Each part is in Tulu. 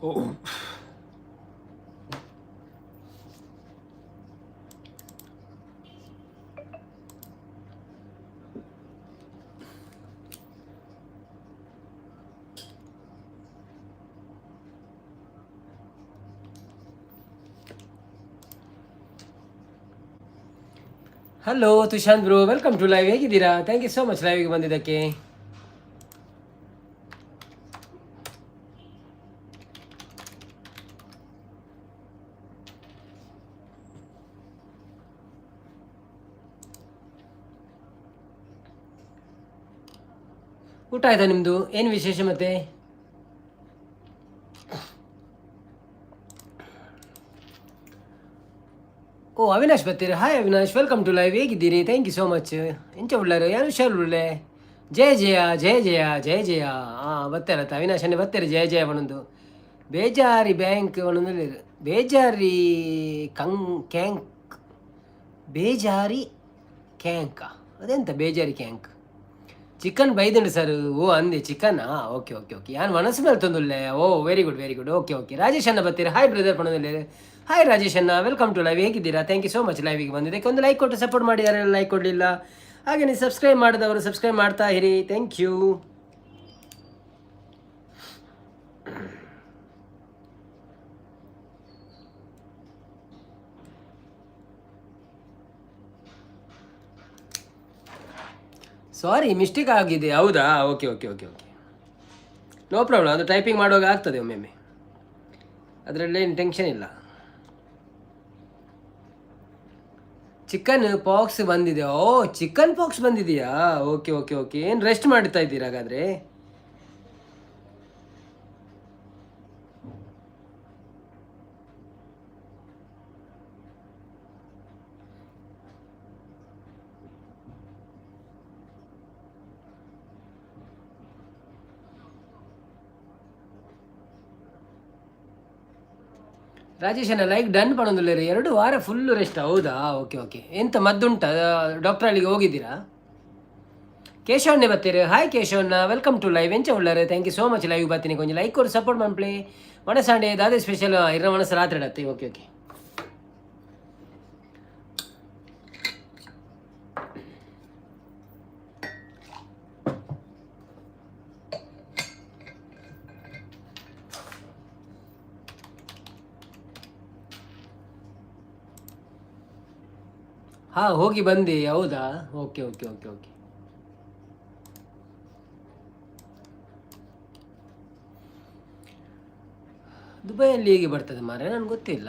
Oh. Hello Tushanth bro, welcome to live. ಹೇಗಿದ್ದೀರಾ? Thank you so much ಲೈವ್ಗೆ ಬಂದಿದ್ದಕ್ಕೆ. ಊಟ ಆಯ್ತಾ ನಿಮ್ಮದು? ಏನು ವಿಶೇಷ ಮತ್ತೆ? ಓ, ಅವಿನಾಶ್ ಬರ್ತೀರಿ. Hi Avinash, welcome to live. ಹೇಗಿದ್ದೀರಿ? Thank you so much. ಎಂಚ ಉಳ್ಳಾರು? ಯಾರು ಹುಷಾರು ಉಳ್ಳೆ? ಜಯ ಜಯ ಜಯ ಜಯ ಜಯ ಜಯ. ಹಾಂ, ಬರ್ತಾರತ್ತ ಅವಿನಾಶ್ ಅನ್ನೇ ಬರ್ತಾರೆ. ಜಯ ಜಯ ಒಂದೊಂದು ಬೇಜಾರಿ ಬ್ಯಾಂಕ್ ಒಂದೊಂದು ಬೇಜಾರಿ ಕಂಗ್ ಕ್ಯಾಂಕ್ ಬೇಜಾರಿ ಕ್ಯಾಂಕ. ಅದೆಂತ ಬೇಜಾರಿ ಕ್ಯಾಂಕ್? Chicken ಬೈದಂಡು sir. ಓ, ಅಂದೆ ಚಿಕನಾ? Okay okay okay. ಯಾನು ಮನಸ್ಸು ಮೇಲೆ ತಂದುಲ್ಲೆ. ಓ, very good, very good. Okay okay. Rajesh ಅಣ್ಣ ಬರ್ತೀರಾ. ಹಾಯ್ ಬ್ರದರ್ ಪಣದಲ್ಲಿ. ಹಾಯ್ ರಾಜೇಶ್ ಅಣ್ಣ, welcome to live. ಹೇಗಿದ್ದೀರಾ? Thank you so much ಲೈವಿಗೆ ಬಂದಿದ್ದಕ್ಕೆ. ಒಂದು ಲೈಕ್ ಕೊಟ್ಟು ಸಪೋರ್ಟ್ ಮಾಡಿ. ಯಾರೆಲ್ಲ ಲೈಕ್ ಕೊಡಲಿಲ್ಲ, ಹಾಗೆ ಸಬ್ಸ್ಕ್ರೈಬ್ ಮಾಡಿದವರು ಸಬ್ಸ್ಕ್ರೈಬ್ ಮಾಡ್ತಾ ಇರಿ. Thank you. Sorry, mistake ಆಗಿದೆ. ಹೌದಾ? Okay okay okay okay, no problem. ಅದು ಟೈಪಿಂಗ್ ಮಾಡುವಾಗ ಆಗ್ತದೆ ಒಮ್ಮೊಮ್ಮೆ, ಅದರಲ್ಲೇನು ಟೆನ್ಷನ್ ಇಲ್ಲ. ಚಿಕನ್ ಪಾಕ್ಸ್ ಬಂದಿದೆ. ಓ, ಚಿಕನ್ ಪಾಕ್ಸ್ ಬಂದಿದೆಯಾ? Okay okay okay. ಏನು ರೆಸ್ಟ್ ಮಾಡ್ತಾ ಇದ್ದೀರಾ ಹಾಗಾದರೆ? ರಾಜೇಶನ ಲೈಕ್ ಡನ್ ಪಣೊಂದುಲ್ಲೆರ್. 2 ವಾರ ಫುಲ್ ರೆಸ್ಟ್? ಹೌದಾ? Okay okay. ಎಂತ ಮದ್ದುಂಟಾ? ಡಾಕ್ಟರ್ ಅಲ್ಲಿಗೆ ಹೋಗಿದ್ದೀರಾ? ಕೇಶವಣ್ಣೆ ಬತ್ತೀರಿ. ಹಾಯ್ ಕೇಶವಣ್ಣ, welcome to live. ಎಂಚ ಉಳ್ಳಾರೆ? Thank you so much live ಬತ್ತೀನಿ. ಕೊಂಚ ಲೈಕ್ ಕೊರು, ಸಪೋರ್ಟ್ ಮನ್ಪ್ಲೆ. ವಣಸಾಂಡೆ ದಾದೆ ಸ್ಪೆಷಲ್? ಇರ ಮನಸ್ಸು ರಾತ್ರಿ ಡತ್ತಿ. Okay okay. ಹಾಂ, ಹೋಗಿ ಬಂದೆ. ಹೌದಾ? Okay okay okay okay. ದುಬೈಯಲ್ಲಿ ಹೇಗೆ ಬರ್ತದೆ ಮಾರ್ರೆ? ನನಗೆ ಗೊತ್ತಿಲ್ಲ.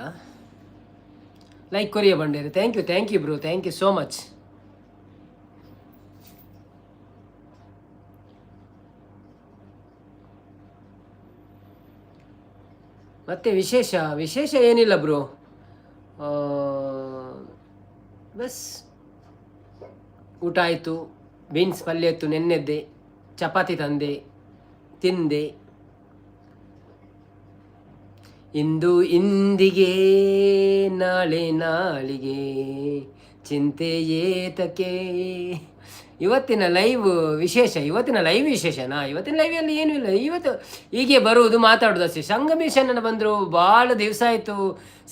ಲೈಕ್ ಕೊರಿಯಾ ಬಂಡೇರಿ. Thank you, thank you bro, thank you so much. ಮತ್ತೆ ವಿಶೇಷ? ವಿಶೇಷ ಏನಿಲ್ಲ ಬ್ರೋ, ಬಸ್ ಊಟ ಆಯಿತು. ಬೀನ್ಸ್ ಪಲ್ಯ ಇತ್ತು ನೆನ್ನೆದ್ದೆ. ಚಪಾತಿ ತಂದೆ, ತಿಂದೆ. ಇಂದು ಇಂದಿಗೆ ನಾಳೆ ನಾಳಿಗೆ ಚಿಂತೆ ಏತಕ್ಕೆ. ಇವತ್ತಿನ ಲೈವ್ ವಿಶೇಷ? ಇವತ್ತಿನ ಲೈವ್ ವಿಶೇಷನಾ? ಇವತ್ತಿನ ಲೈವಲ್ಲಿ ಏನೂ ಇಲ್ಲ. ಇವತ್ತು ಹೀಗೆ ಬರುವುದು, ಮಾತಾಡೋದು ಅಷ್ಟೇ. ಸಂಗಮೇಶನ್ನ ಬಂದರು. ಭಾಳ ದಿವಸ ಆಯಿತು.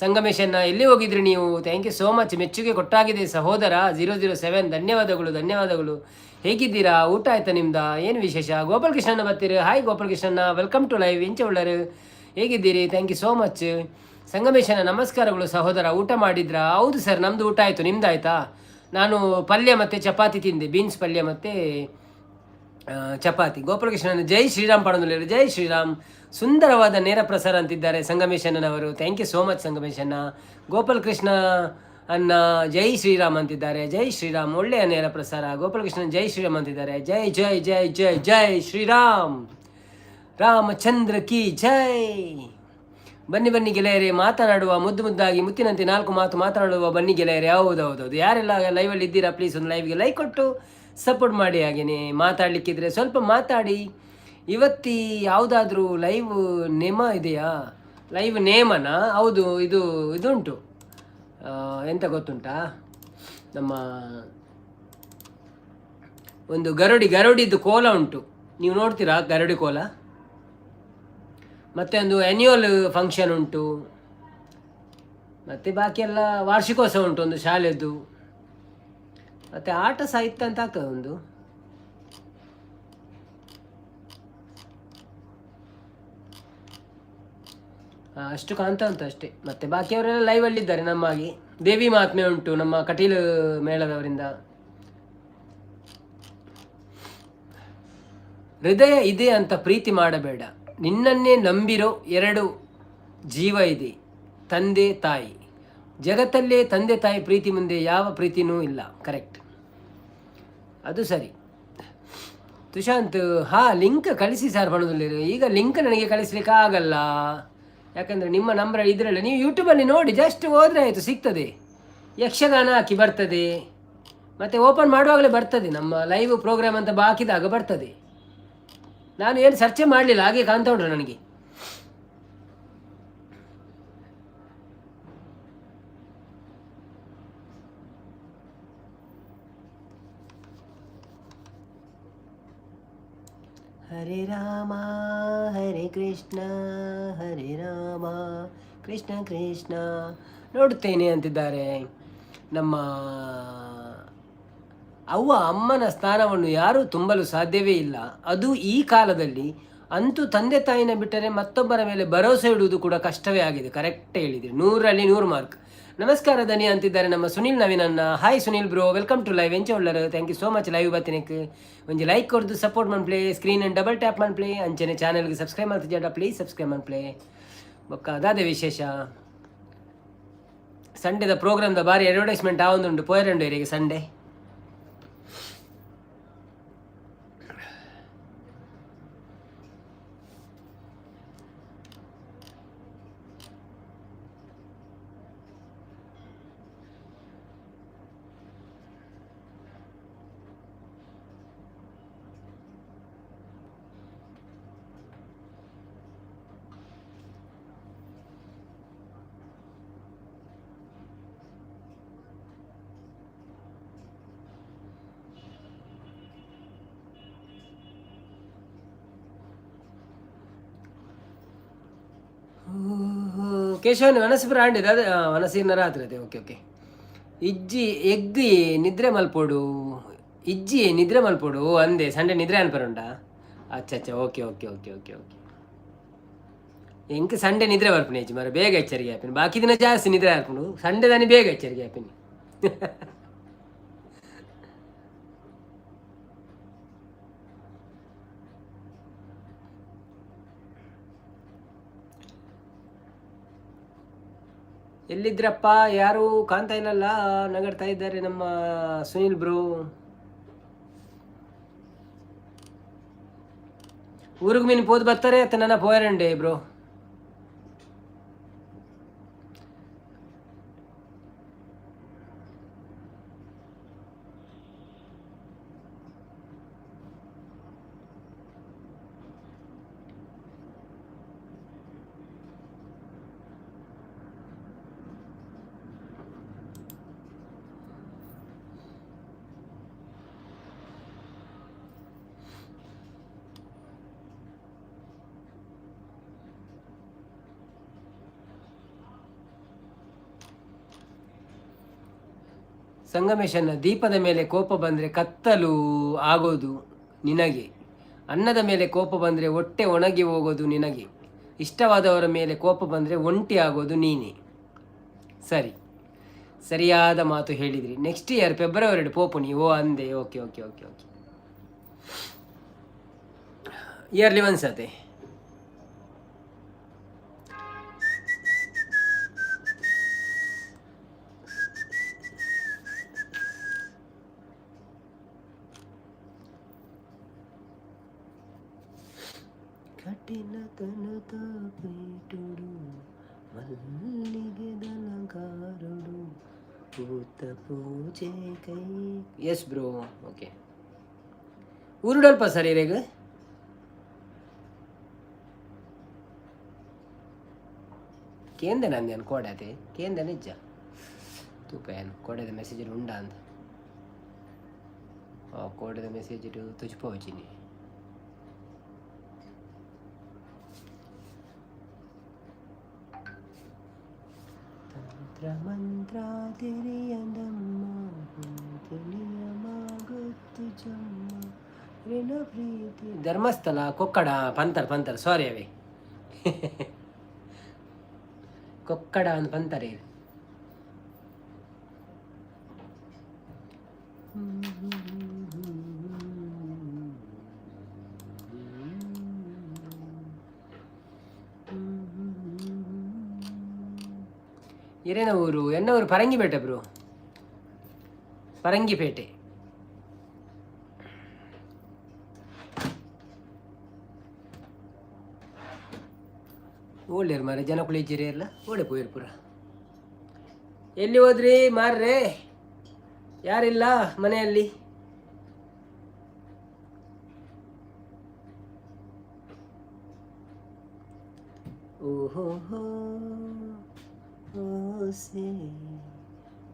ಸಂಗಮೇಶನ್ನ, ಎಲ್ಲಿ ಹೋಗಿದ್ರಿ ನೀವು? Thank you so much. ಮೆಚ್ಚುಗೆ ಕೊಟ್ಟಾಗಿದೆ ಸಹೋದರ 007. ಧನ್ಯವಾದಗಳು, ಧನ್ಯವಾದಗಳು. ಹೇಗಿದ್ದೀರಾ? ಊಟ ಆಯ್ತಾ ನಿಮ್ದ? ಏನು ವಿಶೇಷ? ಗೋಪಾಲ್ ಕೃಷ್ಣನ ಬರ್ತೀರಿ. ಹಾಯ್ ಗೋಪಾಲ್ ಕೃಷ್ಣಣ್ಣ, welcome to live. ಇಂಚ ಉಳ್ಳರು? ಹೇಗಿದ್ದೀರಿ? Thank you so much. ಸಂಗಮೇಶನ ನಮಸ್ಕಾರಗಳು ಸಹೋದರ. ಊಟ ಮಾಡಿದ್ರಾ? ಹೌದು ಸರ್, ನಮ್ಮದು ಊಟ ಆಯಿತು. ನಿಮ್ದು ಆಯಿತಾ? ನಾನು ಪಲ್ಯ ಮತ್ತು ಚಪಾತಿ ತಿಂದೆ. ಬೀನ್ಸ್ ಪಲ್ಯ ಮತ್ತು ಚಪಾತಿ. ಗೋಪಾಲಕೃಷ್ಣನ ಜೈ ಶ್ರೀರಾಮ್ ಪಡೋದಿಲ್ಲ. ಜೈ ಶ್ರೀರಾಮ್. ಸುಂದರವಾದ ನೇರ ಪ್ರಸಾರ ಅಂತಿದ್ದಾರೆ ಸಂಗಮೇಶಣ್ಣನವರು. Thank you so much ಸಂಗಮೇಶಣ್ಣ. Gopalakrishna ಅನ್ನ ಜೈ ಶ್ರೀರಾಮ್ ಅಂತಿದ್ದಾರೆ. ಜೈ ಶ್ರೀರಾಮ್. ಒಳ್ಳೆಯ ನೇರ ಪ್ರಸಾರ. ಗೋಪಾಲಕೃಷ್ಣನ್ ಜೈ ಶ್ರೀರಾಮ್ ಅಂತಿದ್ದಾರೆ. ಜೈ ಜೈ ಜೈ ಜೈ ಜೈ ಶ್ರೀರಾಮ್. ರಾಮಚಂದ್ರ ಕಿ ಜೈ. ಬನ್ನಿ ಬನ್ನಿ ಗೆಳೆಯರೇ, ಮಾತನಾಡುವ. ಮುದ್ದು ಮುದ್ದಾಗಿ ಮುತ್ತಿನಂತೆ ನಾಲ್ಕು ಮಾತು ಮಾತನಾಡುವ. ಬನ್ನಿ ಗೆಳೆಯರೇ. ಹೌದೌದೌದು. ಯಾರೆಲ್ಲ ಲೈವಲ್ಲಿ ಇದ್ದೀರಾ, ಪ್ಲೀಸ್ ಒಂದು ಲೈವ್ಗೆ ಲೈಕ್ ಕೊಟ್ಟು ಸಪೋರ್ಟ್ ಮಾಡಿ. ಹಾಗೆಯೇ ಮಾತಾಡಲಿಕ್ಕಿದ್ರೆ ಸ್ವಲ್ಪ ಮಾತಾಡಿ. ಇವತ್ತಿ ಯಾವುದಾದ್ರೂ ಲೈವ್ ನೇಮ ಇದೆಯಾ? ಲೈವ್ ನೇಮನಾ? ಹೌದು, ಇದು ಇದುಂಟು. ಎಂತ ಗೊತ್ತುಂಟಾ? ನಮ್ಮ ಒಂದು ಗರುಡಿ, ಗರುಡಿದ್ದು ಕೋಲ ಉಂಟು. ನೀವು ನೋಡ್ತೀರಾ ಗರುಡಿ ಕೋಲ? ಮತ್ತೆ ಒಂದು ಆ್ಯನ್ಯುವಲ್ ಫಂಕ್ಷನ್ ಉಂಟು. ಮತ್ತು ಬಾಕಿ ಎಲ್ಲ ವಾರ್ಷಿಕೋತ್ಸವ ಉಂಟು ಒಂದು ಶಾಲೆದ್ದು. ಮತ್ತು ಆಟ ಸಾಹಿತ್ಯ ಅಂತ ಆಗ್ತದೆ ಒಂದು. ಅಷ್ಟು ಕಾಣ್ತಾ ಉಂಟು ಅಷ್ಟೇ. ಮತ್ತು ಬಾಕಿಯವರೆಲ್ಲ ಲೈವಲ್ಲಿದ್ದಾರೆ ನಮ್ಮಾಗಿ. ದೇವಿ ಮಹಾತ್ಮೆ ಉಂಟು ನಮ್ಮ ಕಟೀಲು ಮೇಳದವರಿಂದ. ಹೃದಯ ಇದೆ ಅಂತ ಪ್ರೀತಿ ಮಾಡಬೇಡ, ನಿನ್ನನ್ನೇ ನಂಬಿರೋ ಎರಡು ಜೀವ ಇದೆ, ತಂದೆ ತಾಯಿ. ಜಗತ್ತಲ್ಲೇ ತಂದೆ ತಾಯಿ ಪ್ರೀತಿ ಮುಂದೆ ಯಾವ ಪ್ರೀತಿನೂ ಇಲ್ಲ. ಕರೆಕ್ಟ್, ಅದು ಸರಿ. ತುಶಾಂತ್, ಹಾಂ, ಲಿಂಕ್ ಕಳಿಸಿ ಸರ್ ಬಣದಲ್ಲಿ. ಈಗ ಲಿಂಕ್ ನನಗೆ ಕಳಿಸ್ಲಿಕ್ಕೆ ಆಗಲ್ಲ, ಯಾಕಂದರೆ ನಿಮ್ಮ ನಂಬರ್ ಇದರಲ್ಲ. ನೀವು ಯೂಟ್ಯೂಬಲ್ಲಿ ನೋಡಿ, ಜಸ್ಟ್ ಹೋದರೆ ಆಯಿತು, ಸಿಗ್ತದೆ. ಯಕ್ಷಗಾನ ಹಾಕಿ ಬರ್ತದೆ, ಮತ್ತು ಓಪನ್ ಮಾಡುವಾಗಲೇ ಬರ್ತದೆ. ನಮ್ಮ ಲೈವ್ ಪ್ರೋಗ್ರಾಮ್ ಅಂತ ಬಾಕಿದಾಗ ಬರ್ತದೆ. ನಾನು ಏನು ಸರ್ಚೇ ಮಾಡಲಿಲ್ಲ, ಹಾಗೆ ಕಾಣ್ತಾ ಉಂಟು ನನಗೆ. ಹರೇ ರಾಮ ಹರೇ ಕೃಷ್ಣ ಹರೇ ರಾಮ ಕೃಷ್ಣ ಕೃಷ್ಣ. ನೋಡುತ್ತೇನೆ ಅಂತಿದ್ದಾರೆ ನಮ್ಮ ಅವ್ವ. ಅಮ್ಮನ ಸ್ಥಾನವನ್ನು ಯಾರೂ ತುಂಬಲು ಸಾಧ್ಯವೇ ಇಲ್ಲ, ಅದು ಈ ಕಾಲದಲ್ಲಿ ಅಂತೂ. ತಂದೆ ತಾಯಿನ ಬಿಟ್ಟರೆ ಮತ್ತೊಬ್ಬರ ಮೇಲೆ ಭರವಸೆ ಇಡುವುದು ಕೂಡ ಕಷ್ಟವೇ ಆಗಿದೆ. ಕರೆಕ್ಟ್ ಹೇಳಿದಿರಿ, 100ರಲ್ಲಿ 100 ಮಾರ್ಕ್. ನಮಸ್ಕಾರ ದನಿ ಅಂತಿದ್ದಾರೆ ನಮ್ಮ Sunil ನವೀನನ್ನ. Hi Sunil bro, welcome to live. ಎಂಚ ಉಳ್ಳರು? Thank you so much live ಬತ್ತಿನಕ್ಕೆ. ಒಂಜಿ ಲೈಕ್ ಕೊರ್ದು ಸಪೋರ್ಟ್ ಮನ್ಪ್ಲೆ, ಸ್ಕ್ರೀನ್ ಡಬಲ್ ಟ್ಯಾಪ್ ಮನ್ಪ್ಲೆ. ಅಂಚನೆ ಚಾನಲ್ಗೆ ಸಬ್ಸ್ಕ್ರೈಬ್ ಮಾಡ್ತಿದ್ದ, ಪ್ಲೀಸ್ ಸಬ್ಸ್ಕ್ರೈಬ್ ಮನ್ಪ್ಲೆ. ಬೊಕ್ಕ ಅದಾದೆ ವಿಶೇಷ? ಸಂಡೇದ ಪ್ರೋಗ್ರಾಮ್ದ ಬಾರಿ ಅಡ್ವರ್ಟೈಸ್ಮೆಂಟ್ ಆವೊಂದುಂಡು, ಪೋಯರಂಡು ಇರಿಗೆ ಸಂಡೇ. ಕೇಶವನ ವನಸು ಬ್ರಾಂಡ್ ಇದೆ, ಅದೇ ವನಸಿನ ರಾತ್ರಿ ಅದೇ. Okay okay. ಇಜ್ಜಿ ಎಗ್ಗಿ ನಿದ್ರೆ ಮಲ್ಪೋಡು, ಇಜ್ಜಿ ನಿದ್ರೆ ಮಲ್ಪೋಡು ಅಂದೆ. ಸಂಡೆ ನಿದ್ರೆ ಅನ್ಪರುಂಡ? ಅಚ್ಚ ಅಚ್ಚ, okay okay okay okay okay. ಎಂಕ್ ಸಂಡೆ ನಿದ್ರೆ ಬರ್ಪುಣೆ ಇಜ್ಜಿ ಮರ, ಬೇಗ ಎಚ್ಚರಿಗೆ ಆಪಿನಿ. ಬಾಕಿ ದಿನ ಜಾಸ್ತಿ ನಿದ್ರೆ ಆಪುಂಡು, ಸಂಡೆ ದಾನಿ ಬೇಗ ಎಚ್ಚರಿಗೆ ಆಪಿನಿ. ಎಲ್ಲಿದ್ರಪ್ಪ? ಯಾರು ಕಾಣ್ತಾ ಇಲ್ಲಲ್ಲ. ನಗಡ್ತಾ ಇದ್ದಾರೆ ನಮ್ಮ ಸುನಿಲ್ ಬ್ರೋ. ಊರಿಗೆ ಮೀನು ಪೋದು ಬರ್ತಾರೆ ಅತ್ತ ನನ್ನ ಪೋಯರಂಡೆ ಬ್ರೋ. ಸಂಗಮೇಶನ ದೀಪದ ಮೇಲೆ ಕೋಪ ಬಂದರೆ ಕತ್ತಲು ಆಗೋದು ನಿನಗೆ, ಅನ್ನದ ಮೇಲೆ ಕೋಪ ಬಂದರೆ ಹೊಟ್ಟೆ ಒಣಗಿ ಹೋಗೋದು ನಿನಗೆ, ಇಷ್ಟವಾದವರ ಮೇಲೆ ಕೋಪ ಬಂದರೆ ಒಂಟಿ ಆಗೋದು ನೀನೇ. ಸರಿ, ಸರಿಯಾದ ಮಾತು ಹೇಳಿದ್ರಿ. ನೆಕ್ಸ್ಟ್ ಇಯರ್ ಫೆಬ್ರವರಿ ಪೋಪು ನೀವು ಅಂದೆ. Okay okay okay okay, yearly ಒಂದ್ಸತೆ. ಕಠಿಣ ಪೀಠುಡು ಮಲ್ಲಿಗೆದಲಂಕಾರುಡು ಪೂತ ಪೂಜೆ ಕೈ. Yes bro, okay. ಊರುಡಲ್ಪ ಸರ್ ಇರೇಗ ಕೇಂದ್ರ ನಂದೇನು ಕೋಡತೆ ಕೇಂದ್ರ ನಿಜ ತೂಪ ಏನು ಕೋಡೆದ ಮೆಸೇಜ್ ಉಂಡ ಅಂತ ಕೋಡೆದ ಮೆಸೇಜ್ ತುಜ್ ಪೋಚಿನಿ. ತಂತ್ರ ಮಂತ್ರ ತೆರಿಯದಮ್ಮ, ನಿಯಮ ಗೊತ್ತು ಜಮ್ಮ, ಋಣ ಪ್ರೀತಿ. ಧರ್ಮಸ್ಥಳ ಕೊಕ್ಕಡ ಪಂತರ್ ಪಂತರ್, ಸಾರಿ ಅವೇ ಕೊಕ್ಕಡ ಅಂತ ಪಂತಾರೆ. ಇರೇನ ಊರು? ಎನ್ನ ಊರು ಪರಂಗಿಪೇಟೆ ಬ್ರೋ, ಪರಂಗಿಪೇಟೆ. ಓಳ್ಳೆರ್ ಮಾರೆ, ಜನಕುಲು ಇಜ್ಜಿರಿ ಎಲ್ಲ ಓಡೆ ಪೋಯಿರ್ ಪೂರ. ಎಲ್ಲಿ ಹೋದ್ರಿ ಮಾರ್ರೆ? ಯಾರಿಲ್ಲ ಮನೆಯಲ್ಲಿ? ಓಹೋ ಹೋ ಓಸೆ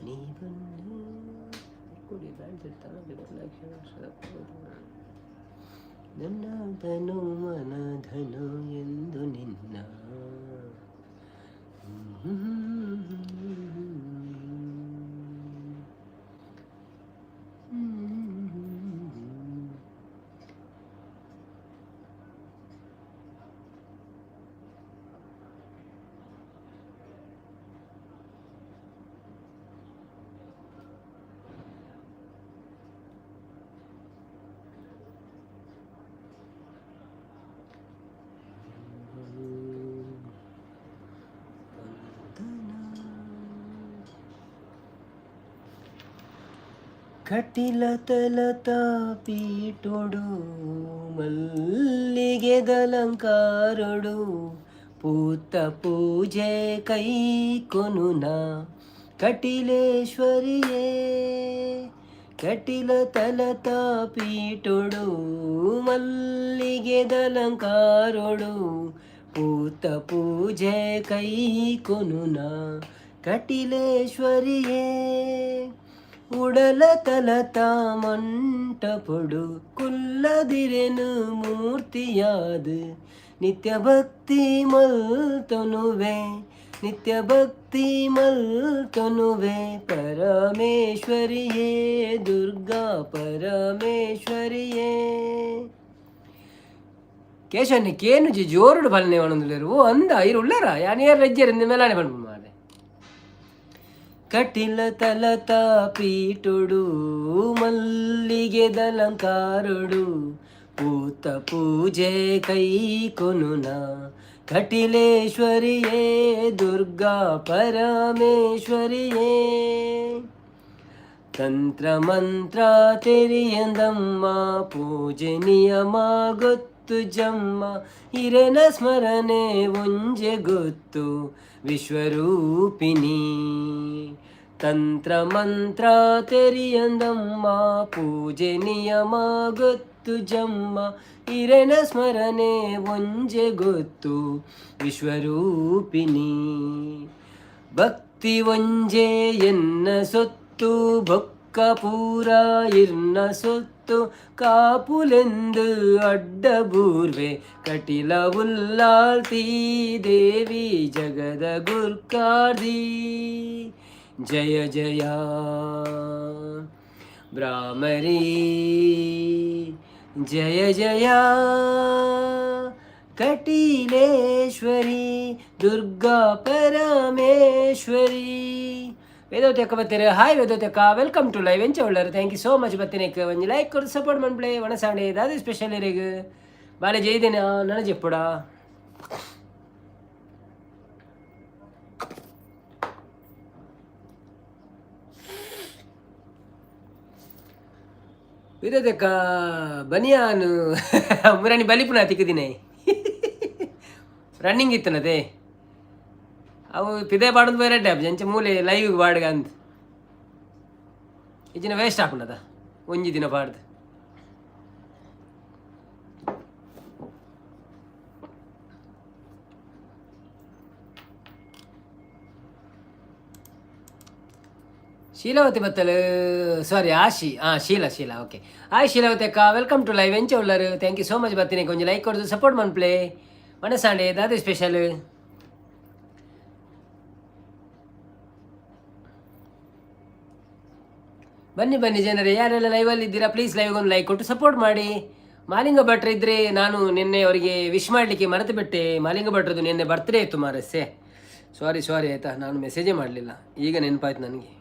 ನೀ ಬಂದು ಕುಡಿ ಬ್ಯಾಂಡ್. ನನ್ನ ಧನು ಮನ ಧನು ಎಂದು ನಿನ್ನ. ಕಟಿಲ ತಲತ ಪೀಟೊಡು ಮಲ್ಲಿಗೆದಲಂಕಾರೊಡು ಪೂತ ಪೂಜೆ ಕೈ ಕೊನುನ ಕಟಿಲೇಶ್ವರಿಯೇ. ಕಟಿಲ ತಲತ ಪೀಟೊಡು ಮಲ್ಲಿಗೆದಲಂಕಾರೊಡು ಪೂತ ಪೂಜೆ ಕೈ ಕೊನುನ ಕಟಿಲೇಶ್ವರಿಯೇ. ಉಡಲ ತಲತ ಮಂಟಪೊಡು ಕುಲ್ಲದಿರೆನು ಮೂರ್ತಿಯಾದ ನಿತ್ಯ ಭಕ್ತಿ ಮಲ್ತೊನುವೆ, ನಿತ್ಯ ಭಕ್ತಿ ಮಲ್ತೊನುವೆ ಪರಮೇಶ್ವರಿಯೇ, ದುರ್ಗಾ ಪರಮೇಶ್ವರಿಯೇ. ಕೇಶವನ್ನಿ ಕೇನುಜಿ ಜೋರುಡು ಬಲ್ನೆ ಒಣಂದುಲೇರು. ಓ ಅಂದ ಇರು ಉಳ್ಳಾರ ಯಾನ್ ಏರ್ ರಜ್ಜೆರ್ ಮೇಲಾನೆ ಪನ್ಪು ಮಾರೆ. ಕಟಿಲ ತಲತ ಪೀಟುಡು ಮಲ್ಲಿಗೆದಲಂಕಾರುಡು ಪೂತ ಪೂಜೆ ಕೈ ಕೊನುನ ಕಟಿಲೇಶ್ವರಿಯೇ, ದುರ್ಗಾ ಪರಮೇಶ್ವರಿಯೇ. ತಂತ್ರ ಮಂತ್ರ ತೆರಿಯಂದಮ್ಮ, ಪೂಜೆ ನಿಯಮ ಗೊತ್ತು ಜಮ್ಮ, ಇರೆನ ಸ್ಮರಣೆ ಒಂಜೆ ಗೊತ್ತು ವಿಶ್ವರೂಪಿಣಿ. ತಂತ್ರ ಮಂತ್ರ ತೆರಿಯಂದಮ್ಮ, ಪೂಜೆ ನಿಯಮ ಗೊತ್ತು ಜಮ್ಮ, ಇರೆನ ಸ್ಮರಣೆ ಒಂಜೆ ಗೊತ್ತು ವಿಶ್ವರೂಪಿಣಿ. ಭಕ್ತಿ ಒಂಜೆ ಎನ್ನ ಸೊತ್ತು, ಬೊಕ್ಕ ಪೂರ ಇರ್ನ ಸೊತ್ತು, ಕಾಪುಲೆಂದು ಅಡ್ಡಬೂರ್ವೆ ಕಟಿಲ ಉಲ್ಲಾಳ್ತಿ ದೇವಿ ಜಗದ ಗುರ್ಕಾರ್ದಿ. ಜಯ ಜಯ ಭ್ರಾಮರಿ, ಜಯ ಜಯ ಕಟೀಲೇಶ್ವರಿ, ದುರ್ಗಾ ಪರಮೇಶ್ವರಿ. ವೇದವತಿ ಅಕ್ಕ ಬತ್ತೀರ. ಹಾಯ್ ವೇದವತಿ ಅಕ್ಕ, welcome to live. ಎಂಚ ಉಳ್ಳರು? Thank you so much ಬತ್ತಿನಕ್ಕೆ. ಒಂಜಿ ಲೈಕ್ ಕೊಡು, ಸಪೋರ್ಟ್ ಮನ್ಪ್ಲೆ. ವಣಸಾಂಡೆ ದಾದ ಸ್ಪೆಷಲ್ ಇರೆಗ್? ಬಾಲೆ ಜೈದಿನ ನನ್ನ ಜೆಪ್ಪುಡ. ವೇದವತಿ ಬನಿಯಾನು ಮುರಾಣಿ ಬಲಿಪುನ ತಿಕ್ಕದಿನ ರನ್ನಿಂಗ್ ಇತ್ತನತೆ. ಅವು ಪಿದೆ ಪಾಡೊಂದು ಪೋಯಿರಡ್ಡೆ ಅಂಚ ಮೂಲೆ ಲೈವ್ ಬಾಡ್ಗ ಅಂದ್ ಇಜ್ಜಿನ ವೇಸ್ಟ್ ಆಪುಂಡದ ಒಂಜಿ ದಿನ ಪಾಡ್ದು. ಶೀಲಾವತಿ ಬತ್ತಲು, ಸಾರಿ ಆಶಿ, ಹಾಂ ಶೀಲಾ ಶೀಲಾ, ಓಕೆ. ಹಾಯ್ ಶೀಲಾವತಿ ಅಕ್ಕ, welcome to live. ಎಂಚ ಉಳ್ಳರು? Thank you so much ಬತ್ತೀನಿ. ಕೊಂಚ ಲೈಕ್ ಕೊಡ್ದು ಸಪೋರ್ಟ್ ಮನ್ಪ್ಲೆ. ವನಸಾಂಡೆ ದಾದ ಸ್ಪೆಷಲ್? ಬನ್ನಿ ಬನ್ನಿ ಜನರೇ, ಯಾರೆಲ್ಲ ಲೈವಲ್ಲಿ ಇದ್ದೀರಾ ಪ್ಲೀಸ್ ಲೈವ್ಗೆ ಒಂದು ಲೈಕ್ ಕೊಟ್ಟು ಸಪೋರ್ಟ್ ಮಾಡಿ. ಮಾಲಿಂಗ ಭಟ್ರು ಇದ್ದರೆ, ನಾನು ನಿನ್ನೆ ಅವರಿಗೆ ವಿಶ್ ಮಾಡಲಿಕ್ಕೆ ಮರೆತು ಬಿಟ್ಟೆ. ಮಾಲಿಂಗ ಭಟ್ರದ್ದು ನಿನ್ನೆ ಬರ್ತ್ಡೇ ಇತ್ತು ಮಾರಸ್ಸೆ. ಸಾರಿ ಸಾರಿ, ಆಯಿತಾ? ನಾನು ಮೆಸೇಜೇ ಮಾಡಲಿಲ್ಲ, ಈಗ ನೆನಪಾಯ್ತು ನನಗೆ.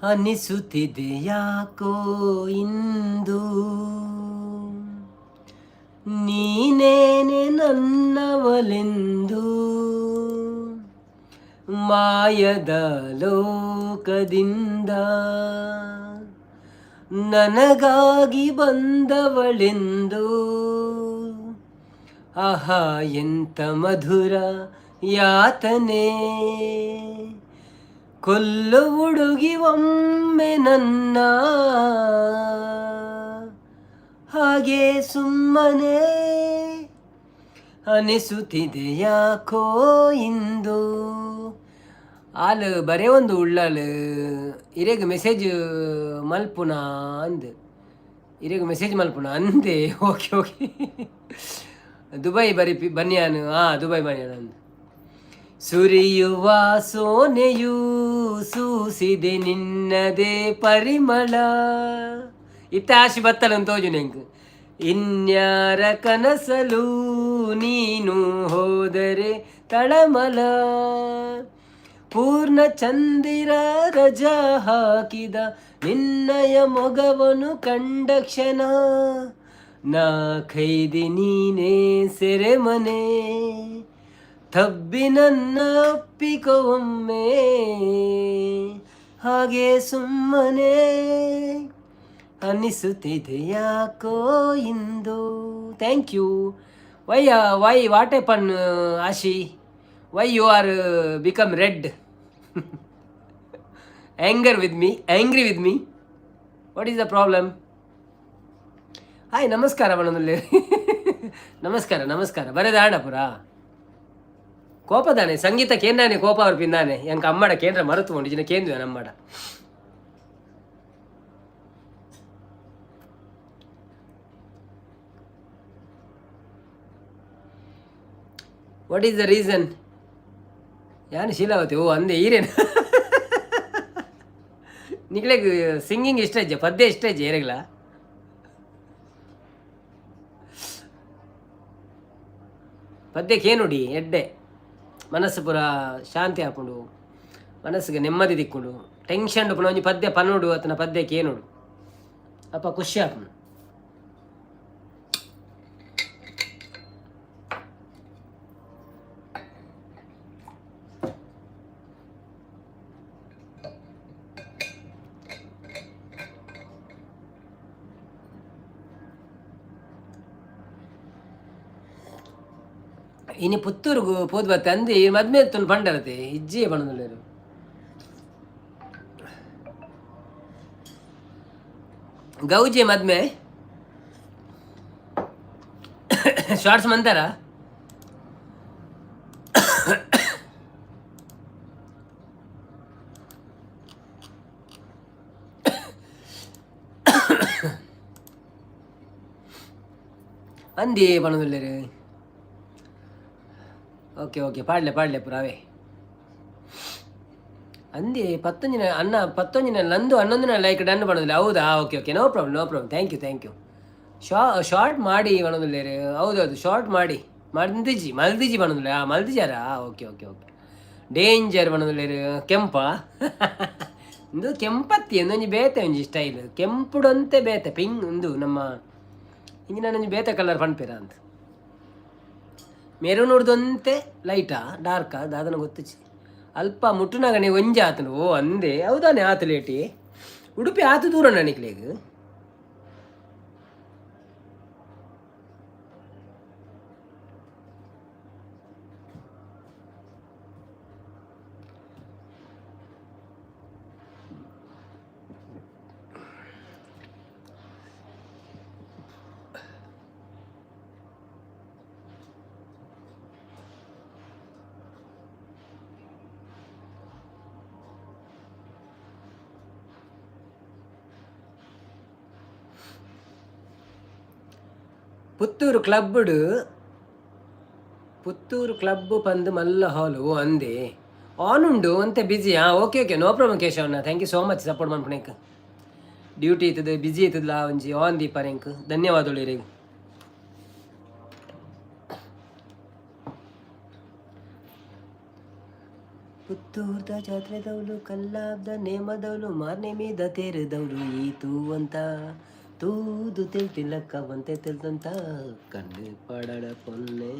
ಅನಿಸುತ್ತಿದೆ ಯಾಕೋ ಇಂದು ನೀನೇನೆ ನನ್ನವಲೆಂದು, ಮಾಯದ ಲೋಕದಿಂದ ನನಗಾಗಿ ಬಂದವಳೆಂದು. ಆಹಾ, ಎಂತ ಮಧುರ ಯಾತನೆ, ಕೊಲ್ಲು ಹುಡುಗಿ ಒಮ್ಮೆ ನನ್ನ ಹಾಗೆ ಸುಮ್ಮನೆ. ಅನಿಸುತ್ತಿದೆ ಯಾಕೋ ಇಂದು. ಆಲ್ ಬರೇ ಒಂದು ಉಳ್ಳಾಲ್, ಇರೆಗ್ ಮೆಸೇಜ್ ಮಲ್ಪುನ ಅಂದ್, ಇರೆಗ್ ಮೆಸೇಜ್ ಮಲ್ಪುನ ಅಂದೆ. ಓಕೆ ಓಕೆ, ದುಬೈ ಬರಿ ಬನ್ಯಾನು. ಹಾಂ, ದುಬೈ ಬನ್ಯಾನ್ ಅಂದ್. ಸುರಿಯುವ ಸೋನೆಯು ಸೂಸಿದೆ ನಿನ್ನದೇ ಪರಿಮಳ. ಇತ್ತ ಆಶಿ ಬತ್ತಲಂತ ತೋಜು ನೆಂಕ್. ಇನ್ಯಾರ ಕನಸಲು ನೀನು ಹೋದರೆ ತಳಮಲ. ಪೂರ್ಣ ಚಂದಿರ ರಜಾ ಹಾಕಿದ ನಿನ್ನಯ ಮೊಗವನು ಕಂಡ ಕ್ಷಣ, ನಾ ಖೈದಿ ನೀನೇ ಸೆರೆಮನೆ. ತಬ್ಬಿ ನನ್ನ ಒಪ್ಪಿಕೊ ಒಮ್ಮೆ ಹಾಗೆ ಸುಮ್ಮನೆ. ಅನ್ನಿಸುತ್ತಿದೆ ಯಾಕೋ ಇಂದು. Thank you. Why why what happen, Ashi? Why you are become red? Anger with me? Angry with me? What is the problem? Hi, ನಮಸ್ಕಾರ ಬಣ್ಣದಲ್ಲಿ. ನಮಸ್ಕಾರ ನಮಸ್ಕಾರ. ಬರೇದ ಆಂಡಪುರ ಕೋಪದಾನೆ ಸಂಗೀತ ಕೇಂದ್ರಾನೆ ಕೋಪ ಅವ್ರು ಪಿಂದಾನೆ. ಎಂಕ ಅಮ್ಮಡ ಕೇಂದ್ರ ಮರೆತು ಉಂಡು ಜಿನ ಕೇಂದ್ರ ನಮ್ಮಡ. What is the reason? ಯಾನು ಶೀಲಾವತಿ? ಓ ಅಂದೆ ಈರೇನು ನಿಕ್ಲೆಗ್ ಸಿಂಗಿಂಗ್ ಇಷ್ಟ ಇಜ್ಜ? ಪದ್ಯ ಇಷ್ಟ ಇಜ್ಜ ಏರೆಗ್ಲ? ಪದ್ಯಕ್ಕೆ ಏನುಡಿ ಎಡ್ಡೆ, ಮನಸ್ಸು ಪೂರ ಶಾಂತಿ ಆಪುಂಡು, ಮನಸ್ಸಿಗೆ ನೆಮ್ಮದಿ ದಿಕ್ಕುಂಡು. ಟೆನ್ಷನ್ ಉಪ್ಪುನ ಒಂಜಿ ಪದ್ಯ ಪನೋಡು ಅತನ ಪದ್ಯಕ್ಕೆ ಏನುಡು ಅಪ್ಪ ಖುಷಿ ಆಪುಂಡು. ಇನಿ ಪುತ್ತೂರುಗು ಪೋದು ಬತ್ತೆ ಅಂದೆ. ಈ ಮದ್ಮೆ ತುನ್ ಪಂಡರತೆ ಇಜ್ಜಿಯೇ ಪಣದುಲ್ಲೇರು. ಗೌಜಿ ಮದ್ಮೆ ಶಾರ್ಟ್ಸ್ ಮಂತಾರ. ಅಂದಿ ಪಣದುಲ್ಲೇರು. ಓಕೆ ಓಕೆ, ಪಾಡ್ಲೆ ಪಾಡ್ಲೆ ಪುರಾವೆ ಅಂದಿ. ಪತ್ತೊಂಜಿನ ಅಣ್ಣ, ಪತ್ತೊಂಜಿನ ನಂದು ಹನ್ನೊಂದಿನ ಲೈಕ್ ಡನ್ ಪಣೋದಿಲ್ಲ. ಹೌದಾ? Okay okay, no problem, no problem. Thank you, thank you. Short ಮಾಡಿ ಪಣೋದಿಲ್ಲೇರು. ಹೌದೌದು, ಶಾರ್ಟ್ ಮಾಡಿ ಮಲ್ದಿಜಿ ಮಲ್ದಿಜಿ ಪಣೋದಿಲ್ಲ. ಮಲ್ದಿಜಾರಾ? Okay okay okay. ಡೇಂಜರ್ ಪಣೋದಿಲ್ಲೇರು. ಕೆಂಪ ಇಂದು ಕೆಂಪತ್ತಿ ಒಂದೊಂಜಿ ಬೇತೆ ಒಂಜಿ ಸ್ಟೈಲ್ ಕೆಂಪುಡಂತೆ ಬೇತೆ ಪಿಂಗ್ ಉಂದು ನಮ್ಮ ಇಂಜಿನ ಒಂಜಿ ಬೇತೆ ಕಲರ್ ಪನ್ಪೇರ ಅಂತ. ಮೆರೂನ್ ಉಡ್ದೊಂತೆ ಲೈಟಾ ಡಾರ್ಕಾ ದಾದನ ಗೊತ್ತುಚಿ. ಅಲ್ಪ ಮುಟ್ಟುನಾಗನೆ ಒಂಜಿ ಆತನು. ಓ ಅಂದೆ, ಹೌದಾನೆ? ಆತು ಲೇಟಿ ಉಡುಪಿ ಆತು ದೂರ ನಿಕ್ಲೆಗ್. ಪುತ್ತೂರು ಕ್ಲಬ್ಡ್, ಪುತ್ತೂರು ಕ್ಲಬ್ ಪಂದ್ ಮಲ್ಲ ಹಾಲು. ಓ ಅಂದೆ, ಆನ್ ಉಂಡು ಅಂತೆ ಬಿಸಿ. ಹಾಂ, ಓಕೆ ಓಕೆ, ನೋ ಪ್ರಾಬ್ಲಮ್ ಕೇಶವಣ್ಣ. Thank you so much support ಮನ್ಪುನೇಕ್. Duty ಇತ್ತದ, ಬಿಸಿ ಇತ್ತದಲ್ಲ, ಒಂಜಿ ಆನ್ ದೀಪರ್ ಎಂಕ್. ಧನ್ಯವಾದಗಳು ಇರೆಗ್. ಪುತ್ತೂರ್ದ ಜಾತ್ರೆದೌಲು, ಕಲ್ಲಾಬ್ದ ನೇಮದೌಲು, ಮಾರ್ನೆ ಮೀದ ತೇರುದೌಲು, ಈ ತೂವಂತ ತೂದು ತಿಳ್ತಿಲ್ಲಕ್ಕ ಒಂತೆ ತಿಳ್ದಂತ ಕಣ್ಣು ಪಡಡ ಪೊನ್ನೆ.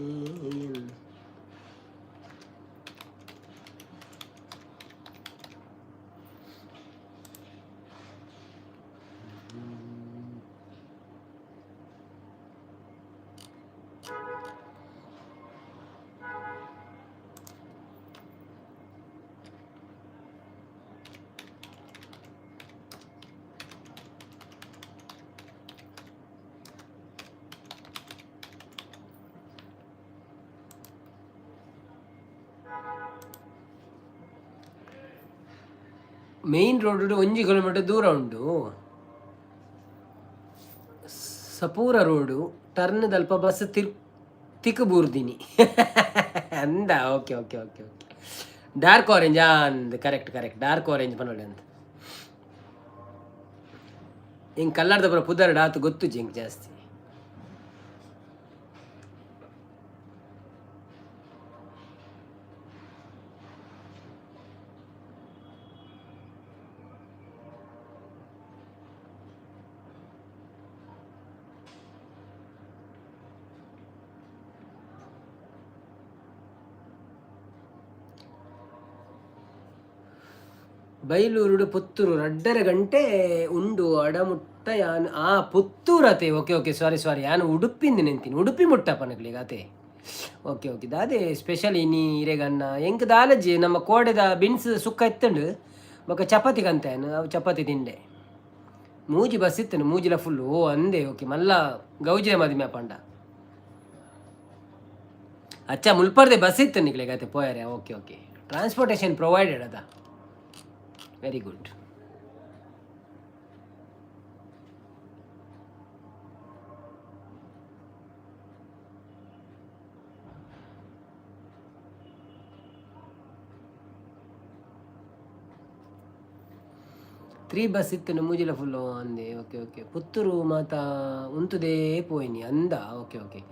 ಮೇನ್ ರೋಡ್ 1 ಕಿಲೋಮೀಟರ್ ದೂರ ಉಂಟು. ಸಪೂರ ರೋಡು ಟರ್ನ್ ದಲ್ಪ ಬಸ್ ತಿರ್ ತಿಕ್ ಬೂರ್ದಿನಿ ಅಂದ. Okay okay okay okay dark orange ಅಂದ್. ಕರೆಕ್ಟ್ ಕರೆಕ್ಟ್, ಡಾರ್ಕ್ ಆರೆಂಜ್ ಪನೊಳಿ ಅಂತ. ಹಿಂಗೆ ಕಲ್ಲರ್ದ ಬರೋ ಪುದರ್ಡ್ ಆತು ಗೊತ್ತು ಜಿಂಕ್ ಜಾಸ್ತಿ. ಬೈಲೂರುಡು ಪುತ್ತೂರು 2.5 ಗಂಟೆ ಉಂಡು ಅಡಮುಟ್ಟ ಯಾನ್. ಆ ಪುತ್ತೂರು ಅತೆ. ಓಕೆ ಓಕೆ, ಸಾರಿ ಸಾರಿ, ಯಾನು ಉಡುಪಿಂದ ನೆಂತೀನಿ. ಉಡುಪಿ ಮುಟ್ಟಪ್ಪ ನಕ್ಲಿಗೆ ಅತೆ. ಓಕೆ ಓಕೆ, ದಾದೆ ಸ್ಪೆಷಲ್ ಇನಿ ಇರೆಗನ್ನ? ಎಂಕ್ ದಾಲಜಿ, ನಮ್ಮ ಕೋಡೆದ ಬಿನ್ಸ್ ಸುಕ್ಕ ಇತ್ತುಂಡು, ಬೊಕ ಚಪಾತಿ ಕಂತ ಅವು ಚಪಾತಿ ತಿಂಡೆ. ಮೂಜಿ ಬಸ್ ಇತ್ತುಂಡು, ಮೂಜಿಲ ಫುಲ್. ಓ ಅಂದೆ, ಓಕೆ. ಮಲ್ಲ ಗೌಜಿದ ಮದಿಮೆ ಪಂಡ. ಅಚ್ಚ, ಮುಲ್ಪರ್ದೆ ಬಸ್ ಇತ್ತು ನಿಕ್ಲೆಗ್ ಅತೆ ಪೋಯರೆ. ಓಕೆ ಓಕೆ, ಟ್ರಾನ್ಸ್ಪೋರ್ಟೇಷನ್ ಪ್ರೊವೈಡೆಡ್ ಅದ. Very good. Three bus ಇತ್ತು, ಮೂಜಿಲ ಫುಲ್ಲು ಅಂದೆ. ಓಕೆ ಓಕೆ, ಪುತ್ತೂರು ಮಾತ ಉಂತುದೇ ಪೋಯಿನಿ ಅಂದ. Okay okay.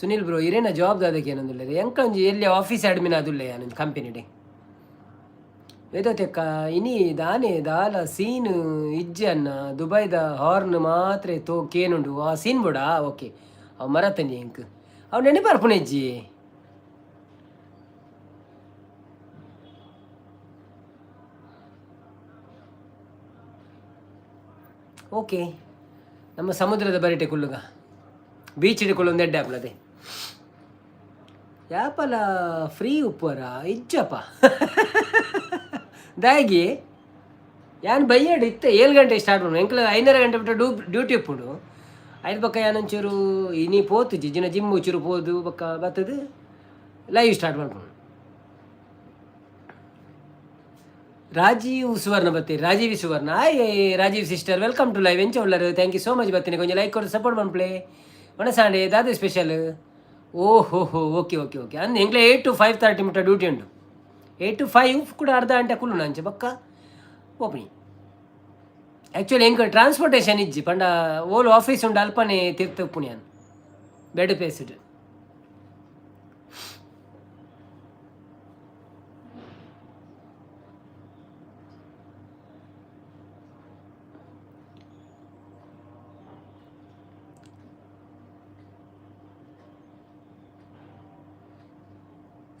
ಸುನಿಲ್ ಬ್ರೋ, ಇರೇನ ಜಾಬ್ ದಾದಕ್ಕೆ ಏನೊಂದುಲ್ಲೆರ್? ಎಂಕ ಒಂಜಿ ಎಲ್ಲಿ ಆಫೀಸ್ ಅಡ್ಮಿನ್ ಆದುಲ್ಲೆ ಯಾನೊಂಜಿ ಕಂಪನಿಡೆ. ವೇದತೆಕ್ಕ ಇನಿ ದಾನೆ ದಾಲ ಸೀನ್ ಇಜ್ಜೆ ಅನ್ನ. ದುಬೈದ ಹಾರ್ನ್ ಮಾತ್ರ ತೋ ಕೇನುಂಡು. ಆ ಸೀನ್ ಬೋಡಾ? ಓಕೆ, ಅವು ಮರತನಿ ಎಂಕ್ ಅವು ನೆನಪರ್ಪುಣ ಇಜ್ಜಿ. ಓಕೆ, ನಮ್ಮ ಸಮುದ್ರದ ಬರಿಟೆ ಕುಲ್ಲುಗ, ಬೀಚ್ ಹಿಡ್ಕೊಳ್ಳೊಂದು ಎಡ್ಡೆ ಆಪ್ಲದೆ. ಯಾಪಲ ಫ್ರೀ ಉಪ್ಪುವರ? ಇಜ್ಜಪ್ಪ ದಾಗಿ ಯಾನ್ ಬಯ್ಯಡು ಇತ್ತೆ 7 ಗಂಟೆ ಸ್ಟಾರ್ಟ್ ಮಾಡು. ಎಂಕ್ಲ 5:30 ಗಂಟೆ ಬಿಟ್ಟು ಡ್ಯೂಟಿ ಉಪ್ಪುಂಡು. ಐದು ಬೊಕ್ಕ ಯಾನೊಂಚೂರು ಇನಿ ಪೋತುಜಿ ಜಿನ ಜಿಮ್ ಚೂರು ಪೋದು ಬೊಕ್ಕ ಬತ್ತದು ಲೈವ್ ಸ್ಟಾರ್ಟ್ ಮಾಡ್ಕೊಂಡು. ರಾಜೀವ್ ಸುವರ್ಣ ಬತ್ತಿ, ರಾಜೀವ್ ಸುವರ್ಣ. Hi Rajiv sister, welcome to live. ಎಂಚ ಉಲ್ಲರು? Thank you so much ಬತ್ತೀನಿ. ಕೊಂಚ ಲೈಕ್ ಕೊಡು, ಸಪೋರ್ಟ್ ಮನ್ಪ್ಲೆ. ಒಣಸಾಂಡೆ ದಾದ ಸ್ಪೆಷಲ್? ಓ ಹೋ ಹೋ, ಓಕೆ ಓಕೆ ಓಕೆ. ಅಂದ್ ಎಂಕ್ಲೆ 8 ಟು 5:30 ಮುಟ್ಟ ಡ್ಯೂಟಿ ಉಂಟು. 8 ಟು 5 ಕೂಡ ಅರ್ಧ ಗಂಟೆ ಕುಲ್ಲು ಅಂಚೆ ಬೊಕ್ಕ ಓಪನಿ. ಆ್ಯಕ್ಚುಲಿ ಎಂಕ್ ಟ್ರಾನ್ಸ್ಪೋರ್ಟೇಷನ್ ಇಜ್ಜಿ ಪಂಡ ಓಲು ಆಫೀಸ್ ಉಂಡು ಅಲ್ಪನೆ ತಿರ್ತು ಉಪ್ಪುನಿಯಾನ್ ಬೆಡ್ ಪೇಸ್ಡ್.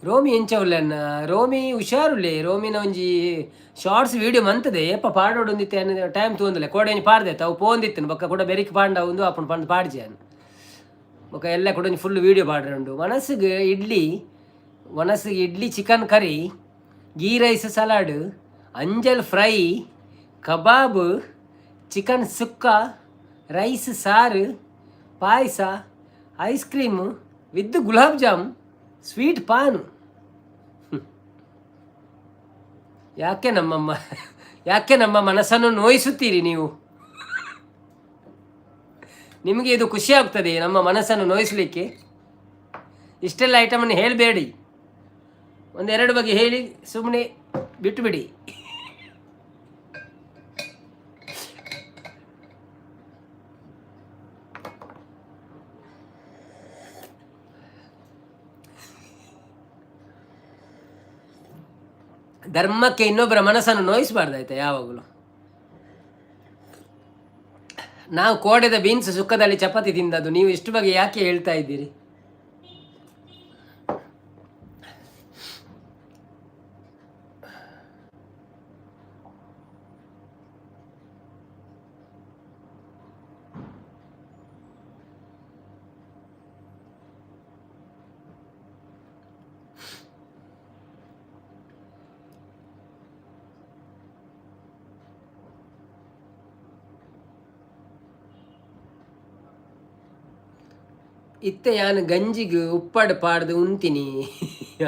ರೋಮಿ ಎಂಚ ಉಲ್ಲೆನ್ನ? ರೋಮಿ ಹುಷಾರುಲ್ಲೆ. ರೋಮಿನ ಒಂಜಿ ಶಾರ್ಟ್ಸ್ ವೀಡಿಯೋ ಮಂತದೆ. ಏಪ ಪಾಡೋಡೊಂದಿತ್ತೆ ಟೈಮ್ ತೂಂದಿಲ್ಲ. ಕೋಡೆ ಒಂಜಿ ಪಾಡ್ದೆ, ಅವು ಪೋಂದಿತ್ತು. ಬೊಕ್ಕ ಕೂಡ ಬೆರಿಕ್ ಪಾಂಡ ಉಂದು ಆಪುಂಡು ಪಂದ್ ಪಾಡ್ಜೆ ಅನ್. ಬೊಕ್ಕ ಎಲ್ಲ ಕೂಡ ಒಂಜಿ ಫುಲ್ ವೀಡಿಯೋ ಪಾಡ್ರೆ ಉಂಡು. ಮನಸ್ಸಿಗೆ ಇಡ್ಲಿ, ಮನಸ್ಸಿಗೆ idli, chicken curry, ghee rice, salad, ಅಂಜಲ್ fry, kebab, chicken sukka, rice sir, payasa, ice cream with gulab jam, sweet PAN. ಯಾಕೆ ನಮ್ಮಮ್ಮ, ಯಾಕೆ ನಮ್ಮ ಮನಸ್ಸನ್ನು ನೋಯಿಸುತ್ತೀರಿ ನೀವು? ನಿಮಗೆ ಇದು ಖುಷಿ ಆಗ್ತದೆ ನಮ್ಮ ಮನಸ್ಸನ್ನು ನೋಯಿಸಲಿಕ್ಕೆ. ಇಷ್ಟೆಲ್ಲ ಐಟಮನ್ನು ಹೇಳಬೇಡಿ, ಒಂದೆರಡು ಬಗ್ಗೆ ಹೇಳಿ ಸುಮ್ಮನೆ ಬಿಟ್ಟು ಬಿಡಿ. ಧರ್ಮಕ್ಕೆ ಇನ್ನೊಬ್ಬರ ಮನಸ್ಸನ್ನು ನೋಯಿಸಬಾರ್ದು, ಆಯ್ತಾ? ಯಾವಾಗಲೂ ನಾವು ಕೋಡೆದ ಬೀನ್ಸ್ ಸುಕ್ಕದಲ್ಲಿ ಚಪಾತಿ ತಿಂದದ್ದು. ನೀವು ಇಷ್ಟು ಬಗ್ಗೆ ಯಾಕೆ ಹೇಳ್ತಾ ಇದ್ದೀರಿ? ಇತ್ತೆ ಯಾನ್ ಗಂಜಿಗ್ ಉಪ್ಪಡ್ ಪಾಡ್ದು ಉಂತಿನಿ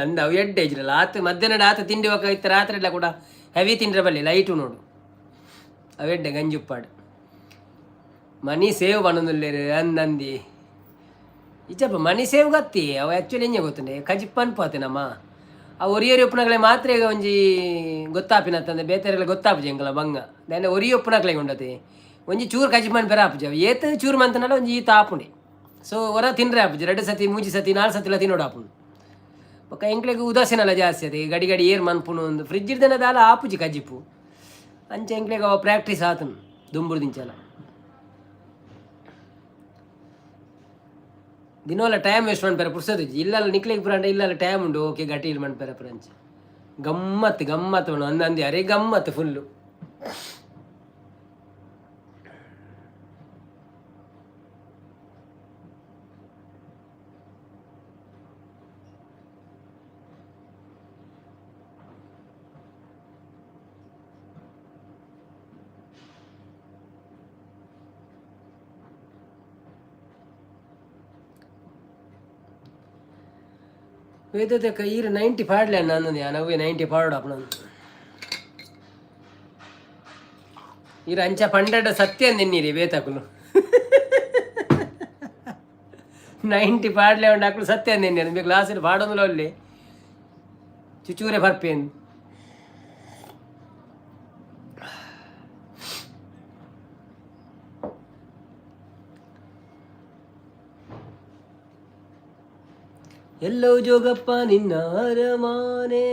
ಅಂದ. ಅವು ಎಡ್ಡೆ ಇಜ್ರಲ್ಲ ಆತ ಮಧ್ಯಾಹ್ನ ಆತ ತಿಂಡಿ ಒಕ್ಕ ಇತ್ತೆ ರಾತ್ರಿ ಎಲ್ಲ ಕೂಡ ಹೆವಿ ತಿಂಡ್ರೆ ಬಲ್ಲಿ ಲೈಟು ನೋಡು. ಅವೆಡ್ಡೆ ಗಂಜಿ ಉಪ್ಪಾಡು. ಮನಿ ಸೇವ್ ಪನ್ನೊಂದುಲ್ಲೆರ್ ಅಂದಂದಿ. ಇಜ್ಜಪ್ಪ, ಮನಿ ಸೇವ್ ಗತ್ತಿ. ಅವು ಆ್ಯಕ್ಚುಲಿ ಎಂಜ ಗೊತ್ತುಂಡೆ, ಕಜಿಪ್ ಪನ್ಪಾತೆ ನಮ್ಮ ಆ ಒರಿಯೊರಿ ಉಪ್ಪುನಕ್ಲೆ ಮಾತ್ರ. ಈಗ ಒಂಜಿ ಗೊತ್ತಾಪಿನತ್ತಂದೆ ಬೇತೆರೆಲ್ಲ ಗೊತ್ತಾಪುಜಿ ಎಂಕಲ ಬಂಗ ದಾನೆ. ಒರಿ ಉಪ್ಪುನಕ್ಲೆಗ್ ಉಂಡತೆ ಒಂಜಿ ಚೂರು ಕಜಿಪ್ ಮನ್ಪೆರೆ ಆಪುಜಿ. ಅವು ಏತ್ ಚೂರು ಮಂತನಲ ಒಂಜಿ ಈತ್ ಆಪುಂಡೆ. ಸೊ ಒರ ತಿನ್ರೆ ಆಪುಜಿ, ರಡ್ಡ್ ಸತಿ, ಮೂಜಿ ಸತಿ, ನಾಲ್ ಸತಿಲ ತಿನ್ನೋಡು ಆಪುಂಡು. ಬೊಕ್ಕ ಎಂಕ್ಲೆಗ್ ಉದಾಸೀನಲ ಜಾಸ್ತಿ ಅದೇ, ಗಡಿ ಗಡಿ ಏರ್ ಮನ್ಪುನು ಒಂದು ಫ್ರಿಜ್ ಇಡ್ದನ ದಾಲ ಆಪುಜಿ ಕಜಿಪು. ಅಂಚ ಎಂಕ್ಲೆಗ್ ಅವ ಪ್ರಾಕ್ಟೀಸ್ ಆತನು ದುಂಬುರ್ದಿಂಚಲ. ದಿನೋಲ ಟೈಮ್ ವೇಸ್ಟ್ ಮನ್ಪೆರೆ ಪುರ್ಸೊತ್ತಿಜ್ಜಿ. ಇಲ್ಲಲ್ಲ ನಿಕ್ಲೆಗ್ ಪುರಾಂಡ ಇಲ್ಲಲ್ಲ ಟೈಮ್ ಉಂಡು. ಓಕೆ, ಗಟೀಲ್ ಮನ್ಪೆರೆ ಪುರಂಚ ಗಮ್ಮತ್ ಗಮ್ಮತ್ ಉಂಡು ಅಂದಂದಿ. ಅರೆ, ಗಮ್ಮತ್ ಫುಲ್ಲು. ವೇದದ ಈರ್ 90 ಪಾಡ್ಲೆ ಅಣ್ಣ ಅಂದಂದು. ಯಾನ್ ಅವ್ವೆ 90 ಪಾಡೋಡು ಅಪ್ಪಣ. ಈರ್ ಅಂಚ ಪಂಡಡ ಸತ್ಯ ಅಂದೆನ್ನೀರಿ. ಬೇತಕುಲು 90 ಪಾಡ್ಲೆ ಉಂಡು, ಅಕುಲು ಸತ್ಯ ಅಂದೆನ್ನೀರು. ನಿಮಗೆ ಕ್ಲಾಸಲ್ಲಿ ಪಾಡೊಂದುಲ ಅಲ್ಲಿ ಚುಚೂರೆ ಬರ್ಪೇನು. ಎಲ್ಲೋ ಜೋಗಪ್ಪ ನಿನ್ನ ಅರಮಾನೆ,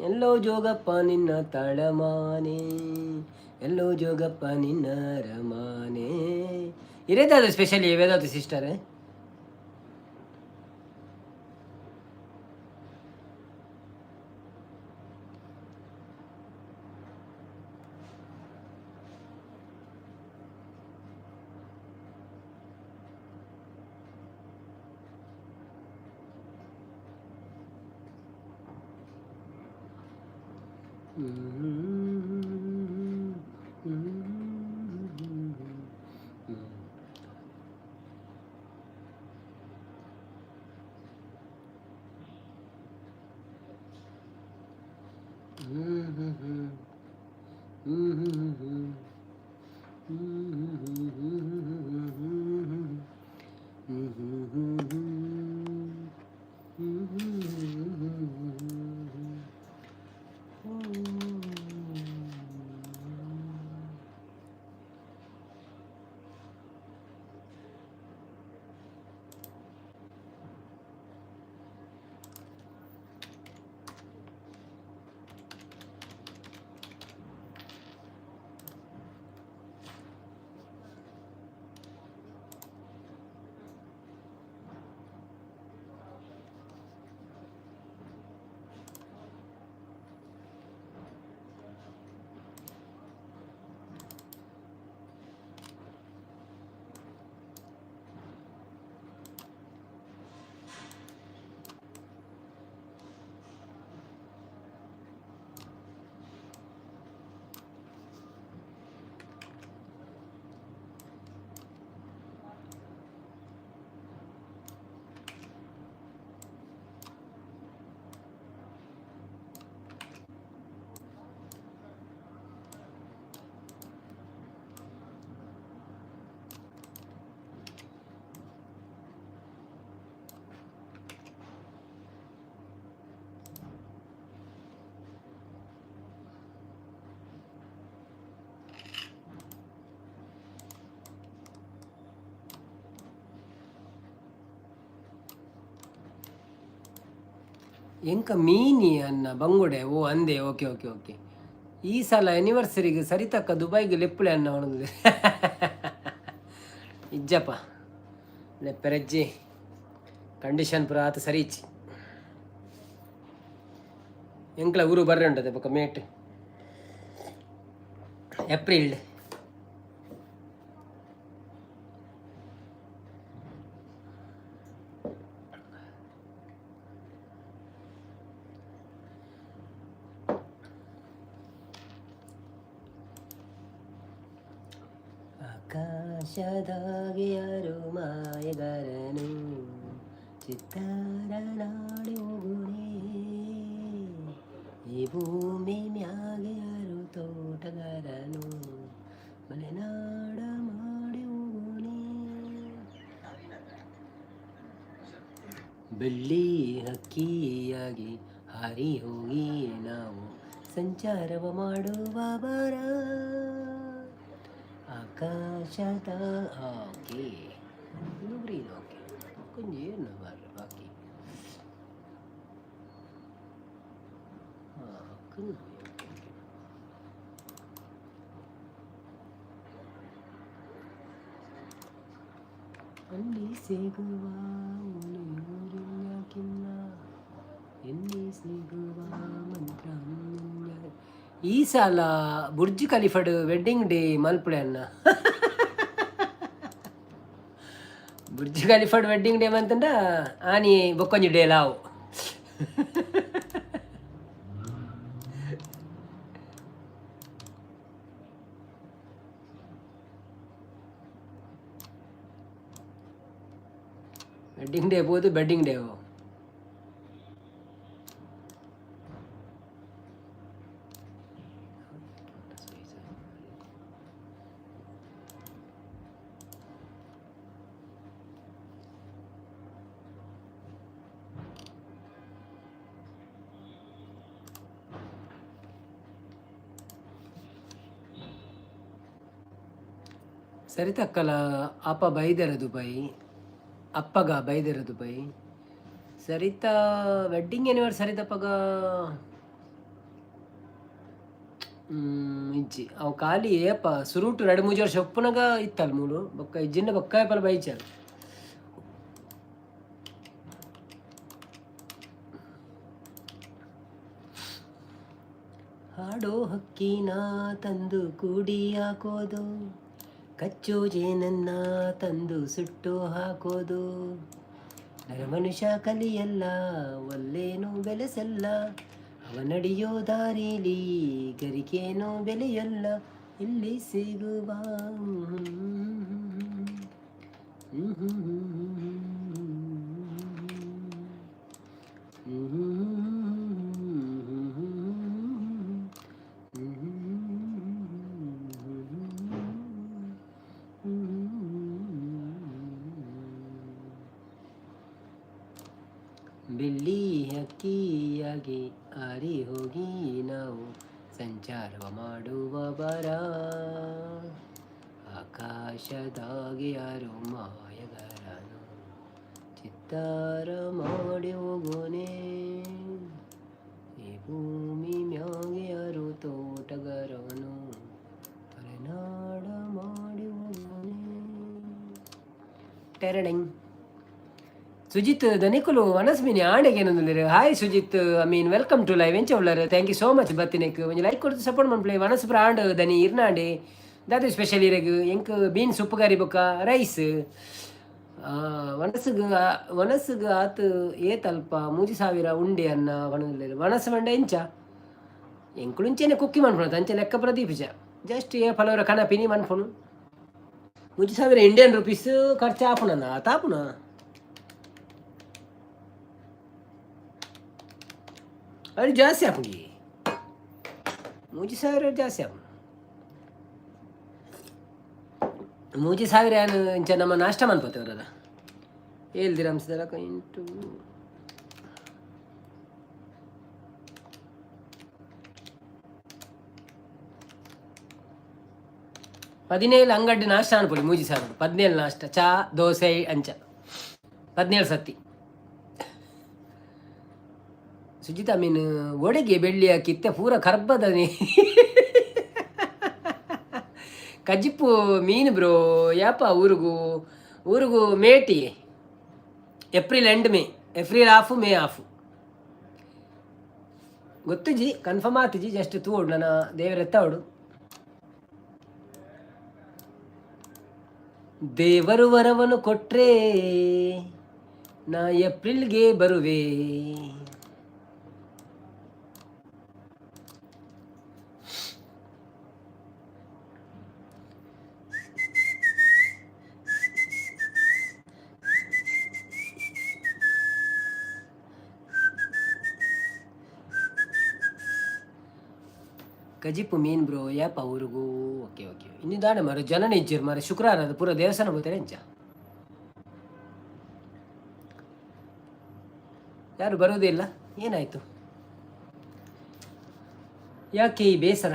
ಎಲ್ಲೋ ಜೋಗಪ್ಪ ನಿನ್ನ ತಳಮಾನೆ, ಎಲ್ಲೋ ಜೋಗಪ್ಪ ನಿನ್ನ ಅರಮಾನೆ. ಇರೇದಾದ ಸ್ಪೆಷಲಿ ವೇದಾವತಿ ಸಿಸ್ಟರ್? ಎಂಕ ಮೀನಿ ಅನ್ನ ಬಂಗುಡೆ. ಓ ಅಂದೆ, ಓಕೆ ಓಕೆ ಓಕೆ. ಈ ಸಲ ಆನಿವರ್ಸರಿಗೆ ಸರಿತಕ್ಕ ದುಬೈಗೆ ಲೆಪ್ಪುಲೆ ಅನ್ನ ಅವನದು. ಇಜ್ಜಪ್ಪ, ಲೆಪ್ಪೆರಜ್ಜಿ, ಕಂಡೀಷನ್ ಪೂರ ಆತ ಸರಿ ಇಚ್ಚಿ. ಎಂಕ್ಲ ಊರು ಬರ್ರೆ ಉಂಟದೆ ಬೊಕ ಮೇಟ್ ಏಪ್ರಿಲ್. ಆಕಾಶದಾಗೆ ಯಾರು ಮಾಯಗಾರನು, ಚಿತ್ತಾರ ನಾಡಿ ಹೋಗುಣೆ. ಈ ಭೂಮಿ ಮ್ಯಾಗೆ ಯಾರು ತೋಟಗಾರನು, ಮಲೆನಾಡ ಮಾಡಿ ಹೋಗುಣೆ. ಬೆಳ್ಳಿ ಹಕ್ಕಿಯಾಗಿ ಹಾರಿ ಹೋಗಿ ನಾವು ಸಂಚಾರವ ಮಾಡುವ ಬರ ಆಕಾಶದ. Okay, green. ಓಕೆ, ಕೊಂಚ ಏನು ಬರ್ರ ಬಾಕಿ. ಓಕೆ. ಅಲ್ಲಿ ಸಿಗುವ ಕಿನ್ನ, ಎಲ್ಲಿ ಸಿಗುವ ಮಂತ್ರ. ಈ ಸಲ ಬುರ್ಜ್ ಖಲೀಫಡ್ ವೆಡ್ಡಿಂಗ್ ಡೇ ಮಲ್ಪುಳೆ ಅನ್ನ. ಬುರ್ಜ್ ಖಲೀಫಡ್ ವೆಡ್ಡಿಂಗ್ ಡೇ ಮಂತಂಡ ಆನಿ ಬೊಕ್ಕೊಂಜಿ ಡೇ ಲಾವು. ವೆಡ್ಡಿಂಗ್ ಡೇ ಬೋದು, ಬೆಡ್ಡಿಂಗ್ ಡೇ. ಸರಿತಕ್ಕಲ ಅಪ್ಪ ಬೈದೆರ ದುಬೈ, ಅಪ್ಪಗ ಬೈದೆರ ದುಬೈ. ಸರಿತಾ ವೆಡ್ಡಿಂಗ್ ಆನಿವರ್ಸರಿ ತಪ್ಪಗ ಇಜ್ಜಿ. ಅವು ಖಾಲಿ ಏಪ ಸುರುಟು 2-3 ವರ್ಷ ಒಪ್ಪುನಗ ಇತ್ತಲ್ಲ ಮೂಲು ಬೊಕ್ಕ ಇಜ್ಜಿಂಡ ಬೊಕ್ಕ ಏಪಲ ಬೈಚಲ್. ಹಾಡೋ ಹಕ್ಕಿನ ತಂದು ಕೂಡಿ ಹಾಕೋದು, ಕಚ್ಚೋ ಜೇನನ್ನ ತಂದು ಸುಟ್ಟು ಹಾಕೋದು. ನರ ಮನುಷ್ಯ ಕಲಿಯಲ್ಲ, ಒಲ್ಲೇನು ಬೆಳೆಸಲ್ಲ, ಅವ ನಡೆಯೋ ದಾರಿಲಿ ಗರಿಕೇನೋ ಬೆಲೆಯಲ್ಲ. ಇಲ್ಲಿ ಸಿಗುವ ಬೆಳ್ಳಿ ಹಕ್ಕಿಯಾಗಿ ಹಾರಿ ಹೋಗಿ ನಾವು ಸಂಚಾರವ ಮಾಡುವ ಬರ. ಆಕಾಶದಾಗೆ ಯಾರು ಮಾಯಗಾರನು, ಚಿತ್ತಾರ ಮಾಡಿ ಹೋಗೋನೆ. ಈ ಭೂಮಿ ಮ್ಯಾಗೆ ಯಾರು ತೋಟಗಾರನು, ಮಲೆನಾಡ ಮಾಡಿ ಹೋಗೋನೆ. ಟೆರಡೆಂಗ್. ಸುಜಿತ್ ದನಿಕುಲು ವನಸ್ಮಿನಿ ಆಂಡೆಗೆ ಏನಂದ್ರೆ. Hi Sujith, I mean, welcome to live. ಎಂಚ ಉಳ್ಳಾರ? Thank you so much ಬತ್ತಿನೆಕ್. ಒಂಜಿ ಲೈಕ್ ಕೊಡ್ತು ಸಪೋರ್ಟ್ ಮನ್ಪುಲೆ. ವನಸ್ ಪುರ ಆಂಡ್ ದನಿ ಇರ್ನಾಂಡೆ. ದಾದ ಸ್ಪೆಷಲ್ ಇರೆಗ್? ಎಂಕ್ ಬೀನ್ಸ್ ಉಪ್ಪುಗಾರಿ ಬೊಕ್ಕ ರೈಸ್. ವನಸ್ಗ್ ವನಸ್ಗ್ ಆತ್ ಏತಲ್ಪ 3000 ಉಂಡೆ ಅನ್ನ ಪನೊಂದುಲ್ಲೆರ್. ವನಸ್ ಪಂಡ ಎಂಚ? ಎಂಕುಲು ಇಂಚೆನೆ ಕುಕ್ಕಿ ಮನ್ಪುನ, ಅಂಚೆ ಲೆಕ್ಕ ಪ್ರದೀಪಿಜ. ಜಸ್ಟ್ ಏ ಫಲವರ ಕನ ಪಿನಿ ಮನ್ಪುನು. 3000 ಇಂಡಿಯನ್ ರುಪೀಸ್ ಖರ್ಚು ಆಪುನ ಆತಾಪುನ. ಅದು ಜಾಸ್ತಿ ಆಪುಂಡಿ, 3000 ಜಾಸ್ತಿ ಆಪುಂಡು. 3000 ಏನು ಇಂಚ ನಮ್ಮ ನಾಷ್ಟ ಮನ್ಪತ್ತೇವರಲ್ಲ. 7 ದಿರಮ್ಸ್ ಇಂಟು 17 ಅಂಗಡಿ ನಾಷ್ಟ ಅನ್ಕೊಳ್ಳಿ. 3000 17 ನಾಷ್ಟ, ಚಾ ದೋಸೆ ಅಂಚ 17 ಸತಿ. ಸುಜಿತಾ ಮೀನು ಒಡೆಗೆ ಬೆಳ್ಳಿ ಕಿತ್ತೆ ಪೂರ ಕರ್ಬದನಿ. ಕಜಿಪ್ಪು ಮೀನು ಬ್ರೋ. ಯಾಪ ಊರುಗು? ಊರುಗು ಮೇಟಿ, April end, May, April half, May half. ಗೊತ್ತುಜಿ, ಕನ್ಫರ್ಮ್ ಆತುಜಿ. ಜಸ್ಟ್ ತೂವೊಡು, ನನ್ನ ದೇವರ ಎತ್ತವಡು. ದೇವರು ವರವನ್ನು ಕೊಟ್ರೆ ನಾ ಏಪ್ರಿಲ್ಗೆ ಬರುವೆ. ಕಜಿಪು ಮೀನ್ ಬ್ರೋ. ಯಾಪ ಊರುಗು? Okay okay. ಇನ್ನು ದಾನೆ ಮಾರೆ, ಜನನೇ ಇಜ್ಜೆರ್ ಮಾರೆ. ಶುಕ್ರವಾರ ಅದು ಪೂರ ದೇವಸ್ಥಾನ ಹೋಗ್ತಾರೆ ಎಂಚ? ಯಾರು ಬರೋದೇ ಇಲ್ಲ. ಏನಾಯ್ತು? ಯಾಕೆ ಈ ಬೇಸರ?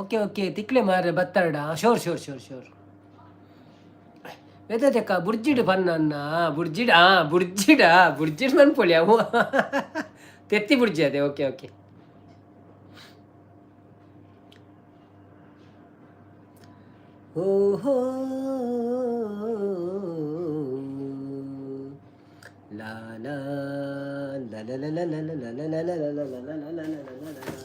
ಓಕೆ ಓಕೆ, ತಿಕ್ಲೆ ಮಾರ್ರೆ ಬತ್ತಾರಡ. ಶೋರ್ ಶೋರ್ ಶೋರ್ ಶೋರ್. ವೆದತೆಕ್ಕ ಬುರ್ಜಿಡ್ ಪನ್ನ ಬುರ್ಜಿಡ್. ಆ ಬುರ್ಜಿಡ, ಬುರ್ಜಿಡ್ ಮನ್ಪೊಲಿ. ಅವು ತೆತ್ತಿ ಬುರ್ಜಿ ಅದೇ. Okay okay. ಓಹೋ, ಲಾ ಲಾ ಲಾ ಲಾ ಲಾ ಲಾ ಲಾ ಲಾ ಲಾ ಲಾ ಲಾ ಲಾ ಲಾ ಲಾ ಲಾ ಲಾ ಲಾ.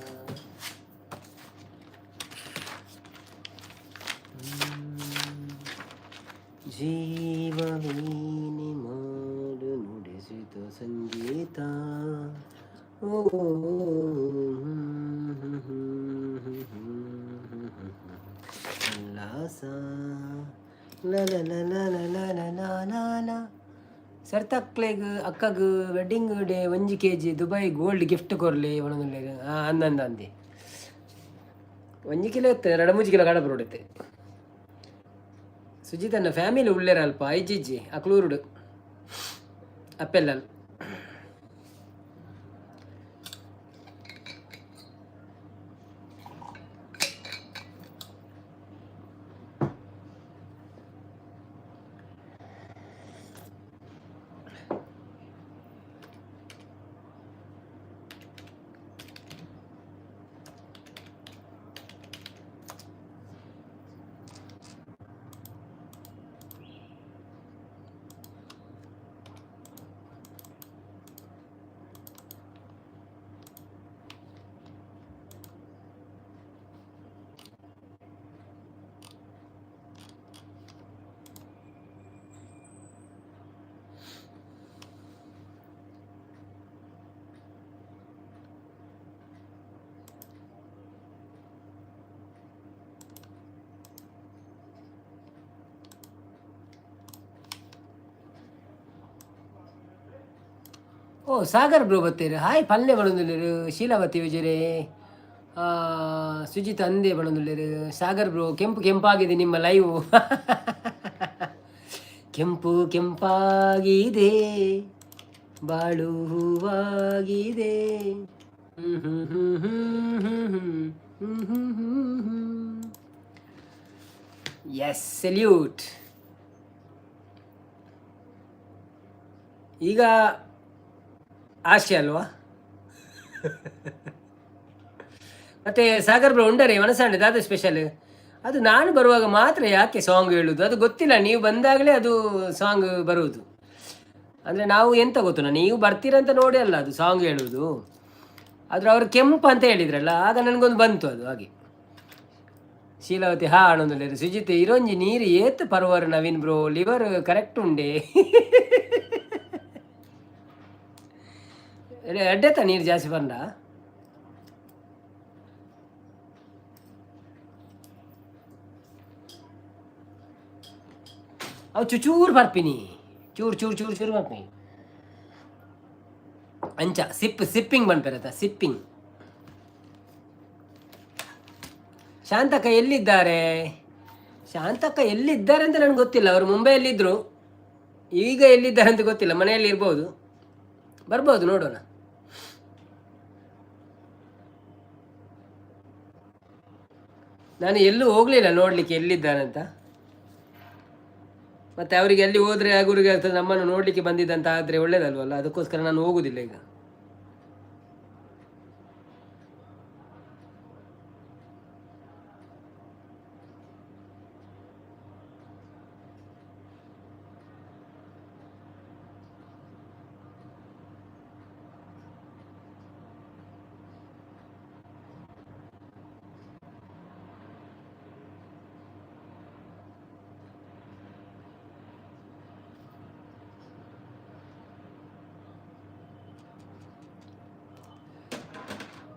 ಜೀವವೀಣೆ ಮಾಡು ನುಡಿಸಿದ ಸಂಗೀತ. ಓ ಉಲ್ಲಾಸ ಲ ಲ ಲ ಲ ಲ ಲ ಲ ಲ. ಸರ್ತಕ್ಲೆಗ್ ಅಕ್ಕಗ್ wedding day 1 KG Dubai gold gift ಕೊರ್ಲಿ ಒಣಗುಲ್ಲೇರು. ಅಂದಂದ ಅಂದಿ. 1 ಕಿಲೋ ಇತ್ತು, 2-3 ಕಿಲೋ ಕಡಪು ಹೊಡಿತೆ. ಸುಜಿತನ್ನ ಫ್ಯಾಮಿಲಿ ಉಳ್ಳೇರ ಅಲ್ಪ ಐಜಿಜ್ಜಿ ಅಕ್ಲೂರುಡು ಅಪ್ಪೆಲ್ಲಲ್. ಓ ಸಾಗರ್ ಬ್ರೋ ಬತ್ತೇರು. ಹಾಯ್ ಪಲ್ಲೆ ಬಣದುಲ್ಲೇರು. ಶೀಲಾವತಿ ವಿಜಯರೇ, ಸುಜಿತ್ ಅಂದೆ ಬಣದುಲ್ಲೇರು. ಸಾಗರ್ ಬ್ರೋ, ಕೆಂಪು ಕೆಂಪಾಗಿದೆ ನಿಮ್ಮ ಲೈವ್. ಕೆಂಪು ಕೆಂಪಾಗಿದೆ, ಬಾಳು ಹೂವಾಗಿದೆ. S, salute. ಈಗ ಆಸೆ ಅಲ್ವಾ? ಮತ್ತೆ ಸಾಗರ್ ಬ್ರೋ, ಉಂಡರೆ ಮನಸಾಂಡೆ ದಾದ ಸ್ಪೆಷಲ್? ಅದು ನಾನು ಬರುವಾಗ ಮಾತ್ರ ಯಾಕೆ ಸಾಂಗ್ ಹೇಳುವುದು ಅದು ಗೊತ್ತಿಲ್ಲ. ನೀವು ಬಂದಾಗಲೇ ಅದು ಸಾಂಗ್ ಬರುವುದು. ಅಂದರೆ ನಾವು ಎಂತ ಗೊತ್ತು, ನೀವು ಬರ್ತೀರಂತ ನೋಡಿ ಅಲ್ಲ ಅದು ಸಾಂಗ್ ಹೇಳುವುದು. ಆದರೆ ಅವರು ಕೆಂಪು ಅಂತ ಹೇಳಿದ್ರಲ್ಲ, ಆಗ ನನಗೊಂದು ಬಂತು ಅದು ಹಾಗೆ. ಶೀಲಾವತಿ ಹಾ ಆನಂದಲೇರು. ಸುಜಿತ್ ಇರೊಂಜಿ ನೀರು ಏತ್ ಪರ್ವರು ನವೀನ್ ಬ್ರೋ, ಲಿವರ್ ಕರೆಕ್ಟ್ ಉಂಡೆ ಎಡ್ಡೆತ ನೀರು ಜಾಸ್ತಿ ಬಂದ. ಅವು ಚುಚೂರು ಬರ್ಪಿನಿ, ಚೂರು ಚೂರು ಚೂರು ಚೂರು ಬರ್ಪಿನಿ ಅಂಚ ಸಿಪ್ ಸಿಪ್ಪಿಂಗ್ ಬಂದ್ಪೆರತ ಸಿಪ್ಪಿಂಗ್. ಶಾಂತಕ್ಕ ಎಲ್ಲಿದ್ದಾರೆ? ಶಾಂತಕ್ಕ ಎಲ್ಲಿದ್ದಾರೆ ಅಂತ ನನಗೆ ಗೊತ್ತಿಲ್ಲ. ಅವರು ಮುಂಬೈಯಲ್ಲಿದ್ದರು, ಈಗ ಎಲ್ಲಿದ್ದಾರೆ ಅಂತ ಗೊತ್ತಿಲ್ಲ. ಮನೆಯಲ್ಲಿ ಇರ್ಬೋದು, ಬರ್ಬೋದು, ನೋಡೋಣ. ನಾನು ಎಲ್ಲೂ ಹೋಗಲಿಲ್ಲ ನೋಡಲಿಕ್ಕೆ ಎಲ್ಲಿದ್ದಾರೆ ಅಂತ. ಮತ್ತು ಅವರಿಗೆ ಅಲ್ಲಿ ಹೋದರೆ ಆಗುರಿಗೆ ಆಗ್ತದೆ, ನಮ್ಮನ್ನು ನೋಡಲಿಕ್ಕೆ ಬಂದಿದ್ದಂತ ಆದರೆ ಒಳ್ಳೇದಲ್ವಲ್ಲ, ಅದಕ್ಕೋಸ್ಕರ ನಾನು ಹೋಗುದಿಲ್ಲ ಈಗ.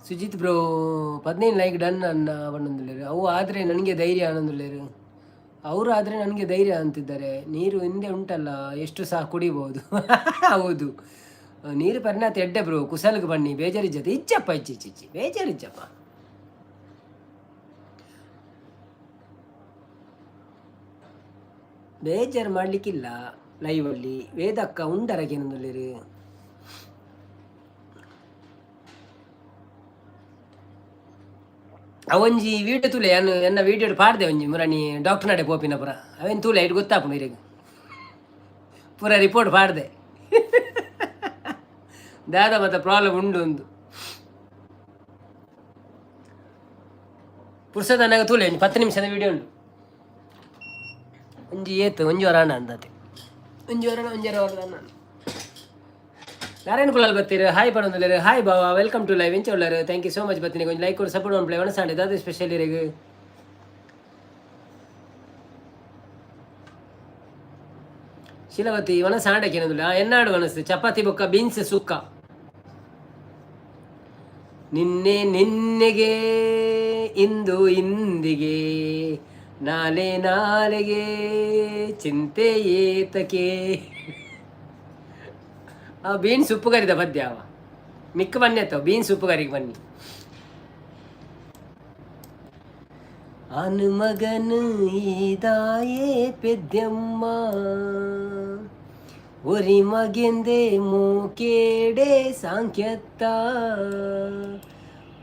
ಸುಜಿತ್ ಬ್ರೋ 15 ಲೈಕ್ ಡನ್ ಅನ್ನ ಅವನೊಂದುಳ್ಳೇರು. ಅವು ಆದರೆ ನನಗೆ ಧೈರ್ಯ ಆನಂದುಳ್ಳೇರು. ಅವರು ಆದರೆ ನನಗೆ ಧೈರ್ಯ ಅಂತಿದ್ದಾರೆ. ನೀರು ಹಿಂದೆ ಉಂಟಲ್ಲ, ಎಷ್ಟು ಸಹ ಕುಡಿಬೋದು. ಹೌದು, ನೀರು ಪರಿಣಾತ ಎಡ್ಡೆ ಬ್ರೋ. ಕುಸಲ್ಗೆ ಬನ್ನಿ, ಬೇಜಾರಿಜ್ಜತೆ ಇಚ್ಚಪ್ಪ, ಇಚ್ಚಿ ಇಚ್ಚಿ ಇಚ್ಚಿ ಬೇಜಾರಿಜ್ಜಪ್ಪ. ಬೇಜಾರು ಮಾಡಲಿಕ್ಕಿಲ್ಲ ಲೈವಲ್ಲಿ. ವೇದಕ್ಕ ಉಂಡರಗೇನಂದುಳ್ಳೇರು. ಅವೊಂಜಿ ವೀಡಿಯೋ ತೂಲೆ, ಎನ್ನ ಎನ್ನ ವೀಡಿಯೋ ಪಾಡ್ದೆ ಒಂಜಿ ಮುರಾಣಿ ಡಾಕ್ಟರ್ ನಡೆ ಪೋಪಿನ ಪುರ ಅವೇನು ತೂಲೆ ಇಟ್ಟು ಗೊತ್ತಾಪುಂಡು ಇರೆಗ್. ಪೂರ ರಿಪೋರ್ಟ್ ಪಾಡ್ದೆ, ದಾದ ಮತ್ತೆ ಪ್ರಾಬ್ಲಮ್ ಉಂಡು ಒಂದು ಪುರ್ಸದನ್ನಾಗ ತೂಲೆ. ಒಂಜಿ 10 ನಿಮಿಷದ ವೀಡಿಯೋ ಉಂಡು. ಒಂಜಿ ಏತು ಒಂಜಿ ವರಾಣ ಅಂದತೆ, ಒಂಜಿ ವರಾಣ ಒಂಜಿ ವರ. ನಾರಾಯಣ ಕುಲಾಲ್ ಬತ್ತೀರು, ಹಾಯ್ ಪಡೊಂದುಲ್ಲೆರ್. ಹಾಯ್ ಬಾವ, welcome to live. ಎಂಚ ಉಳ್ಳಾರು? Thank you so much ಬತ್ತೀನಿ. ಕೊಂಚ ಲೈಕ್ ಕೊಡು, ಸಪೋರ್ಟ್ ಮನ್ಪುಲೆ. ವನಸಾಂಡ್ ದಾದ ಸ್ಪೆಷಲ್ ಇರೆಗ್? ಶೀಲವತಿ ವನಸಾಂಡ ಕೇನೊಂದುಲ್ಲ. ಎನ್ನಾಡು ವನಸು ಚಪಾತಿ ಬೊಕ್ಕ ಬೀನ್ಸ್ ಸುಕ್ಕ. ನಿನ್ನೆ ನಿನ್ನೆಗೆ ಇಂದು ಇಂದಿಗೆ ನಾಳೆ ನಾಳೆಗೆ ಚಿಂತೆ ಏತಕೆ. ಆ ಬೀನ್ಸ್ ಉಪ್ಪು ಕರಿದ ಪದ್ಯ ಅವ ಮಿಕ್ಕ ಬನ್ನಿ ಅತ್ತವ ಬೀನ್ಸ್ ಉಪ್ಪು ಕರಿಗೆ ಬನ್ನಿ. ಅನುಮಗನು ಈದಾಯೇ ಪೆದ್ದೆಮ್ಮ ಒರಿ ಮಗೆಂದೆ ಮೂಕೇಡೆ ಸಾಂಖ್ಯತ್ತ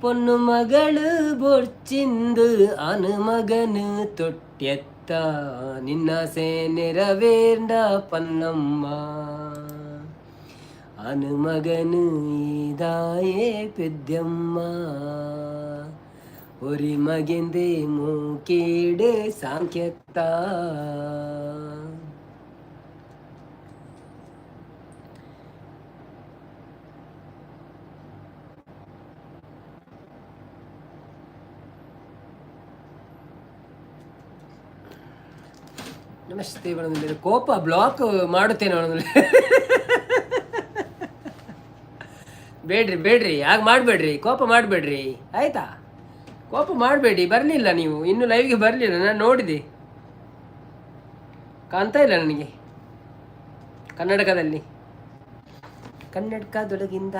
പൊന്നു മകള് ബൊർച്ചിന്ത് അനുമകന് തൊട്ടെത്ത നിന്നാസെ ನೆರವೇರ್ಂಡ ಪನ್ನಮ್ಮ ಅನುಮಗನು ಈದಾಯೇ ಪೆದ್ದೆಮ್ಮ ಒರಿ ಮಗೆಂದೆ ಮೂಕೇಡೆ ಸಾಂಖ್ಯತ್ತ. ನಮಸ್ತೆ ಬಣ್ಣದಲ್ಲಿ. ಕೋಪ ಬ್ಲಾಕ್ ಮಾಡುತ್ತೇನೆ ಬಣ್ಣದಲ್ಲಿ. ಬೇಡ್ರಿ ಬೇಡ್ರಿ, ಹಾಗೆ ಮಾಡಬೇಡ್ರಿ, ಕೋಪ ಮಾಡಬೇಡ್ರಿ, ಆಯಿತಾ? ಕೋಪ ಮಾಡಬೇಡಿ. ಬರಲಿಲ್ಲ ನೀವು ಇನ್ನೂ ಲೈವ್ಗೆ ಬರಲಿಲ್ಲ. ನಾನು ನೋಡಿದೆ, ಕಾಣ್ತಾ ಇಲ್ಲ ನನಗೆ. ಕನ್ನಡಕದಲ್ಲಿ ಕನ್ನಡಕದೊಳಗಿಂದ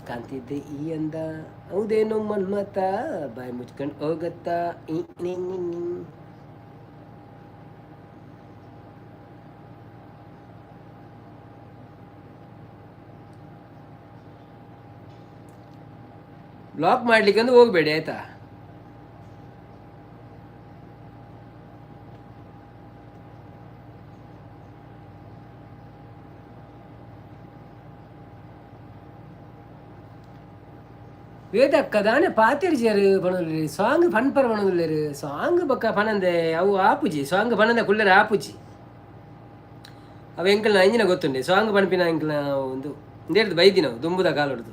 ಕಾಣ್ತಿದ್ದೆ ಈ ಅಂದ, ಹೌದೇನೋ ಮನ್ಮತ ಬಾಯಿ ಮುಚ್ಕೊಂಡು ಹೋಗತ್ತಾ ಈ. ಬ್ಲಾಕ್ ಮಾಡ್ಲಿಕ್ಕೆ ಅಂದ್ರೆ ಹೋಗಬೇಡಿ, ಆಯ್ತಾ? ವೇದಕ್ಕ ದಾನೆ ಪಾತೆರ್ಜರ್ ಪನೊಂದುಲ್ಲೆರ್, ಸಾಂಗ್ ಪನ್ಪರ ಪನೊಂದುಲ್ಲೆರ್. ಸಾಂಗ್ ಬೊಕ್ಕ ಪನಂದೆ ಅವು ಆಪುಜಿ, ಸಾಂಗ್ ಪನಂದೆ ಕುಲ್ಲರೆ ಆಪುಜಿ. ಅವ ಎಂಕಲ್ನ ಇಂಜಿನ ಗೊತ್ತುಂಡೆ ಸಾಂಗ್ ಪನ್ಪಿನ ಎಂಕಲ್ನ ಒಂದು ಇಂದೇರ್ದು ಬೈದಿನವು ದುಂಬುದ ಕಾಲೊಡ್ದು.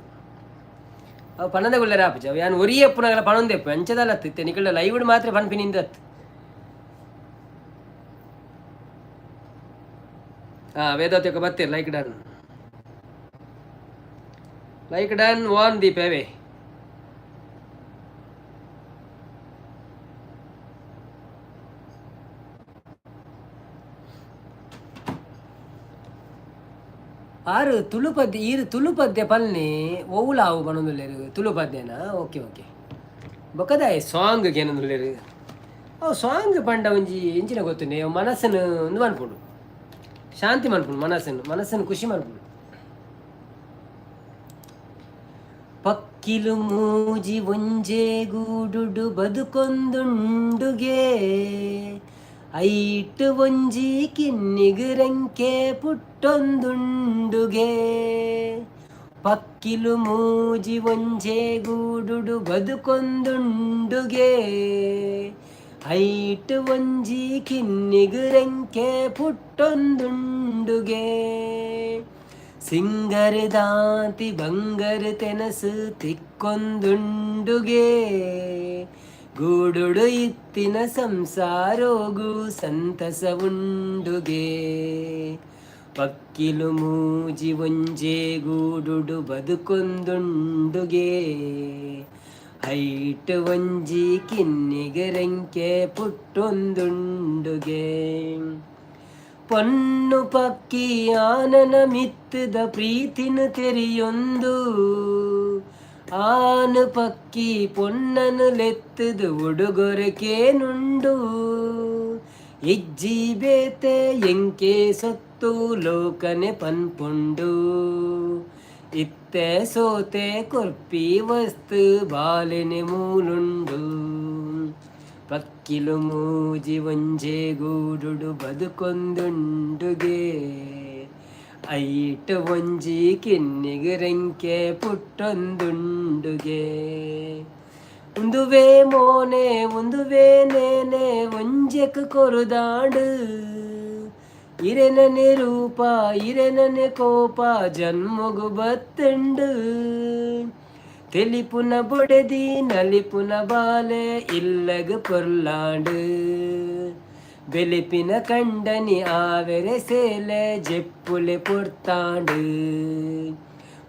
ಅವು ಪನಂದ ಗುಳ್ಳರ ಆಪುಜ. ಅವು ಯಾನ್ ಒರಿಯೆ ಎಪ್ಪುನಗಲ ಪನೊಂದೆಪ್ಪು ಅಂಚದಲ್ಲ ಇತ್ತೆ ನಿಕಲ್ನ ಲೈವ್ ಮಾತ್ರ ಪನ್ಪಿನಿಂದ ಅತ್ತು. ಹಾ, Vedavathi ಬತ್ತೀರ್. Like done, like done. One Deep ಅವೇ. ಆರು ತುಳು ಪದ್ಯ, ಈರು ತುಳು ಪದ್ಯ ಪಲ್ನಿ ಒವುಲಾವು ಪನೊಂದುಲ್ಲೆರ್? ತುಳು ಪದ್ಯನಾ? Okay okay. ಬೊಕದಾಯೆ ಸಾಂಗ್ ಕೇನೊಂದುಲ್ಲೆರ್. ಅವು ಸಾಂಗ್ ಪಂಡ ಒಂಜಿ ಎಂಚಿನ ಗೊತ್ತುಂಡೆ, ಮನಸ್ಸನ್ನು ಒಂದು ಮನ್ಪುಂಡು, ಶಾಂತಿ ಮನ್ಪುಂಡು, ಮನಸ್ಸನ್ನು ಮನಸ್ಸನ್ನು ಖುಷಿ ಮನ್ಪುಂಡು. ಪಕ್ಕಿಲು ಮೂಜಿ ಒಂಜೇ ಗೂಡುಡು ಬದುಕೊಂದುಂಡುಗೆ, ಐಟ್ ಒಂಜಿ ಕಿನ್ನಿಗ್ ರೆಂಕೆ ಪುಟ್ಟೊಂದುಂಡುಗೆ. ಪಕ್ಕಿಲು ಮೂಜಿ ಒಂಜೇ ಗೂಡುಡು ಬದುಕೊಂದುಂಡುಗೆ, ಐಟ್ ಒಂಜಿ ಕಿನ್ನಿಗ್ ರೆಂಕೆ ಪುಟ್ಟೊಂದುಂಡುಗೆ. ಸಿಂಗರ್ ದಾಂತಿ ಬಂಗರ್ ತೆನಸು ತಿಕ್ಕೊಂದುಂಡುಗೆ, ಗೂಡುಡು ಇತ್ತಿನ ಸಂಸಾರೋಗು ಸಂತಸ ಉಂಡುಗೆ. ಪಕ್ಕಿಲು ಮೂಜಿ ಒಂಜೇ ಗೂಡುಡು ಬದುಕೊಂದುಂಡುಗೆ, ಐಟ್ ಒಂಜಿ ಕಿನ್ನಿಗ್ ರೆಂಕೆ ಪುಟ್ಟೊಂದುಂಡುಗೆ. ಪೊನ್ನು ಪಕ್ಕಿ ಆನನ ಮಿತ್ತದ ಪ್ರೀತಿನ ತೆರಿಯೊಂದು, ಆನು ಪಕ್ಕಿ ಪೊನ್ನನು ಲೆತ್ತದು ಉಡುಗೊರೆಕೇನುಂಡು. ಇಜ್ಜಿ ಬೇತೆ ಎಂಕೆ ಸೊತ್ತು ಲೋಕನೆ ಪನ್ಪುಂಡು, ಇತ್ತೆ ಸೋತೆ ಕೊರ್ಪಿ ವಸ್ತು ಬಾಲೆನೆ ಮೂಲುಂಡು. ಪಕ್ಕಿಲು ಮೂಜಿ ಒಂಜೇ ಗೂಡುಡು ಬದುಕೊಂದುಂಡುಗೆ, ಐಟ್ ಒಂಜಿ ಕಿನ್ನಿಗ್ ರೆಂಕೆ ಪುಟ್ಟೊಂದುಂಡುಗೆ. ಉಂದುವೇ ಮೋನೆ ಉಂದುವೇ ನೇನೆ ಒಂಜೆಕ್ ಕೊರುದಾಂಡು, ಇರೆನನೆ ರೂಪ ಇರೆನನೆ ಕೋಪ ಜನ್ಮಗು ಬತ್ತುಂಡು. ತೆಲಿಪುನ ಬೊಡೆದಿ ನಲಿಪುನ ಬಾಲೆ ಇಲ್ಲಗ್ ಪೊರ್ಲಾಂಡು, ಬೆಲಿಪಿನ ಕಂಡನಿ ಆವೆರೆ ಸೇಲೆ ಜೆಪ್ಪುಲೆ ಪೊರ್ತಾಂಡು.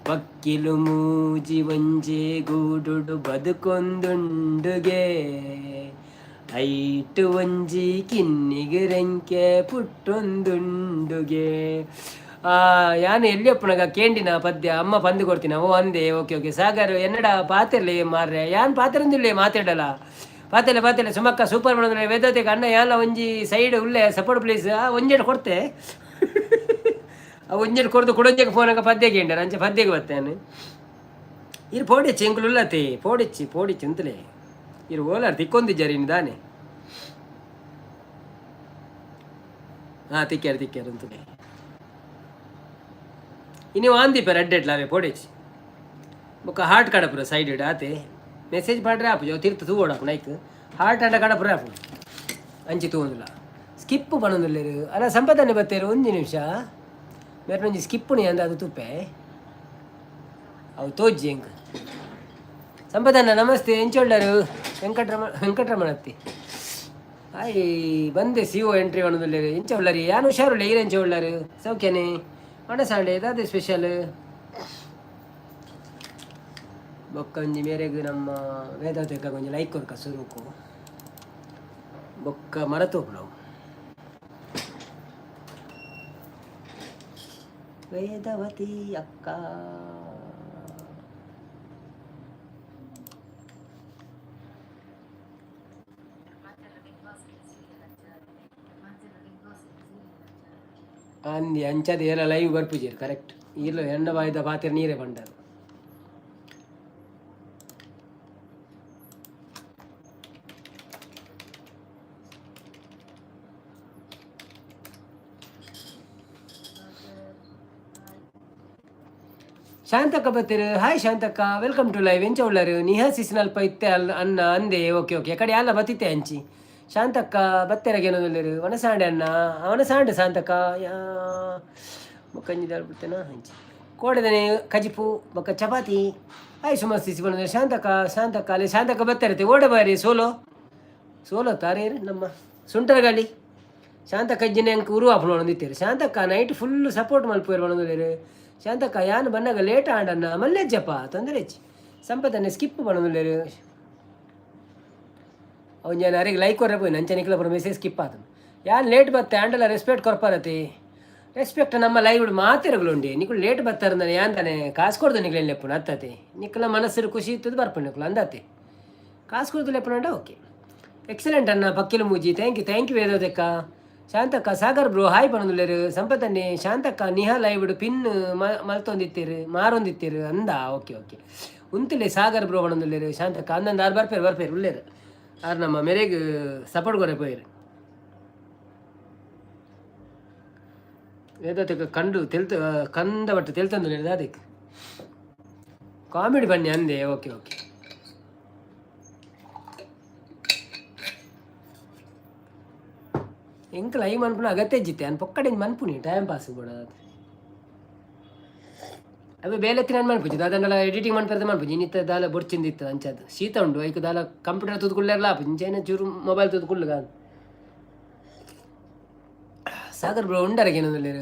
ಪಕ್ಕಿಲು ಮೂಜಿ ಒಂಜೇ ಗೂಡುಡು ಬದುಕೊಂದುಂಡುಗೆ, ಐಟ್ ಒಂಜಿ ಕಿನ್ನಿಗ್ ರೆಂಕೆ ಪುಟ್ಟೊಂದುಂಡುಗೆ. ಆ ಯಾನ್ ಎಲ್ಲಿಯಪ್ಪನಗ ಕೇಂಡಿನ ಪದ್ಯ ಅಮ್ಮ ಪಂದು ಕೊಡ್ತೀನ. ಓ ಅಂದೆ. ಓಕೆ ಓಕೆ ಸಾಗರ್ ಎನ್ನಡ ಪಾತೆರ್ಲೆ ಮಾರ್ರೆ, ಯಾನ್ ಪಾತೆರೊಂದಿಲ್ಲೆ, ಮಾತಾಡಲ್ಲ. ಪಾತೆಲೆ ಪಾತೆಲೆ. ಸುಮಕ್ಕ ಸೂಪರ್ ಮಾಡೋದ್ರೆ. ವೇದವತಿಗೆ ಅಣ್ಣ ಯಾಲ ಒಂಜಿ ಸೈಡ್ ಉಲ್ಲೆ ಸಪೋರ್ಟ್ ಪ್ಲೀಸ್. ಆ ಒಂಜೆಡ್ ಕೊಡ್ತೆ, ಆ ಒಂಜೆಡ್ ಕೊರ್ದು ಕುಡೊಂಜೆಗೆ ಫೋನಾಗ ಪದ್ಯ ಕೇಂಡಾರ, ಅಂಚೆ ಪದ್ಯಗೆ ಬತ್ತೇನೆ. ಇರು ಪೋಡಿಚ್ಚಿ ಎಂಕುಲು ಉಲ್ಲತೆ, ಪೋಡಿಚ್ಚಿ ಪೋಡಿಚ್ಚಿ ಅಂತಲೇ ಇರು. ಓಲಾರ್ ತಿಕ್ಕೊಂದಿಜ್ಜಾರ ಇನ್ನು ದಾನೆ? ಹಾಂ, ತಿಕ್ಕ್ಯಾರ ತಿಕ್ಕ್ಯಾರ ಅಂತಲೇ. ಇನ್ನು ವಾಂದಿಪೆರ್ ಅಡ್ಡೆಟ್ಲಾವೆ ಪೋಡಿಚ್ಚಿ. ಬೊಕ್ಕ ಹಾರ್ಟ್ ಕಡಪುರ ಸೈಡ್ ಆತೆ. ಮೆಸೇಜ್ ಪಾಡ್ರೆ ಆಪುಜಿ, ತಿರ್ತು ತೂವೋಡಾಪು ನೈಕ್. ಹಾರ್ಟ್ ಅಂಡ ಕಡಪುರ ಆಪುಂಡು, ಅಂಚಿ ತೂವೊಂದುಲ್ಲ. ಸ್ಕಿಪ್ ಪನೊಂದುಲ್ಲೆರ್ ಅಲ್ಲ. ಸಂಪದನೆ ಬತ್ತೇರು. ಒಂಜಿ ನಿಮಿಷ, ಮೇರೆ ಒಂಜಿ ಸ್ಕಿಪ್ಪುನಿ ಅಂದ ಅದು ತುಪ್ಪೆ ಅವು ತೋಜ್ಜಿ ಎಂಕ್. ಸಂಪದಣ್ಣ ನಮಸ್ತೆ, ಎಂಚೊಳ್ಳರು? ವೆಂಕಟರಮಣ ವೆಂಕಟರಮಣತ್ತಿ ಆಯ್ ಬಂದೆ. ಸಿ ಒ ಎಂಟ್ರಿ ಪನೊಂದುಲ್ಲೆರ್. ಎಂಚ ಉಳ್ಳರಿ? ಯಾನ್ ಹುಷಾರುಳ್ಳೆ, ಈರ್ ಎಂಚ ಉಳ್ಳರು? ಸೌಖ್ಯನೆ? ಒಣಸಾಂಡೆ ದಾದೆ ಸ್ಪೆಷಲ್? ಬೊಕ್ಕ ಒಂಜಿ ಮೇರೆಗ್ ನಮ್ಮ ವೇದಾಂತ ಒಂಜಿ ಲೈಕ್ ಕೊರ್ಕ ಸುರುಕು, ಬೊಕ್ಕ ಮರತೋಪುನವು. ವೇದವತಿ ಅಕ್ಕ ಅಂದಿ ಅಂಚದ ಏಲ ಲೈವ್ ಬರ್ಪುಜೆರ್. ಕರೆಕ್ಟ್, ಈರ್ಲ ಎಣ್ಣ ಬಾಯ್ದ ಪಾತೆರ ನೀರೇ ಪಂಡರ್. ಶಾಂತಕ್ಕ ಬತ್ತೀರು. ಹಾಯ್ ಶಾಂತಕ್ಕ, welcome to live. ಎಂಚ ಉಳ್ಳರು? ನಿಹಾ ಸಿಸ್ನಲ್ಪ ಇತ್ತೆ ಅಲ್ಲ ಅನ್ನ ಅಂದೆ. ಓಕೆ ಓಕೆ, ಕಡೆ ಅಲ್ಲ ಬತ್ತಿತ್ತೆ ಅಂಚಿ. ಶಾಂತಕ್ಕ ಬತ್ತೆರಗೇನೊಂದುಲ್ಲೆರ್ ವನಸಾಂಡೆ ಅಣ್ಣ ವನಸಾಂಡೆ ಶಾಂತಕ್ಕ ಯಾ ಮುಕ್ಕಂಜಿ ದಾಲ್ ಬಿಡ್ತೇನಾ ಅಂಚಿ ಕೋಡೆದನೆ ಕಜಿಪು ಬೊಕ್ಕ ಚಪಾತಿ. ಆಯ್ ಸುಮಸ್ತಿಸಿ ಬಂದ್ರೆ ಶಾಂತಕ್ಕ, ಶಾಂತಕ್ಕ ಅಲ್ಲಿ, ಶಾಂತಕ್ಕ ಬತ್ತೆರತೆ. ಓಡೆ ಬಾರಿ ಸೋಲೋ ಸೋಲೋ ತಾರೇರು ನಮ್ಮ ಸುಂಟರಗಾಳಿ. ಶಾಂತಕ್ಕ ಅಜ್ಜಿನ ಅಂಕ ಉರು ಆಪುನ ಒಂದಿತ್ತೇರು. ಶಾಂತಕ್ಕ night full support ಮಲ್ಪುವೆರ್ ಪನೊಂದುಲ್ಲೆರ್. ಶಾಂತಕ್ಕ, ಯಾನ್ ಬನ್ನಗ ಲೇಟ್ ಆಂಡನ್ನ, ಮಲ್ಲೆಜ್ಜಪ್ಪ, ತೊಂದರೆ ಹೆಚ್ಚಿ. ಸಂಪತನ್ನೆ ಸ್ಕಿಪ್ ಪನೊಂದುಲ್ಲೆರ್. ಅವ್ನು ഞാൻ ಅರೆಗೆ ಲೈಕ್ ಕೊರ್ರೆ ಪೋಯಿನ ಅಂಚ ನಿಕ್ಲ ಪೂರ ಮೆಸೇಜ್ ಸ್ಕಿಪ್ ಆತಂದು. ಯಾನ್ ಲೇಟ್ ಬತ್ತೆ ಆಂಡಲ ರೆಸ್ಪೆಕ್ಟ್ ಕೊರ್ಪಾರತಿ. ರೆಸ್ಪೆಕ್ಟ್ ನಮ್ಮ ಲೈವ್ ಮಾತೆರುಗಳುಂಡೆ. ನಿಕುಲು ಲೇಟ್ ಬತ್ತಾರಂದಾನೆ ಯಾನ್ ತಾನೆ ಕಾಸು ಕೊಡ್ದು ನಿಕ್ಲೆ ಲೆಪ್ಪುನ ಅತ್ತತೆ. ನಿಕ್ಲ ಮನಸ್ಸು ಖುಷಿ ಇತ್ತದ ಬರ್ಪುಂಡು ನಿಕ್ಲು ಅಂದಾತೆ. ಕಾಸು ಕೊಡ್ದು ಲೆಪ್ಪುನಂಡ. ಓಕೆ, ಎಕ್ಸಲೆಂಟ್ ಅಣ್ಣ ಪಕ್ಕಿಲು ಮೂಜಿ. Thank you, thank you ವೇದೋದಕ್ಕ. ಶಾಂತಕ್ಕ, ಸಾಗರ್ bro hi ಪನೊಂದುಲ್ಲೆರ್. ಸಂಪತನ್ನೆ, ಶಾಂತಕ್ಕ, ನಿಹಾ ಲೈವ್ಡ್ ಪಿನ್ ಮಲ್ತೊಂದಿತ್ತೀರು, ಮಾರೊಂದಿತ್ತೀರು ಅಂದ. ಓಕೆ ಓಕೆ, ಉಂತುಲೆ ಸಾಗರ್ ಬ್ರೋ ಪನೊಂದುಲ್ಲೆರ್ ಶಾಂತಕ್ಕ. ಅಂದಂದು ಆರು ಬರ್ಪೇರು, ಬರ್ಪೇರು ಉಲ್ಲೇರು. ಆರು ನಮ್ಮ ಮೆರೆಗ್ ಸಪೋರ್ಟ್ ಕೊರೆ ಪೋಯೆರ್. ವೇದೋದಕ್ಕ ಕಂಡು ತೆಲ್ತ ಕಂದ ಬಟ್ಟು ತೆಲ್ತೊಂದುಲ್ಲೆರ್. ಅದಕ್ಕೆ ಕಾಮಿಡಿ ಬನ್ನಿ ಅಂದೆ. ಓಕೆ ಓಕೆ, ಎಂಕ್ ಲೈವ್ ಮನ್ಪುನ ಅಗತ್ಯ ಇಜ್ಜಿತ್ತೆ. ಅನ್ ಪೊಕ್ಕಡೆ ಮನ್ಪುನಿ ಟೈಮ್ ಪಾಸ್ ಕೂಡ. ಅವೇ ಬೇಲೆ ನಾನು ಮನ್ಪುಜಿ ದಾದಂಡಲ ಎಡಿಟಿಂಗ್ ಮನ್ಪೆರ್ದ ಮನ್ಪುಜಿ. ಇನ್ನಿತ್ತ ದಾಲ ಬೊಡ್ಚಿಂದಿತ್ತು ಅಂಚಾದ್ ಶೀತ ಉಂಡು. ಐಕ್ ದಾಲ ಕಂಪ್ಯೂಟರ್ ತೂದು ಆಪುಜಿ. ಇಂಚೈನ ಚೂರು ಮೊಬೈಲ್ ತೂದು ಕುಳ್ಳುಗ. ಸಾಗರ್ ಬ್ರೋ ಉಂಡರಗೆ ಏನೊಂದುಲ್ಲೆರ್.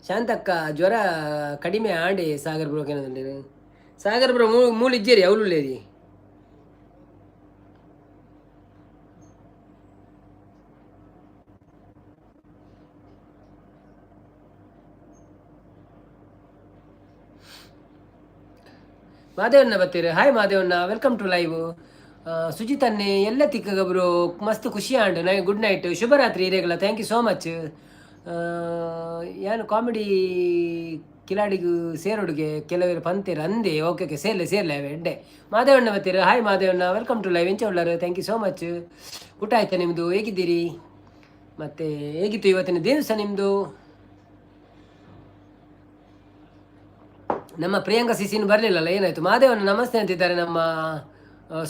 ಶಾಂತಕ್ಕ, ಜ್ವರ ಕಡಿಮೆ ಆಂಡೆ ಸಾಗರ್ ಬ್ರೋ ಏನೊಂದುಲ್ಲೆರ್. ಸಾಗರ್ ಬ್ರೋ ಮೂಲು ಇಜ್ಜೇರಿ, ಅವಳು. ಮಾದೇವಣ್ಣ ಬತ್ತೀರಿ. ಹಾಯ್ ಮಾದೇವಣ್ಣ, welcome to live. Sujith ಅನ್ನೆ ಎಲ್ಲ ತಿಕ್ಕಗ ಬ್ರೋ, ಮಸ್ತ್ ಖುಷಿ ಆಂಡ್ ನೈ. ಗುಡ್ ನೈಟ್, ಶುಭರಾತ್ರಿ ಇರೇಗಲ. Thank you so much. ಯಾನು ಕಾಮಿಡಿ ಕಿಲಾಡಿಗು ಸೇರೋಡುಗೆ ಕೆಲವರು ಪಂತೇರು ಅಂದೆ. ಓಕೆ ಓಕೆ, ಸೇರ್ಲೆ ಸೇರ್ಲೆ ಅವೆ ಎಡ್ಡೆ. ಮಾದೇವಣ್ಣ ಬತ್ತೀರು. ಹಾಯ್ ಮಾದೇವಣ್ಣ, welcome to live. ಎಂಚ ಉಳ್ಳಾರು? Thank you so much. ಊಟ ಆಯ್ತಾ ನಿಮ್ಮದು? ಹೇಗಿದ್ದೀರಿ? ಮತ್ತೆ ಹೇಗಿತ್ತು ಇವತ್ತಿನ ದಿವಸ ನಿಮ್ಮದು? ನಮ್ಮ ಪ್ರಿಯಾಂಕಾ ಸಿಸಿನ ಬರಲಿಲ್ಲಲ್ಲ, ಏನಾಯಿತು? ಮಾದೇವಣ್ಣ ನಮಸ್ತೆ ಅಂತಿದ್ದಾರೆ ನಮ್ಮ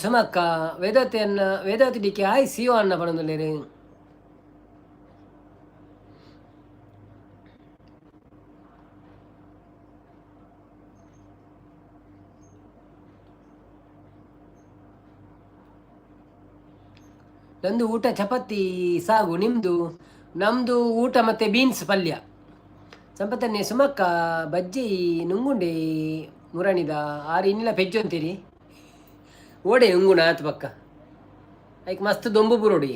ಸುಮಕ್ಕ. ವೇದಾವತಿಯನ್ನ, Vedavathi D K hi. C O ಅಣ್ಣ ಪಣೊಂದುಲ್ಲೆರ್. ನಂದು ಊಟ ಚಪಾತಿ ಸಾಗು, ನಿಮ್ಮದು? ನಮ್ಮದು ಊಟ ಮತ್ತು ಬೀನ್ಸ್ ಪಲ್ಯ. ಸಂಪತ್ತನ್ನೇ, ಸುಮಕ್ಕ, ಬಜ್ಜಿ ನುಂಗುಂಡೆ ಮುರಣಿದ ಆರು ಇನ್ನಿಲ್ಲ ಪೆಜ್ಜು ಅಂತೀರಿ. ಓಡೆ ನುಂಗುಣ ಆತು ಪಕ್ಕ. ಐಕ್ ಮಸ್ತ್ ದೊಂಬು ಬುರೋಡಿ.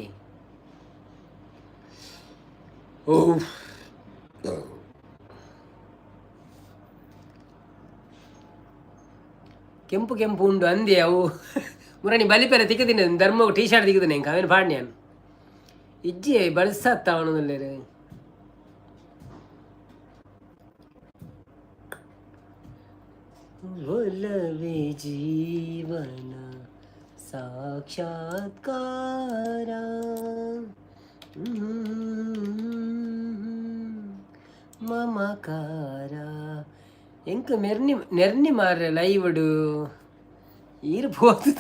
ಓ ಕೆಂಪು ಕೆಂಪು ಉಂಡು ಅಂದೆ. ಅವು ಮುರಣಿ ಬಲಿಪೆರ ತಿಕ್ಕದಿನ ಧರ್ಮ ಟೀ ಶರ್ಟ್ ತಿಕ್ಕದಿನ ಎಂಕ ಅವೇನು ಪಾಡ್ನ್ಯಾನ್ ಇಜ್ಜಿ ಬಳಸತ್ತ ಅವನಲ್ಲೇರು. ಒಲವೇ ಜೀವನ ಸಾಕ್ಷಾತ್ಕಾರ, ಮಮಕಾರ. ಎಂಕ್ ಮೆರ್ನಿ ನೆರ್ನಿ ಮಾರ್ರೆ ಲೈವ್ಡು ಈರ್ ಪೋತು.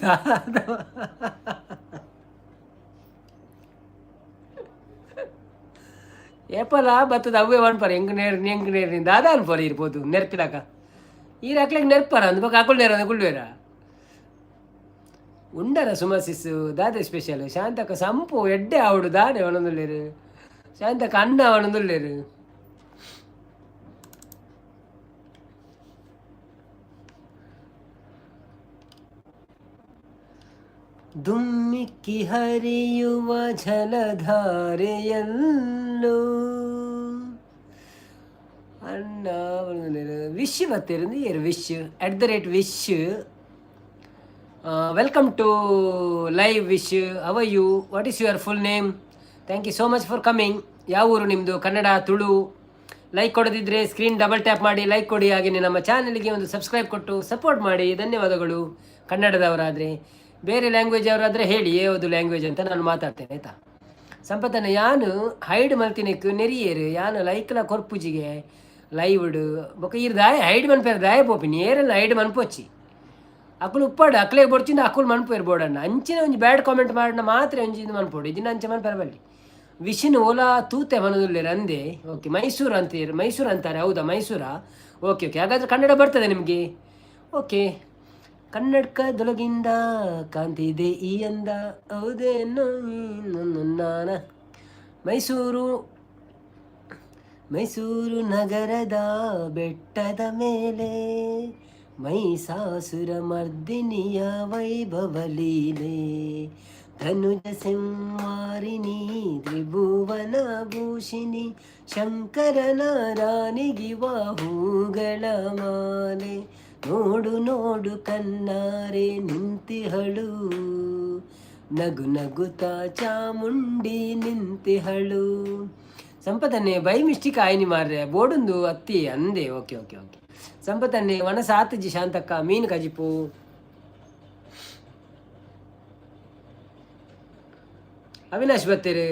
ಏಪಲ ಬತ್ತದ ಅವ್ವೆ ಪನ್ಪರ ಎಂಕ್ ನೇರ್ನಿ, ಎಂಕ್ ನೇರ್ನಿ ದಾದ ಅನ್ಪರ. ಈರ್ ಪೋತು ನೆರ್ಪಿಲಕ ಈರ್ ಅಕ್ಲೆಗ್ ನೆರ್ಪರ ಅಂದ್ ಬೊಕ ಅಕುಲು ನೇರ ಕುಳ್ಳುವೆರ. ಉಂಡರ ಸುಮಸಿಸ್ಸು? ದಾದೆ ಸ್ಪೆಷಲ್? ಶಾಂತಕ ಸಂಪು ಎಡ್ಡೆ ಆವಡು ದಾನೆ ಒಣದುಲ್ಲೇರು. ಶಾಂತಕ ಅಣ್ಣ ಒಣದುಲ್ಲೇರು. ದುಮ್ಮಿಕ್ಕಿ ಹರಿಯುವ ಜಲಧಾರೆಯಲ್ಲೂ ಅಣ್ಣ ವಿಶ್ ಬತ್ತಿರಂದು ಏರು wish @wish. Welcome to live Wish. How are you? What is your full name? Thank you so much for coming. ಯಾವ ಊರು ನಿಮ್ಮದು? ಕನ್ನಡ, ತುಳು? ಲೈಕ್ ಕೊಡದಿದ್ದರೆ screen double tap ಮಾಡಿ ಲೈಕ್ ಕೊಡಿ. ಹಾಗೆಯೇ ನಮ್ಮ ಚಾನಲ್ಗೆ ಒಂದು ಸಬ್ಸ್ಕ್ರೈಬ್ ಕೊಟ್ಟು ಸಪೋರ್ಟ್ ಮಾಡಿ. ಧನ್ಯವಾದಗಳು. ಕನ್ನಡದವರಾದರೆ, ಬೇರೆ ಲ್ಯಾಂಗ್ವೇಜ್ ಅವರಾದರೆ ಹೇಳಿ ಯಾವುದು ಲ್ಯಾಂಗ್ವೇಜ್ ಅಂತ, ನಾನು ಮಾತಾಡ್ತೇನೆ, ಆಯಿತಾ? ಸಂಪತನ ಯಾನು ಹೈಡ್ ಮಲ್ತಿನಕ್ ನೆರಿಯೇರು. ಯಾನು ಲೈಕ್ಲ ಕೊರ್ಪುಜಿಗೆ ಲೈವ್ಡ್ ಬೊಕ ಈರ್ ದಾಯ ಹೈಡ್ ಮನ್ಪೇರು, ದಾಯ ಪೋಪಿನಿ. ಏರೆಲ್ಲ ಹೈಡ್ ಮನ್ಪೊಚ್ಚಿ. ಅಕುಲು ಉಪ್ಪಾಡು ಅಕ್ಲೆಗ್ ಬೊಡ್ಚಿಂದ ಅಕುಲು ಮನ್ಪುವೆರ್ ಬೋಡಣ್ಣ. ಅಂಚಿನ ಒಂಜಿ ಬ್ಯಾಡ್ ಕಾಮೆಂಟ್ ಮಾಡಣ ಮಾತ್ರ ಒಂಜಿ ಇದು ಮನ್ಪೊಡು, ಇಜಿಂಡ ಅಂಚ ಮನ್ಪೆರೆ ಬಲ್ಲಿ. ವಿಷಿನ್ ಓಲಾ ತೂತೆ ಮನದುಲ್ಲೇರ್ ಅಂದೆ. ಓಕೆ, ಮೈಸೂರು ಅಂತೀರ್, ಮೈಸೂರು ಅಂತಾರೆ, ಹೌದಾ? ಮೈಸೂರಾ? ಓಕೆ ಓಕೆ, ಹಾಗಾದ್ರೆ ಕನ್ನಡ ಬರ್ತದೆ ನಿಮಗೆ. ಓಕೆ, ಕನ್ನಡಕದೊಳಗಿಂದ ಕಾಂತಿದೆ ಈ ಅಂದ, ಹೌದೇನೋ ನಾನ. ಮೈಸೂರು, ಮೈಸೂರು ನಗರದ ಬೆಟ್ಟದ ಮೇಲೆ ಮೈಸಾಸುರ ಮರ್ದಿನಿಯ ವೈಭವ ಲೀಲೆ, ಧನುಜ ಸಂವಾರಿಣಿ ತ್ರಿಭುವನ ಭೂಷಿಣಿ ಶಂಕರನ ರಾಣಿಗಿವ ಹೂಗಳ ಮಾಲೆ, ನೋಡು ನೋಡು ಕಣ್ಣಾರೆ ನಿಂತಿಹಳು, ನಗು ನಗುತ್ತಾ ಚಾಮುಂಡಿ ನಿಂತಿಹಳು. ಸಂಪತನ್ನೇ ಬೈ ಮಿಸ್ಟೇಕ್ ಆಯ್ನಿ ಮಾರ್ರೆ, ಬೋಡುಂದು ಅತ್ತಿ ಅಂದೆ. ಓಕೆ ಓಕೆ ಓಕೆ ಸಂಪತನ್ನೇ ವನಸ ಆತಜಿ ಶಾಂತಕ್ಕ, ಮೀನು ಕಜಿಪು. ಅವಿನಾಶ್ ಬತ್ತೀರಿ.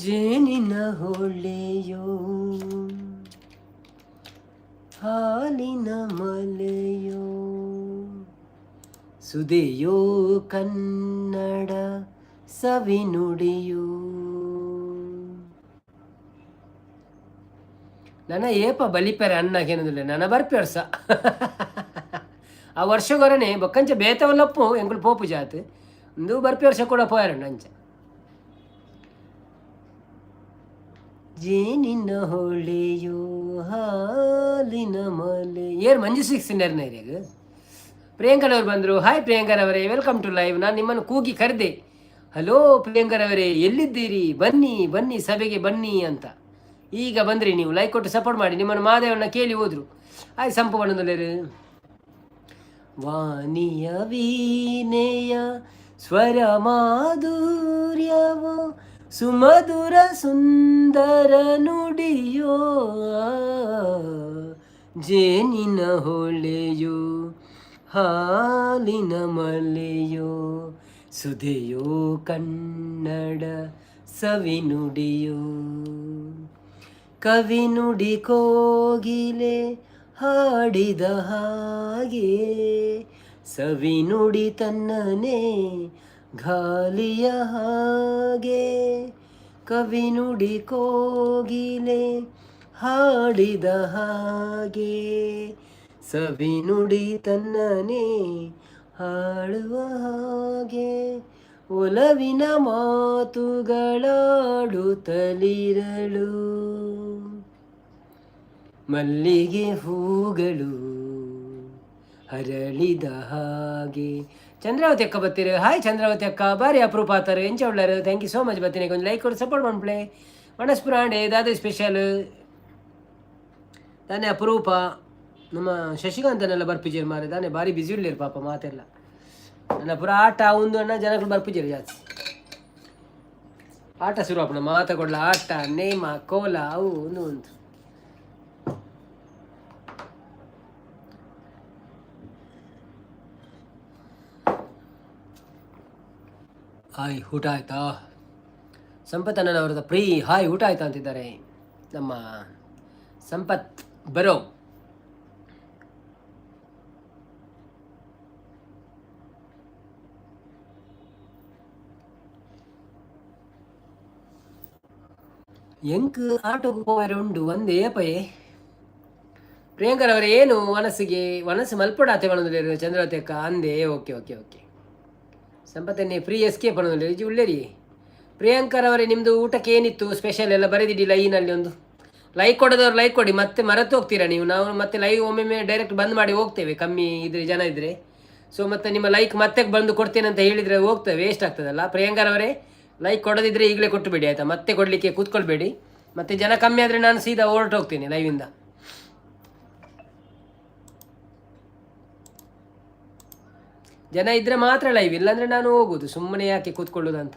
ಜೇನಿನ ಹೊಳೆಯೋ ಹಾಲಿನ ಮಲೆಯೋ ಸುದೆಯೋ ಕನ್ನಡ ಸವಿನುಡಿಯೋ. ನನ್ನ ಏಪ ಬಲಿಪೆರೆ ಅನ್ನ ಕೇನದಿಲ್ಲ, ನನ್ನ ಬರ್ಪೆ ವರ್ಷ ಆ ವರ್ಷಗೊರನೆ ಬೊಕ್ಕಂಚ ಬೇತವಲ್ಲಪ್ಪು ಎಂಕುಲು ಪೋಪು ಜಾತ್ ಒಂದು ಬರ್ಪೆ ವರ್ಷ ಕೂಡ ಪೋಯರಣ್ಣ ಅಂಚ. ಜೇನಿನ ಹೊಳೆಯೋ ಹಾಲಿನ ಮಲೆ. ಏರ್ ಮಂಜು ಸಿಕ್ಸ್ ನೆರ್ನೇರಿಯಾಗ. ಪ್ರಿಯಾಂಕನವರು ಬಂದರು. ಹಾಯ್ ಪ್ರಿಯಾಂಕರವರೇ, welcome to live. ನಾನು ನಿಮ್ಮನ್ನು ಕೂಗಿ ಕರೆದೆ, ಹಲೋ ಪ್ರಿಯಾಂಕರವರೇ ಎಲ್ಲಿದ್ದೀರಿ, ಬನ್ನಿ ಬನ್ನಿ ಸಭೆಗೆ ಬನ್ನಿ ಅಂತ. ಈಗ ಬಂದ್ರಿ ನೀವು, ಲೈಕ್ ಕೊಟ್ಟು ಸಪೋರ್ಟ್ ಮಾಡಿ. ನಿಮ್ಮನ್ನು ಮಾದೇವನ್ನ ಕೇಳಿ ಹೋದ್ರು. ಆಯ್ ಸಂಪು ಬಣ್ಣದಲ್ಲೇರು. ವಾಣಿಯ ವೀಣೆಯ ಸ್ವರ ಮಾಧುರ್ಯವೋ ಸುಮಧುರ ಸುಂದರ ನುಡಿಯೋ, ಜೇನಿನ ಹೊಳೆಯೋ ಹಾಲಿನ ಮಲೆಯೋ ಸುಧೆಯೋ ಕನ್ನಡ ಸವಿನುಡಿಯೋ, ಕವಿನುಡಿ ಕೋಗಿಲೆ ಹಾಡಿದ ಹಾಗೆ ಸವಿನುಡಿ ತನ್ನನೇ ಗಾಲಿಯ ಹಾಗೆ, ಕವಿನುಡಿ ಕೋಗಿಲೆ ಹಾಡಿದ ಹಾಗೆ ಸವಿನುಡಿ ತನ್ನನೇ ಹಾಡುವ ಹಾಗೆ, ಒಲವಿನ ಮಾತುಗಳಾಡುತ್ತಲಿರಲು ಮಲ್ಲಿಗೆ ಹೂಗಳು ಹರಳಿದ ಹಾಗೆ. ಚಂದ್ರಾವತಿ ಅಕ್ಕ ಬತ್ತೀರಿ. ಹಾಯ್ ಚಂದ್ರಾವತಿ ಅಕ್ಕ, ಬಾರಿ ಅಪರೂಪ ಆತಾರೆ, ಎಂಚ ಉಳ್ಳಾರು? Thank you so much. ಬತ್ತೀನಿ, ಕೊಂಚ ಲೈಕ್ ಕೊಡು, ಸಪೋರ್ಟ್ ಮಾಡ್ಪ್ಲೆ. ಮನಸ್ಪುರ ಆಂಡೆ ದಾದ ಸ್ಪೆಷಲ್ ತಾನೇ ಅಪರೂಪ. ನಮ್ಮ ಶಶಿಕಾಂತನೆಲ್ಲ ಬರ್ಪಿಜೇರು ಮಾರೆ, ತಾನೇ ಭಾರಿ ಬಿಸಿ ಉಳ್ಳೇರು ಪಾಪ ಮಾತೆಲ್ಲ. ನನ್ನ ಪುರ ಆಟ ಒಂದು ಅಣ್ಣ ಜನಗಳು ಬರ್ಪಿಜೇರು ಜಾಸ್ತಿ. ಆಟ ಶುರು ಆಪಣ ಮಾತ ಕೊಡ್ಲ, ಆಟ ನೇಮ ಕೋಲ ಅವು ಒಂದು ಒಂದು. ಹಾಯ್, ಊಟ ಆಯ್ತಾ? ಸಂಪತ್ ಪ್ರೀ ಹಾಯ್, ಊಟ ಆಯ್ತಾ ಅಂತಿದ್ದಾರೆ ನಮ್ಮ ಸಂಪತ್ ಬರೋ. ಎಂಕ್ ಆಟೋಗೆ ಪೋವರೆ ಉಂಡು ಒಂದೇ ಪಯೆ. ಪ್ರಿಯಾಂಕರವರೇ ಏನು ಮನಸ್ಸಿಗೆ ಮನಸ್ಸು ಮಲ್ಪಡಾತೆ ಪಣೊಂದುಲ್ಲೆರ್ ಚಂದ್ರಾವತಿ ಅಕ್ಕ ಅಂದೆ. ಓಕೆ ಓಕೆ ಓಕೆ ಸಂಪತ್ತನ್ನೇ ಫ್ರೀ ಎಸ್ಕೇಪ್ ಪಣೊಂದುಲ್ಲೆರ್ ಇಜ್ಜಿ ಉಳ್ಳೇರಿ. ಪ್ರಿಯಾಂಕರವರೇ ನಿಮ್ಮದು ಊಟಕ್ಕೆ ಏನಿತ್ತು ಸ್ಪೆಷಲ್ ಎಲ್ಲ ಬರೆದಿಡಿ ಲೈನಲ್ಲಿ. ಒಂದು ಲೈಕ್ ಕೊಡೋದವ್ರು ಲೈಕ್ ಕೊಡಿ, ಮತ್ತೆ ಮರೆತು ಹೋಗ್ತೀರಾ ನೀವು. ನಾವು ಮತ್ತೆ ಲೈವ್ ಒಮ್ಮೊಮ್ಮೆ ಡೈರೆಕ್ಟ್ ಬಂದ್ ಮಾಡಿ ಹೋಗ್ತೇವೆ, ಕಮ್ಮಿ ಇದ್ರೆ ಜನ ಇದ್ದರೆ. ಸೊ ಮತ್ತೆ ನಿಮ್ಮ ಲೈಕ್ ಮತ್ತೆ ಬಂದು ಕೊಡ್ತೇನೆ ಅಂತ ಹೇಳಿದರೆ ಹೋಗ್ತೇವೆ, ವೇಸ್ಟ್ ಆಗ್ತದಲ್ಲ. ಪ್ರಿಯಾಂಕರವರೇ ಲೈಕ್ ಕೊಡೋದಿದ್ರೆ ಈಗಲೇ ಕೊಟ್ಟು ಬಿಡಿ ಆಯಿತಾ, ಮತ್ತೆ ಕೊಡಲಿಕ್ಕೆ ಕೂತ್ಕೊಳ್ಬೇಡಿ. ಮತ್ತೆ ಜನ ಕಮ್ಮಿ ಆದರೆ ನಾನು ಸೀದಾ ಹೊರಟು ಹೋಗ್ತೀನಿ ಲೈವಿಂದ. ಜನ ಇದ್ದರೆ ಮಾತ್ರ ಲೈವ್, ಇಲ್ಲಾಂದರೆ ನಾನು ಹೋಗುದು, ಸುಮ್ಮನೆ ಯಾಕೆ ಕೂತ್ಕೊಳ್ಳೋದಂತ.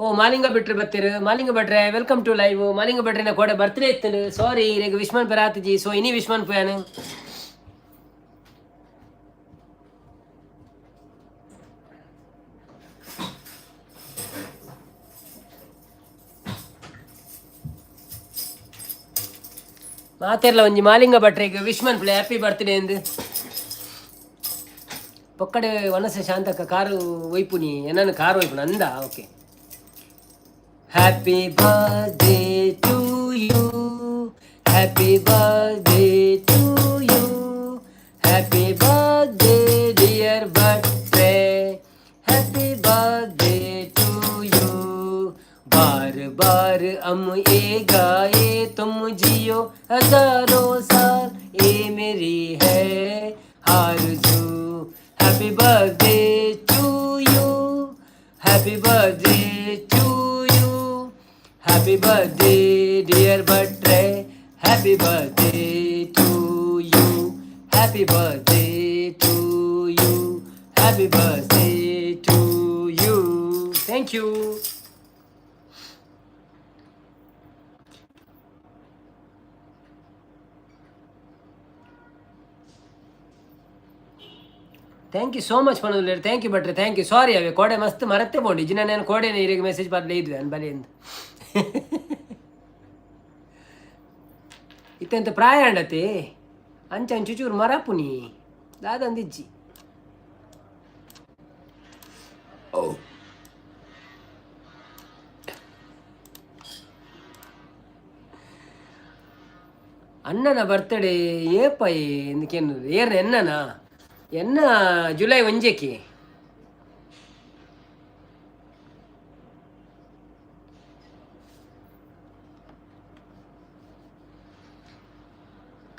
ಓ ಮಾಲಿಂಗ ಬಿಟ್ರೆ ಬತ್ತೀರು. ಮಾಲಿಂಗ ಭಟ್ರೆ, welcome to live. Malinga ಭಟ್ರೆನ ಕೋಡೆ ಬರ್ತ್ಡೇ ಇತ್ತು. ಸಾರಿ, ಇರೆಗ್ ವಿಶ್ ಮನ್ಪೆರಾತಿಜಿ. ಸೊ ಇನಿ ವಿಶ್ ಮನ್ಪುಯಾನು. ಮಾತೆರ್ಲ ಒಂಜಿ ಮಾಲಿಂಗ ಭಟ್ರೆಗ್ ವಿಶ್ ಮನ್ಪುಲೆ, ಹ್ಯಾಪಿ ಬರ್ತ್ಡೇ ಎಂದು. ಪೊಕ್ಕಡೆ ವನಸೆ ಶಾಂತಕ್ಕ ಕಾರು ಒಯ್ಪುನಿ ಎನ್ನನು ಕಾರು ಒಯ್ಪುನಿ ಅಂದ. Okay. Happy birthday to you, happy birthday to you, happy birthday dear ಭಟ್ರೆ, happy birthday to you. बार बार हम ये गाए, तुम जियो हजारों साल, ये मेरी है आरज़ू. Happy birthday to you, happy birthday to you, happy birthday dear ಭಟ್ರೆ, happy birthday to you, happy birthday to you, happy birthday to you. Thank you. Thank you so much ಪನೊಂದುಲ್ಲೆರ್. Thank you ಭಟ್ರೆ, thank you. ಸಾರಿ, ಅವೇ ಕೋಡೆ ಮಸ್ತ್ ಮರತ್ತೆ ಪೋಂಡು. ಇಜ್ಜಿನ ನಾನು ಕೋಡೆನೆ ಇರೆಗ್ ಮೆಸೇಜ್ ಪಾಡ್ಲೆ ಇದ್ವೆ ಅನ್ ಬಲೆ ಎಂದು. ಇತ್ತೆಂತ ಪ್ರಾಯ ಅಂಡತೆ ಅಂಚ ಅಂಚು ಚೂರು ಮರಪುನಿ ದಾದಂದಿಜ್ಜಿ. ಓ ಅಣ್ಣನ ಬರ್ತ್ಡೇ ಏಪ ಎಂದಕೇನು ಏರ್ನ ಎನ್ನನಾ ಎನ್ನ ಜುಲೈ ಒಂಜೆಕ್ಕೆ.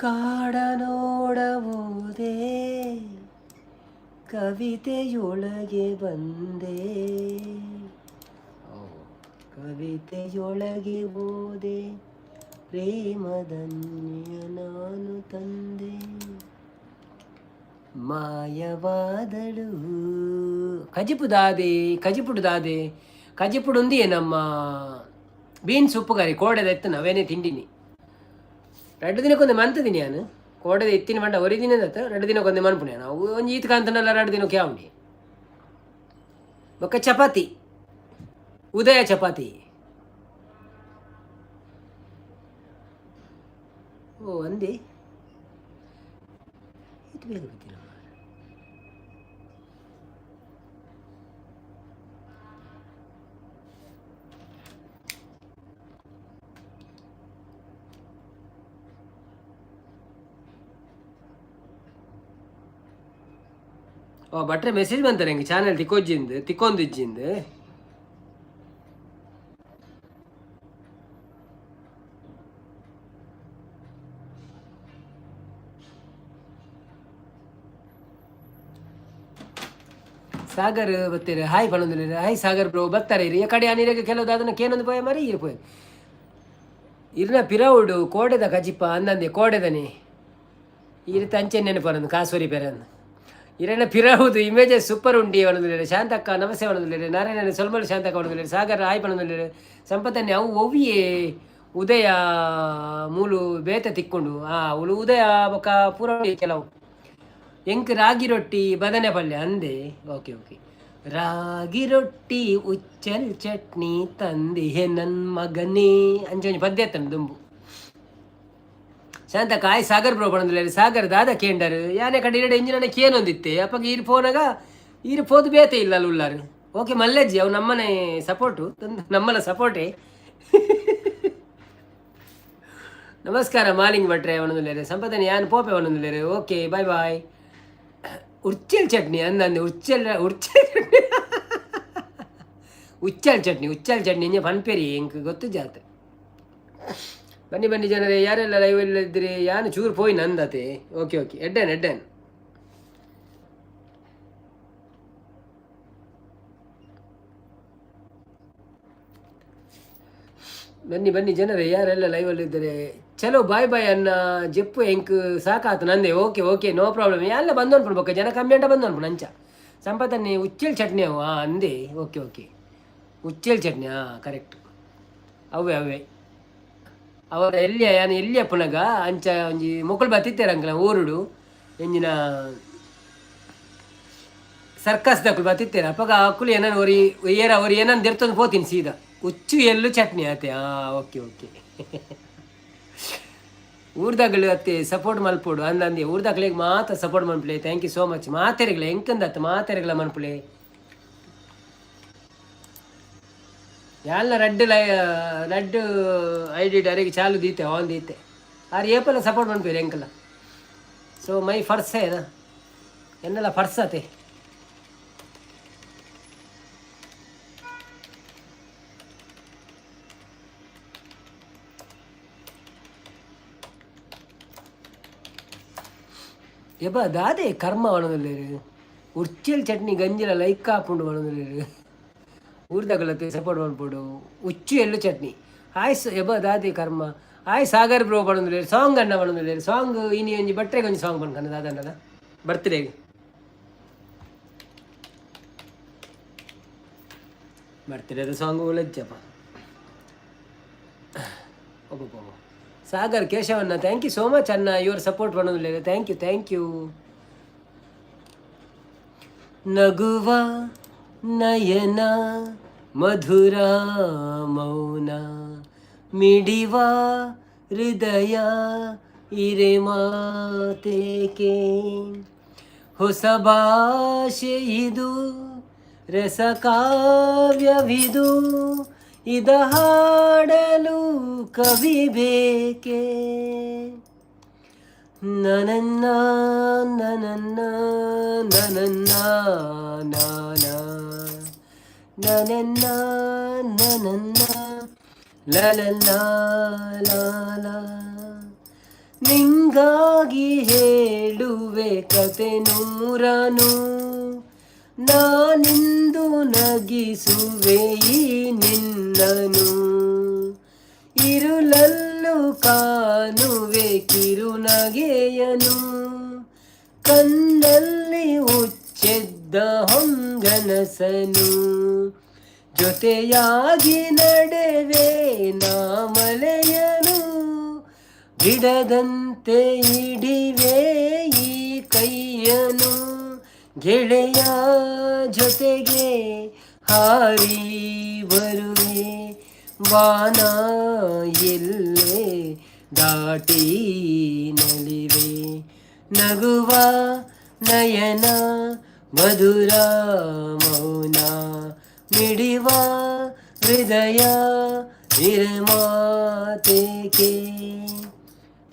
ಕಾಡ ನೋಡಬಹುದೇ ಕವಿತೆಯೊಳಗೆ ಬಂದೆ, ಕವಿತೆಯೊಳಗೆ ಹೋದೆ, ಪ್ರೇಮದನ್ಯ ನಾನು ತಂದೆ, ಮಾಯವಾದಳು. ಕಜಿಪು ದಾದೆ, ಕಜಿಪುಡು ದಾದೆ, ಕಜಿಪುಡು ಉಂದಿಯೇ ನಮ್ಮ ಬೀನ್ಸ್ ಉಪ್ಪು ಕರಿ ಕೋಡೆದ ಎತ್ತು ನವೇನೇ ತಿಂಡಿನಿ. ರಡ್ಡು ದಿನಕ್ಕೊಂದು ಮಂತದಿನಿ ನಾನು. ಕೋಡೆದ ಎತ್ತಿನ ಮಂಡ ಒರಿ ದಿನದತ್ತ ರಡ್ಡು ದಿನಕ್ಕೊಂದು ಮನ್ಪುಣೆ ನಾವು. ಒಂಜಿ ಈತ್ ಕಾಂತನಲ್ಲ ರಡ್ಡು ದಿನಕ್ಕೆ ಯಾವುಂಡಿ. ಬೊಕ್ಕ ಚಪಾತಿ, ಉದಯ ಚಪಾತಿ. ಓ ಅಂದೆ ಇದು ಬೇಗ ಗೊತ್ತಿಲ್ಲ. ಓ ಭಟ್ರೆ ಮೆಸೇಜ್ ಬಂತಾರೆ ಹೆಂಗೆ ಚಾನೆಲ್ ತಿಕ್ಕೋಜಿಂದು ತಿಕ್ಕೊಂದಿಜ್ಜಿಂದು. ಸಾಗರ್ ಬತ್ತೀರಿ, ಹಾಯ್ ಪಣೊಂದುಲ್ಲೆರ್. Hi Sagar bro. ಬತ್ತಾರೆ ಇರಿ ಕಡೆ ಅನಿರೆಗ್ ಕೆಲವು ಅದನ್ನ ಕೇನೊಂದು ಪೋಯ ಮರಿ ಇರು ಪೋಯ. ಇರ್ನ ಪಿರವುಡು ಕೋಡೆದ ಕಜಿಪ ಅಂದಂದೆ ಕೋಡೆದನೆ ಈ ರೀತಿ ಅಂಚೆ ನೆನಪರಂದು ಕಾಸೋರಿ ಪೆರಂದು. ಇರನ ಪಿರವುದು ಇಮೇಜಸ್ ಸೂಪರ್ ಉಂಡಿ ಪಣೊಂದುಲ್ಲೆರ್. ಶಾಂತಕ್ಕ ನಮಸ್ತೆ ಪಣೊಂದುಲ್ಲೆರ್. ನಾರಾಯಣ ಸೊಲ್ಮಲ್ ಶಾಂತಕ್ಕ ಪಣೊಂದುಲ್ಲೆರ್. ಸಾಗರ್ ಹಾಯ್ ಪಣೊಂದುಲ್ಲೆರ್. ಸಂಪತ್ತನ್ನೇ ಅವು ಒವ್ವಿಯೇ ಉದಯ ಮೂಲು ಬೇತೆ ತಿಕ್ಕೊಂಡು ಆ ಉಳು ಉದಯ ಬೊಕ ಪೂರ ಕೆಲವು. ಎಂಕ್ ರಾಗಿ ರೊಟ್ಟಿ ಬದನೆ ಪಲ್ಯ ಅಂದೆ. Okay okay. ರಾಗಿ ರೊಟ್ಟಿ ಉಚ್ಚಲ್ ಚಟ್ನಿ ತಂದಿಹೆ ನನ್ ಮಗನೇ ಅಂಚ ಒಂಜಿ ಪದ್ಯ ಎತ್ತಂಡು ದುಂಬು. ಶಾಂತ ಕಾಯ್ ಸಾಗರ್ ಬ್ರೋ ಪಣೊಂದುಲ್ಲೆರ್. ಸಾಗರ್ ದಾದ ಕೇಂಡರ್ ಯಾನೆ ಕಡೆ ಇರಡೆ ಇಂಜಿನ ಕೇನೊಂದಿತ್ತೆ. ಅಪ್ಪಗ ಈರ್ ಫೋನಾಗ ಈರ್ ಪೋದು ಬೇತೆ ಇಲ್ಲ ಉಲ್ಲಾರು. ಓಕೆ ಮಲ್ಲೆಜ್ಜಿ, ಅವು ನಮ್ಮನೆ ಸಪೋರ್ಟು, ನಮ್ಮನ ಸಪೋರ್ಟೇ. ನಮಸ್ಕಾರ ಮಾಲಿಂಗ್ ಭಟ್ರೆ ಪಣೊಂದುಲ್ಲೆರ್. ಸಂಪದನೆ ಯಾನ್ ಪೋಪೆ ಪಣೊಂದುಲ್ಲೆರ್. Okay, bye bye. ಉರ್ಚಲ್ ಚಟ್ನಿ ಅಂದಂದೆ. ಉರ್ಚಲ್ ಉರ್ಚಲ್ ಚಟ್ನಿ, ಉಚ್ಚಲ್ ಚಟ್ನಿ, ಉಚ್ಚಲ್ ಚಟ್ನಿ ಇಂಜ ಪನ್ಪೆರಿ, ಎಂಕ್ ಗೊತ್ತು ಜಾತ್. ಬನ್ನಿ ಬನ್ನಿ ಜನರೇ, ಯಾರೆಲ್ಲ ಲೈವ್ ಇದ್ರಿ. ಯಾನು ಚೂರು ಪೋಯಿ ನಂದತೆ. Okay okay, ಎಡ್ಡೇನ್ ಎಡ್ಡೇನ್. ಬನ್ನಿ ಬನ್ನಿ ಜನರೇ, ಯಾರೆಲ್ಲ ಲೈವಲ್ಲಿ ಇದ್ದಾರೆ. ಚಲೋ, ಬಾಯ್ ಬಾಯ್ ಅನ್ನ. ಜೆಪ್ಪು ಎಂಕ್ ಸಾಕಾತು ನಂದೆ. Okay okay, no problem. ಎಲ್ಲ ಬಂದು ಅನ್ಪುಂಡು ಬೊಕ್ಕ ಜನ ಕಮ್ಮಿ ಅಂಟ ಬಂದು ಅನ್ಪುಂಡು ಅಂಚ. ಸಂಪತ್ತನ್ನೇ ಉಚ್ಚಲ್ ಚಟ್ನಿ ಅವು ಅಂದೆ. Okay okay. ಉಚ್ಚೆಲ್ ಚಟ್ನಿ. ಹಾಂ, ಕರೆಕ್ಟ್. ಅವೇ ಅವೇ. ಅವರ ಎಲ್ಲಿಯ ಯಾನ್ ಎಲ್ಲಿಯ ಪುನಗ ಅಂಚ ಒಂಜಿ ಮೊಕುಲು ಬತ್ತಿತ್ತೇರು ಅಂಕಲ ಊರುಡು ಎಂಜಿನ ಸರ್ಕಸ್ ದಕುಲು ಬತ್ತಿತ್ತೇರು. ಅಪಗ ಅಕುಲು ಏನನ್ ಒರಿ ಏರ ಒರಿ ಏನನ್ ದೆರ್ತೊಂದು ಪೋತೀನಿ ಸೀದಾ. ಉಚ್ಚು ಎಲ್ಲು ಚಟ್ನಿ ಆತೆ. ಹಾಂ, ಓಕೆ ಓಕೆ. ಊರ್ದಗಳು ಅತ್ತೆ ಸಪೋರ್ಟ್ ಮಲ್ಪೊಡು ಅಂದಂದೆ. ಊರ್ದಕ್ಲೆಗ್ ಮಾತ ಸಪೋರ್ಟ್ ಮನ್ಪುಲೆ. Thank you so much ಮಾತೆರೆಗ್ಲ. ಎಂಕಂದತ್ತ ಮಾತೆರೆಗ್ಲ ಮನ್ಪುಲೆ. ಯಾಲ್ನ ರಡ್ಡ್ ಲೈ ರಡ್ಡ್ I D ಅರೆಗೆ ಚಾಲು ದೀತೆ, ಆನ್ ದೀತೆ. ಆರ್ ಏಪಲ ಸಪೋರ್ಟ್ ಮನ್ಪೇರು ಎಂಕಲ. ಸೊ my purse ಏನ ಎನ್ನೆಲ್ಲ ಪರ್ಸ್ ಅತೆ. ಎಬ ದಾದೆ ಕರ್ಮ ಪನೊಂದುಲ್ಲೆರ್. ಉರ್ಚೆಲ್ ಚಟ್ನಿ ಗಂಜಿಲ ಲೈಕ್ ಆಪುಂಡು ಪನೊಂದುಲ್ಲೆರ್. ಊರ್ದಗಲತೆ ಸಪೋರ್ಟ್ ಮನ್ಪೊಡು. ಉಚ್ಚು ಎಲ್ಲು ಚಟ್ನಿ ಹಾಯ್ ಎಬ ದಾದೆ ಕರ್ಮ. ಹಾಯ್ ಸಾಗರ್ ಬ್ರೋ ಪನೊಂದುಲ್ಲೆರ್. ಸಾಂಗ್ ಅಣ್ಣ ಪನೊಂದುಲ್ಲೆರ್. ಸಾಂಗ್ ಇನಿ ಒಂಜಿ ಬಟ್ರೆಗ್ ಒಂಜಿ ಸಾಂಗ್ ಪನ್ಕನ ದಾದಣ್ಣನ ಬರ್ತ್ಡೇಗ್. ಬರ್ತ್ಡೇದ ಸಾಂಗ್ ಉಲಜ್ಜಪ್ಪ. ಒಬ್ಬ Sagar ಕೇಶವಣ್ಣ, thank you so much ಅಣ್ಣ, your support ಪನೊಂದುಲ್ಲೆರ್. Thank you, thank you. ನಗುವ ನಯನ ಮಧುರ ಮೌನ ಮಿಡಿವ ಹೃದಯ ಇರೆ ಮಾತೇಕೆ. ಹೊಸ ಭಾಷೆ ಇದು, ರಸಕಾವ್ಯವಿದು, ಇದ ಹಾಡಲು ಕವಿ ಬೇಕೆ? ನನನ್ನ ನನನ್ನ ನನನ್ನ ನಾನ ನನನ್ನ ನನನ್ನ ಲಲಲ್ಲ ಲಾಲ. ನಿಂಗಾಗಿ ಹೇಳುವೆ ಕತೆ ನೂರನು, ನಾನಿಂದು ನಗಿಸುವೆ ಈ ನಿನ್ನನು. ಇರುಳಲ್ಲೂ ಕಾಣುವೆ ಕಿರುನಗೆಯನು, ಕಣ್ಣಲ್ಲಿ ಉಚ್ಚೆದ್ದ ಹೊಂಗನಸನು. ಜೊತೆಯಾಗಿ ನಡೆವೆ ನಾ ಮಲೆಯನು, ಬಿಡದಂತೆ ಹಿಡಿವೆ ಈ ಕೈಯನು. ಗೆಳೆಯ ಜೊತೆಗೆ ಹಾರಿ ಬರುವೆ, ಬಾನ ಎಲ್ಲೆ ದಾಟಿ ನಲಿವೆ. ನಗುವ ನಯನ ಮಧುರ ಮೌನ ಮಿಡಿವ ಹೃದಯ ನಿರ್ಮಾತೇಕೆ.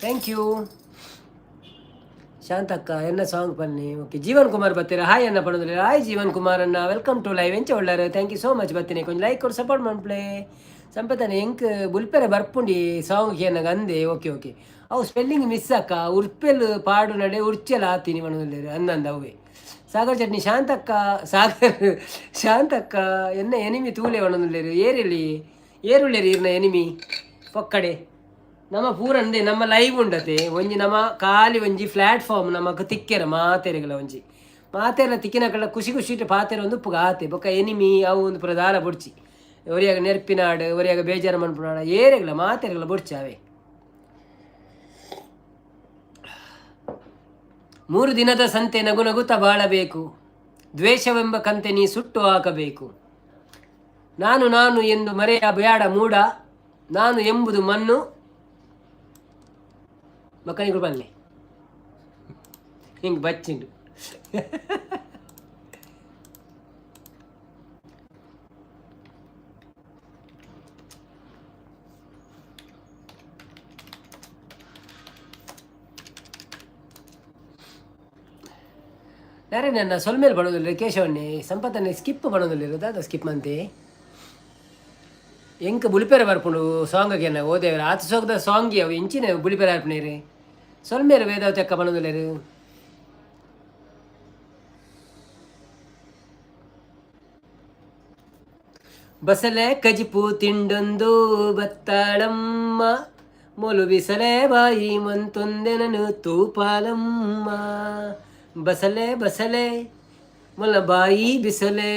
Thank you Shantakka. ಎನ್ನ ಸಾಂಗ್ ಬನ್ನಿ. ಓಕೆ, ಜೀವನ್ ಕುಮಾರ್ ಬರ್ತೀರಾ. ಹಾಯ್ ಅನ್ನ ಪಡೋದಿಲ್ಲ. ಹಾಯ್ ಜೀವನ್ ಕುಮಾರ್ ಅನ್ನ, welcome to live. ಎಂಚ ಒಳ್ಳಾರೆ? Thank you so much. ಬತ್ತೀನಿ, ಕೊಂಚ ಲೈಕ್ ಕೊಡು, ಸಪೋರ್ಟ್ ಮನ್ಪ್ಲೆ. ಸಂಪತನೆ ಎಂಕ್ ಬುಲ್ಪೆರೆ ಬರ್ಪುಂಡಿ ಸಾಂಗ್ ಏನಾಗ ಅಂದೆ. Okay okay. ಅವು ಸ್ಪೆಲ್ಲಿಂಗ್ ಮಿಸ್ ಅಕ್ಕ. ಉರ್ಪೆಲ್ ಪಾಡು ನಡೆ ಉರ್ಚೆಲ್ ಆತೀನಿ ಮನದಲ್ಲೇರು ಅಂದಂದ ಅವೇ. ಸಾಗರ್ ಚಟ್ನಿ ಶಾಂತಕ್ಕ, ಸಾಗರ್ ಶಾಂತಕ್ಕ ಎನ್ನ ಎನಿಮಿ ತೂಲೆ ಒಣದುಲ್ಲೇರು. ಏರಿಲಿ ಏರುಳ್ಳೇರು ಇರ್ನ ಎನಿಮಿ ಪೊಕ್ಕಡೆ. ನಮ್ಮ ಪೂರಂದೆ ನಮ್ಮ ಲೈವ್ ಉಂಡತೆ. ಒಂಜಿ ನಮ್ಮ ಖಾಲಿ ಒಂಜಿ ಪ್ಲಾಟ್ಫಾರ್ಮ್ ನಮಕ್ ತಿಕ್ಕೆರ ಮಾತೆರೆಗಳ. ಒಂಜಿ ಮಾತೆರ ತಿಕ್ಕಿನಕಳ ಖುಷಿ ಖುಷಿ ಪಾತೆರ ಒಂದು ಉಪ್ಪುಗ ಆತೆ. ಬೊಕ್ಕ ಎನಿಮಿ ಅವು ಒಂದು ಪೂರ ದಾಲ ಬೊಡ್ಚಿ. ಒರಿಯಾಗ ನೆರ್ಪಿನಾಡು, ಒರಿಯಾಗ ಬೇಜಾರು ಮನ್ಪುನಾಡು, ಏರೆಗಳ ಮಾತೆರೆಗಳ ಬೊಡ್ಚಿ ಅವೇ. 3 ದಿನದ ಸಂತೆ ನಗು ನಗುತ್ತ ಬಾಳಬೇಕು, ದ್ವೇಷವೆಂಬ ಕಂತೆ ನೀ ಸುಟ್ಟು ಹಾಕಬೇಕು. ನಾನು ನಾನು ಎಂದು ಮರೆಯ ಬೇಡ ಮೂಡ, ನಾನು ಎಂಬುದು ಮಣ್ಣು. ಮಕ್ಕಳಿಗೆ ಬನ್ನಿ ಹಿಂಗೆ ಬಚ್ಚಿಂಡು. ಯಾರೇ ನನ್ನ ಸೊಲ್ಮೇಲೆ ಬಡೋದಿಲ್ಲ. ಕೇಶವನ್ನೇ ಸಂಪತ್ತನ್ನೇ ಸ್ಕಿಪ್ ಬಡೋದಿಲ್ಲ. ದಾದ ಸ್ಕಿಪ್ ಅಂತೆ. ಎಂಕ್ ಬುಲಿಪೆರೆ ಬರ್ಪುಂಡು ಸಾಂಗ್ ಓದೇವ್ರ ಆತ ಸೋಗದ ಸಾಂಗ್ ಅವು ಇಂಚಿನ ಬುಲಿಪೆರೆ ಆರ್ಪುನೇರು. ಸೊಲ್ಮೇರು ವೇದಾವತಿ ಅಕ್ಕ ಬಣದುಲ್ಲೇರು. ಬಸಲೆ ಕಜಿಪು ತಿಂಡೊಂದು ಬತ್ತಾಳಮ್ಮ, ಮೊಲು ಬಿಸಲೆ ಬಾಯಿ ಮಂತೊಂದೆನನು ತೂಪಾಲಮ್ಮ. ಬಸಲೆ ಬಸಲೆ ಮೊಲ ಬಾಯಿ ಬಿಸಲೆ.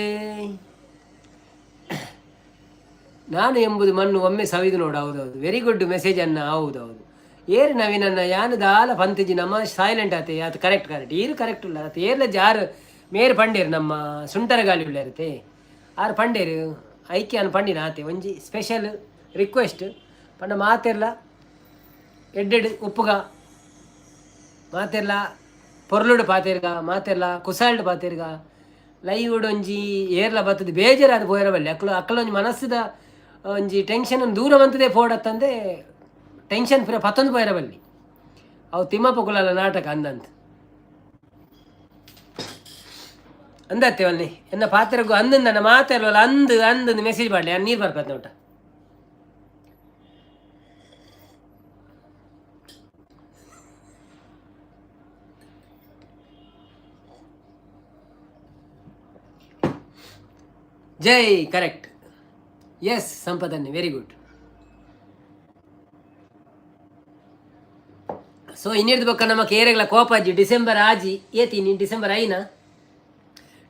ನಾನು ಎಂಬುದು ಮಣ್ಣು ಒಮ್ಮೆ ಸವಿದು ನೋಡು. ಹೌದೌದು, ವೆರಿ ಗುಡ್ ಮೆಸೇಜ್ ಅನ್ನ. ಹೌದೌದು, ಏರು ನವೀನನ್ನ ಯಾನು ದಾಲ ಪಂತಿಜಿ ನಮ್ಮ ಸೈಲೆಂಟ್ ಆತೆ. ಅದು ಕರೆಕ್ಟ್ ಕರೆಕ್ಟ್, ಈರು ಕರೆಕ್ಟ್ ಉಲ್ಲ. ಅದು ಏರ್ಲ ಜಾರು ಮೇರು ಪಂಡೇರು ನಮ್ಮ ಸುಂಟರ ಗಾಳಿ ಉಳ್ಳಾರತೆ ಆರು ಪಂಡೇರು ಐಕ್ಯ ಅನ್ ಪಂಡಿನ ಆತೆ. ಒಂಜಿ ಸ್ಪೆಷಲ್ ರಿಕ್ವೆಸ್ಟ್ ಪಂಡ ಮಾತೆರ್ಲ ಎಡ್ಡೆಡ್ ಉಪ್ಪುಗ, ಮಾತೆರ್ಲ ಪೊರ್ಲುಡು ಪಾತೆರ್ಗ, ಮಾತೆರ್ಲ ಕುಸಾಲ್ಡ್ ಪಾತೆರ್ಗ. ಲೈವ್ ಒಂಜಿ ಏರ್ಲ ಬತ್ತದ ಬೇಜಾರಾದ ಪೋಯರ ಬಲ್ಲಿ. ಅಕ್ಲು ಅಕ್ಲೊಂಜಿ ಮನಸ್ಸುದ ಒಂಜಿ ಟೆನ್ಷನ್ ದೂರ ಮಂತದೇ ಪೋಡತ್ತಂದೆ ಟೆನ್ಷನ್ ಪೂರ ಪತ್ತೊಂದು ಪೋಯರ ಬಲ್ಲಿ. ಅವು ತಿಮ್ಮಪ್ಪ ಕುಲಾಲ ನಾಟಕ ಅಂದಂತ ಅಂದತ್ತೆ ಒನ್ನಿ ಎನ್ನ ಪಾತ್ರಗೂ ಅಂದ ನನ್ನ ಮಾತಾಡಲ್ಲ. ಅಂದು ಅಂದು ಮೆಸೇಜ್ ಮಾಡಲಿ, ನೀರು ಬರ್ಪತ್ ನೋಟ. ಜೈ, ಕರೆಕ್ಟ್. ಎಸ್ ಸಂಪದನ್ನಿ, ವೆರಿ ಗುಡ್. ಸೊ ಇನ್ನಿರ್ದು ಬೊಕ್ಕ ನಮ್ಮ ಕೇರೆಗಳ ಕೋಪಾಜಿ. ಡಿಸೆಂಬರ್ ಆಜಿ ಏತೀನಿ, ಡಿಸೆಂಬರ್ ಐನ,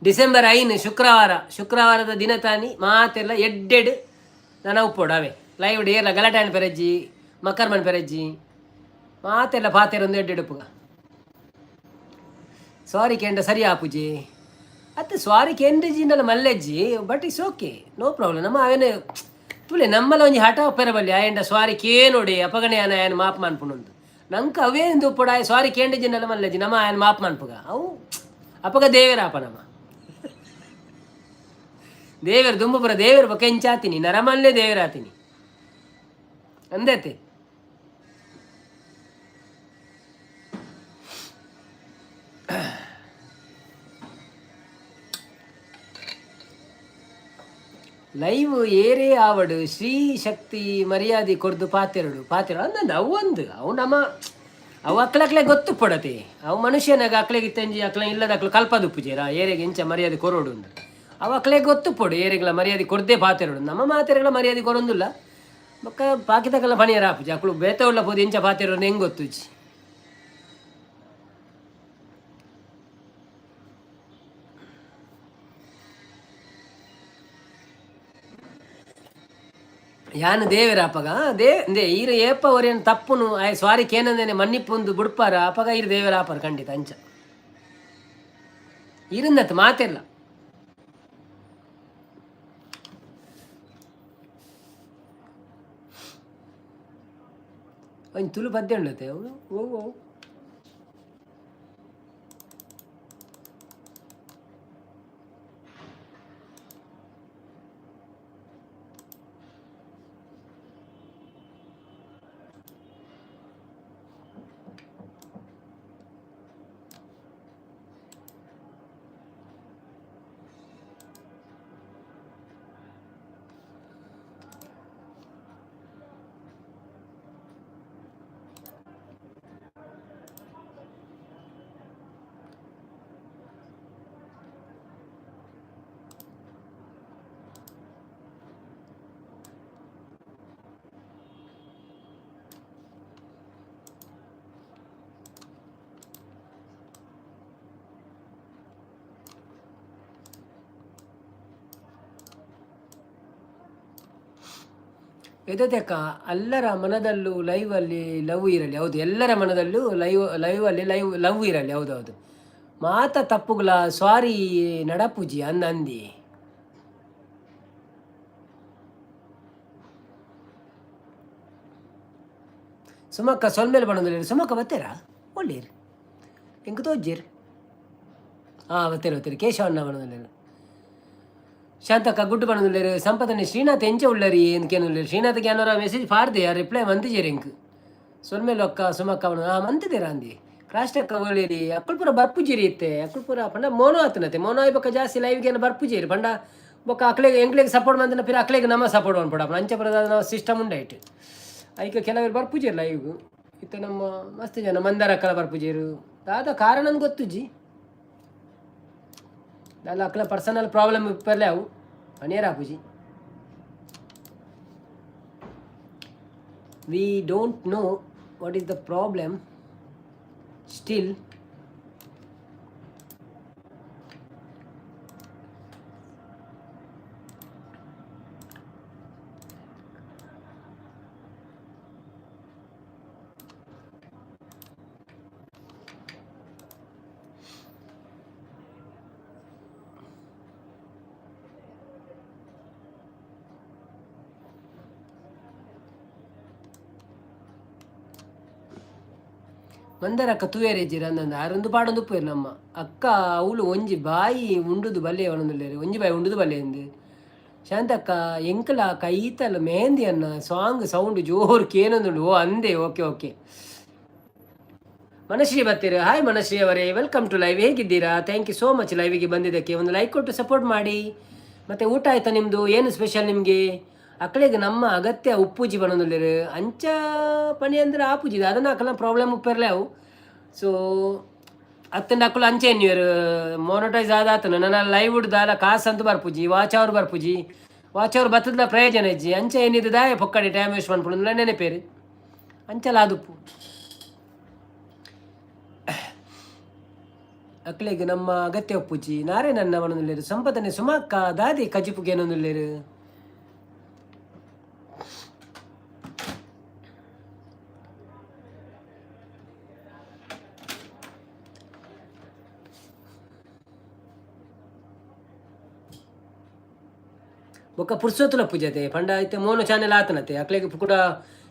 ಡಿಸೆಂಬರ್ 5 ಶುಕ್ರವಾರ. ಶುಕ್ರವಾರದ ದಿನ ತಾನಿ ಮಾತೆಲ್ಲ ಎಡ್ಡೆಡ್ ನನ ಉಪ್ಪೋಡು ಅವೇ ಲೈವ್ ಏರ್ಲ ಗಲಾಟೆ ಪೆರಜ್ಜಿ, ಮಕ್ಕರ್ಮನ್ ಪೆರಜ್ಜಿ, ಮಾತೆಲ್ಲ ಪಾತೆರ ಒಂದು ಎಡ್ಡೆಡ್ ಉಪ್ಪುಗ. ಸಾರಿ ಕೆಂಡ ಸರಿ ಆಪುಜಿ ಅತ್ತೆ. ಸಾರಿ ಕೆಂಡಜಿಂಡಲ ಮಲ್ಲೆಜ್ಜಿ, but it's okay, no problem. ನಮ್ಮ ಅವೇನೆ ತುಲೆ ನಮ್ಮಲ ಒಂಜಿ ಹಠ ಒಪ್ಪೆರ ಬಲ್ಲಿ. ಆಯಂಡ ಸ್ವಾರಿ ಕೇನೋಡಿ ಅಪಗಣೆ ಆನ ಆಯನ ಮಾಪ್ ಮಾನ್ಪುನೊಂದು ನಂಕ ಅವೇ ಎಂದು ಉಪ್ಪುಡ. ಸ್ವಾರಿ ಕೇಂಡಜಿಂಡಲ ಮಲ್ಲೆಜ್ಜಿ, ನಮ್ಮ ಆಯನ ಮಾಪ್ ಮಾನ್ಪುಗ. ಅವು ಅಪಗ ದೇವರಾಪ ನಮ್ಮ ದೇವರು ದುಂಬುಪುರ ದೇವರು ಬೊಕ ಎಂಚಾತೀನಿ ನರಮಲ್ಲೇ ದೇವರಾತೀನಿ ಅಂದತೆ. ಲೈವ್ ಏರೇ ಆವಡು ಶ್ರೀ ಶಕ್ತಿ ಮರ್ಯಾದೆ ಕೊರ್ದು ಪಾತೆರಡು ಪಾತೆರಡು ಅಂದಂದು. ಅವು ಒಂದು ಅವು ನಮ್ಮ ಅವು ಅಕ್ಲಕ್ಲೆ ಗೊತ್ತು ಪಡತೆ. ಅವು ಮನುಷ್ಯನಾಗ ಅಕ್ಲೆಗೆ ಇತ್ತಂಜಿ ಅಕ್ಲ ಇಲ್ಲದ ಅಕ್ಲು ಕಲ್ಪದುಪ್ಪುಜೇರ ಏರೆಗೆ ಇಂಚ ಮರ್ಯಾದೆ ಕೊರೋಡು ಅಂದು. ಅವು ಅಕ್ಲೆ ಗೊತ್ತು ಪೊಡು, ಏರೆಗ್ಲ ಮರ್ಯಾದೆ ಕೊರ್ದೇ ಪಾತೆರಡು. ನಮ್ಮ ಮಾತೆರೆಗಳ ಮರ್ಯಾದೆ ಕೊರೊಂದುಲ್ಲ. ಬೊಕ್ಕ ಪಾಕಿತಕಲ್ಲ ಪಣಿಯರ ಆಪುಜಿ. ಅಕ್ಲು ಬೇತ ಉಳ್ಳ ಪೋದು ಇಂಚ ಪಾತೆರೋದು ಹೆಂಗೆ ಗೊತ್ತುಜಿ. ಯಾನ್ ದೇವೆರ ಅಪಗ they ಇಂದೆ ಈರ್ ಏಪ ಒರಿಯನ್ ತಪ್ಪುನು ಆಯ್ ಸ್ವಾರಿ ಕೇನಂದೇನೆ ಮನ್ನಿಪ್ಪುಂದು ಬುಡ್ಪಾರ, ಅಪಗ ಈರ್ ದೇವೆರ ಆಪರ್ ಖಂಡಿತ. ಅಂಚ ಇರುಂದತ್ ಮಾತೆಲ್ಲ. ಒಂಜಿ ತುಳು ಪದ್ಯ ಉಂಡತೆ ಅವು. ಓ ಓ ಎದೆದಕ್ಕ ಎಲ್ಲರ ಮನದಲ್ಲೂ ಲೈವಲ್ಲಿ ಲವ್ ಇರಲಿ. ಹೌದು, ಎಲ್ಲರ ಮನದಲ್ಲೂ ಲೈವಲ್ಲಿ ಲವ್ ಇರಲಿ. ಹೌದೌದು. ಮಾತ ತಪ್ಪುಗಳ ಸ್ವಾರಿ ನಡಪುಜಿ ಅಂದ ಅಂದಿ. ಸುಮಕ್ಕ ಸೊಲ್ಮೇಲೆ ಬಣ್ಣದಲ್ಲಿ. ಸುಮಕ್ಕ ಬತ್ತೀರಾ? ಒಳ್ಳೇರು ಎಂಕ್ ತೋಜ್ಜಿರ್. ಹಾಂ, ಬತ್ತೀರ ಬತ್ತೀರಿ. ಕೇಶವಣ್ಣ ಬಣ್ಣದಲ್ಲಿ, ಶಾಂತಕ್ಕ ಗುಡ್ಡು ಬಣ್ಣದುಲ್ಲೇರು. ಸಂಪದನೆ ಶ್ರೀನಾಥ್ ಎಂಚ ಉಳ್ಳರಿ ಎಂದ್ಕೇನುಲ್ಲೇರು. ಶ್ರೀನಾಥ್ ಏನೋರ ಮೆಸೇಜ್ ಪಾರ್ದೆ, ರಿಪ್ಲೈ ಮಂತಿಜೇರು ಎಂಕ್. ಸೊಲ್ಮೇಲೆ ಒಕ್ಕ ಸುಮಕ್ಕ ಅವನು ಹಾಂ ಮಂತಿದ್ದೀರಾ ಅಂದಿ. ಕ್ರಾಸ್ಟಕ್ಕ ಒಳ್ಳೇರಿ. ಅಕ್ಕಲ್ಪುರ ಬರ್ಪುಜೀರಿ ಇತ್ತೆ. ಅಕ್ಕಲ್ಪುರ ಪಂಡ ಮೋನೋ ಆತನತೆ. ಮೋನೋ ಆಯ್ ಬೊಕ್ಕ ಜಾಸ್ತಿ ಲೈವ್ಗೆ ಏನು ಬರ್ಪುಜೀರಿ. ಪಂಡ ಬೊಕ್ಕ ಅಕ್ಲೆಗ್ ಎಂಕ್ಲೆಗ್ ಸಪೋರ್ಟ್ ಮಂತಿನ ಪಿರ ಅಕ್ಲೆಗ್ ನಮ್ಮ ಸಪೋರ್ಟ್ ಅನ್ಪಡ. ಅಂಚ ಬರದ ಸಿಸ್ಟಮ್ ಉಂಡೈಟ್. ಐಕ ಕೆಲವರು ಬರ್ಪುಜೀರು ಲೈವ್. ಇತ್ತೆ ನಮ್ಮ ಮಸ್ತ್ ಜನ ಮಂದಾರ ಅಕ್ಕಲ ಬರ್ಪುಜೀರು. ದಾದ ಕಾರಣ ಗೊತ್ತುಜಿ. ದಾಲ ಅಕ್ಲ ಪರ್ಸನಲ್ ಪ್ರಾಬ್ಲಮ್ ಇಪ್ಪರ್ಲೆ ಅವು ಪಣಿಯರ್ ಆಪುಜಿ. We don't know what is the problem still. ಮಂದರಕ್ಕ ತೂಯರೆ ಇಜ್ಜಿರ ಅಂದಂದು ಆರೊಂದು ಪಾಡೊಂದು ಉಪ್ಪೇರು ನಮ್ಮ ಅಕ್ಕ. ಅವಳು ಒಂಜಿ ಬಾಯಿ ಉಂಡುದು ಬಲ್ಲೆ ಒಣೊಂದುಲ್ಲೇರು, ಒಂಜಿ ಬಾಯಿ ಉಂಡುದು ಬಲ್ಲೆ ಎಂದು. ಶಾಂತಕ್ಕ, ಎಂಕಲ ಕೈತಲ್ ಮೆಹಂದಿ ಅನ್ನ ಸಾಂಗ್ ಸೌಂಡ್ ಜೋರು ಕೇನೊಂದುಂಡು. ಓ ಅಂದೆ, ಓಕೆ ಓಕೆ. ಮನಶ್ರೀ ಬರ್ತೀರ. ಹಾಯ್ ಮನಶ್ರೀ ಅವರೇ, welcome to live. ಹೇಗಿದ್ದೀರಾ? Thank you so much ಲೈವಿಗೆ ಬಂದಿದ್ದಕ್ಕೆ. ಒಂದು ಲೈಕ್ ಕೊಟ್ಟು ಸಪೋರ್ಟ್ ಮಾಡಿ. ಮತ್ತು ಊಟ ಆಯ್ತಾ ನಿಮ್ಮದು? ಏನು ಸ್ಪೆಷಲ್ ನಿಮಗೆ? ಅಕ್ಕಳಿಗೆ ನಮ್ಮ ಅಗತ್ಯ ಉಪ್ಪುಜಿ ಬನ್ನೊಂದುಲ್ಲೆರ್. ಅಂಚ ಪನಿ ಅಂದ್ರೆ ಆಪುಜಿ, ಅದನ್ನ ಅಕಲ್ನ ಪ್ರಾಬ್ಲಮ್ ಉಪ್ಪೆರ್ಲೆ ಅವು. ಸೊ ಅತ್ತಂಡ ಅಕುಲು ಅಂಚೆ ಎನ್ನುವೆರ್, ಮೊನಟೈಸ್ ಆದ ಆತನ ನನ್ನ ಲೈವ್ ದಾಲ ಕಾಸು ಅಂತ ಬರ್ಪುಜಿ, ವಾಚ್ ಅವರ್ ಬರ್ಪುಜಿ. ವಾಚ್ ಅವರ್ ಬತ್ತದ ಪ್ರಯೋಜನ ಇಜ್ಜಿ. ಅಂಚೆ ಏನಿದೆ ದಾಯ ಪೊಕ್ಕಡಿ ಟೈಮ್ ವೇಸ್ಟ್ ಮನ್ಪುಂಡು ನೆನಪೇರು ಅಂಚಲ ಆದುಪ್ಪು. ಅಕ್ಲೆಗ್ ನಮ್ಮ ಅಗತ್ಯ ಉಪ್ಪುಜಿ. ನಾರೇ ನನ್ನ ಮನದುಲ್ಲೇರು. ಸಂಪದನೆ ಸುಮಕ್ಕ, ದಾದಿ ಕಜಿಪುಗೇನೊಂದುಲ್ಲೇರು. ಬೊಕ್ಕ ಪುರ್ಸೊತ್ತುಲ ಪೂಜತೆ ಪಂಡ ಇತ್ತೆ ಮೋನು ಚಾನೆಲ್ ಆತನತೆ. ಅಕ್ಲೆಗ್ ಕೂಡ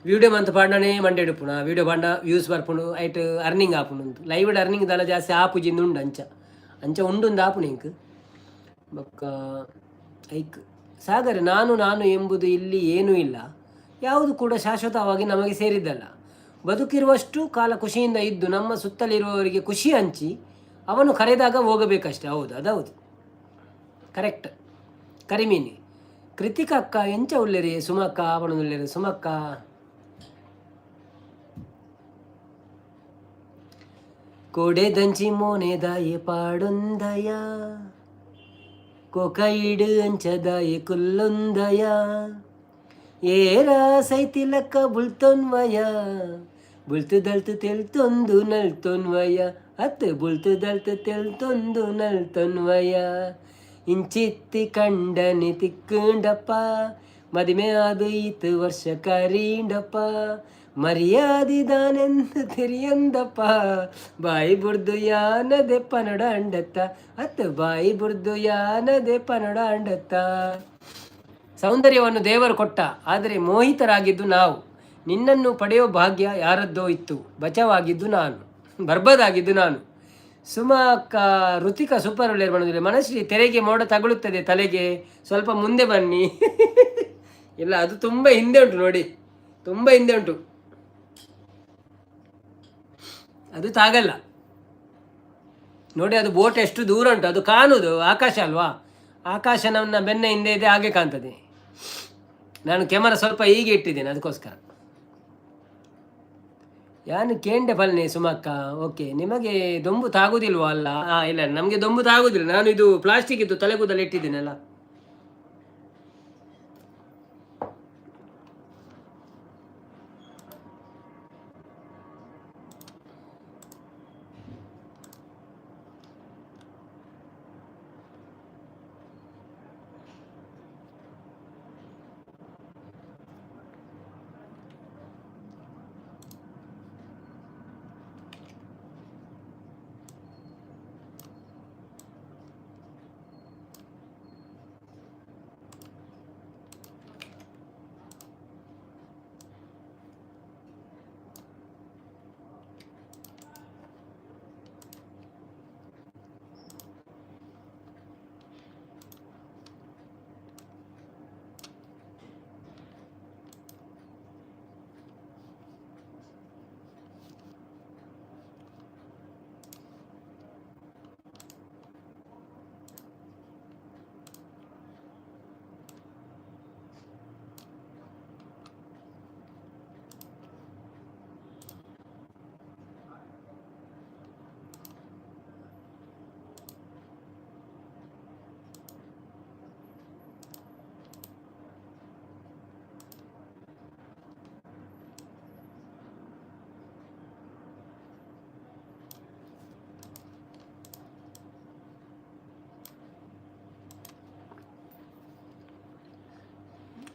ವೀಡಿಯೋ ಮಂತ್ ಪಾಡ್ನನೇ ಮಂಡೆ ಇಡುಪುಣ. ವೀಡಿಯೋ ಪಾಂಡ ವ್ಯೂಸ್ ಬರ್ಪುಂಡು, ಐಟ್ ಅರ್ನಿಂಗ್ ಆಪುಂಡು. ಲೈವ್ ಅರ್ನಿಂಗ್ ದಾಲ ಜಾಸ್ತಿ ಆಪುಜಿಂದು ಉಂಡು. ಅಂಚ ಅಂಚ ಉಂಡುಂದು ಆಪುಂಡು ಎಂಕ್. ಬೊಕ್ಕ ಐಕ್ ಸಾಗರ್, ನಾನು ನಾನು ಎಂಬುದು ಇಲ್ಲಿ ಏನೂ ಇಲ್ಲ. ಯಾವುದು ಕೂಡ ಶಾಶ್ವತವಾಗಿ ನಮಗೆ ಸೇರಿದ್ದಲ್ಲ. ಬದುಕಿರುವಷ್ಟು ಕಾಲ ಖುಷಿಯಿಂದ ಇದ್ದು ನಮ್ಮ ಸುತ್ತಲಿರುವವರಿಗೆ ಖುಷಿ ಹಂಚಿ ಅವನು ಕರೆದಾಗ ಹೋಗಬೇಕಷ್ಟೆ. ಹೌದು, ಅದೌದು, ಕರೆಕ್ಟ್. ಕರಿಮೀನಿ ಕೃತಿಕ ಅಕ್ಕ, ಎಂಚ ಉಲ್ಲೇರಿ? ಸುಮಕ್ಕ ಉಲ್ಲೇರಿ ಸುಮಕ್ಕ. ಕೊಡೆದಂಚಿ ಮೋನೆದಾಯೆ ಪಾಡೊಂದಯ, ಕೊಕೈಡು ಅಂಚದಾಯೆ ಕುಲ್ಲೊಂದಯ, ಏರ ಸೈತಿಲಕ್ಕ ಬುಲ್ತೊನ್ವಯ, ಬುಲ್ತು ದಲ್ತು ತೆಲ್ತೊಂದು ನಲ್ತೊನ್ವಯ, ಅತ್ತು ಬುಲ್ತು ದಲ್ತು ತೆಲ್ತೊಂದು ನಲ್ತೊನ್ವಯ, ಇಂಚಿತ್ತಿ ಕಂಡನಿ ತಿಕ್ಕಂಡಪ್ಪ, ಮದಿಮೆ ಅದು ಈತು ವರ್ಷ ಕರೀಂಡಪ್ಪ, ಮರ್ಯಾದಿದಾನೆಂದು ತೆರಿಯಂದಪ್ಪ, ಬಾಯಿ ಬುರ್ದು ಯಾನದೆ ಪನಡ ಅಂಡತ್ತ, ಅತ್ತು ಬಾಯಿ ಬುರ್ದು ಯಾನದೆ ಪನಡ ಅಂಡತ್ತ. ಸೌಂದರ್ಯವನ್ನು ದೇವರು ಕೊಟ್ಟ, ಆದರೆ ಮೋಹಿತರಾಗಿದ್ದು ನಾವು. ನಿನ್ನನ್ನು ಪಡೆಯೋ ಭಾಗ್ಯ ಯಾರದ್ದೋ ಇತ್ತು, ಬಚಾವಾಗಿದ್ದು ನಾನು, ಬರ್ಬದಾಗಿದ್ದು ನಾನು. ಸುಮಕ್ಕ, ಋತಿಕಾ ಸೂಪರ್ ಒಳ್ಳೆಯರು ಮಾಡೋದಿಲ್ಲ. ಮನಸ್ಸಿ, ತೆರೆಗೆ ಮೋಡ ತಗುಲುತ್ತದೆ ತಲೆಗೆ, ಸ್ವಲ್ಪ ಮುಂದೆ ಬನ್ನಿ. ಇಲ್ಲ, ಅದು ತುಂಬ ಹಿಂದೆ ಉಂಟು ನೋಡಿ, ತುಂಬ ಹಿಂದೆ ಉಂಟು, ಅದು ತಾಗಲ್ಲ ನೋಡಿ. ಅದು ಬೋಟ್ ಎಷ್ಟು ದೂರ ಉಂಟು, ಅದು ಕಾಣುದು ಆಕಾಶ ಅಲ್ವಾ? ಆಕಾಶ ನನ್ನ ಬೆನ್ನ ಹಿಂದೆ ಇದೆ, ಹಾಗೆ ಕಾಣ್ತದೆ. ನಾನು ಕ್ಯಾಮರಾ ಸ್ವಲ್ಪ ಹೀಗೆ ಇಟ್ಟಿದ್ದೇನೆ, ಅದಕ್ಕೋಸ್ಕರ. ಯಾನು ಕೇಂಡೆ ಪಲ್ನೆ ಸುಮಕ್ಕ. ಓಕೆ, ನಿಮಗೆ ದೊಂಬು ತಾಗುದಿಲ್ವಾ? ಅಲ್ಲ, ಹಾಂ, ಇಲ್ಲ, ನಮಗೆ ದೊಂಬು ತಾಗುದಿಲ್ಲ. ನಾನು ಇದು ಪ್ಲಾಸ್ಟಿಕ್ ಇದ್ದು ತಲೆ ಕೂದಲು ಇಟ್ಟಿದ್ದೀನಲ್ಲ.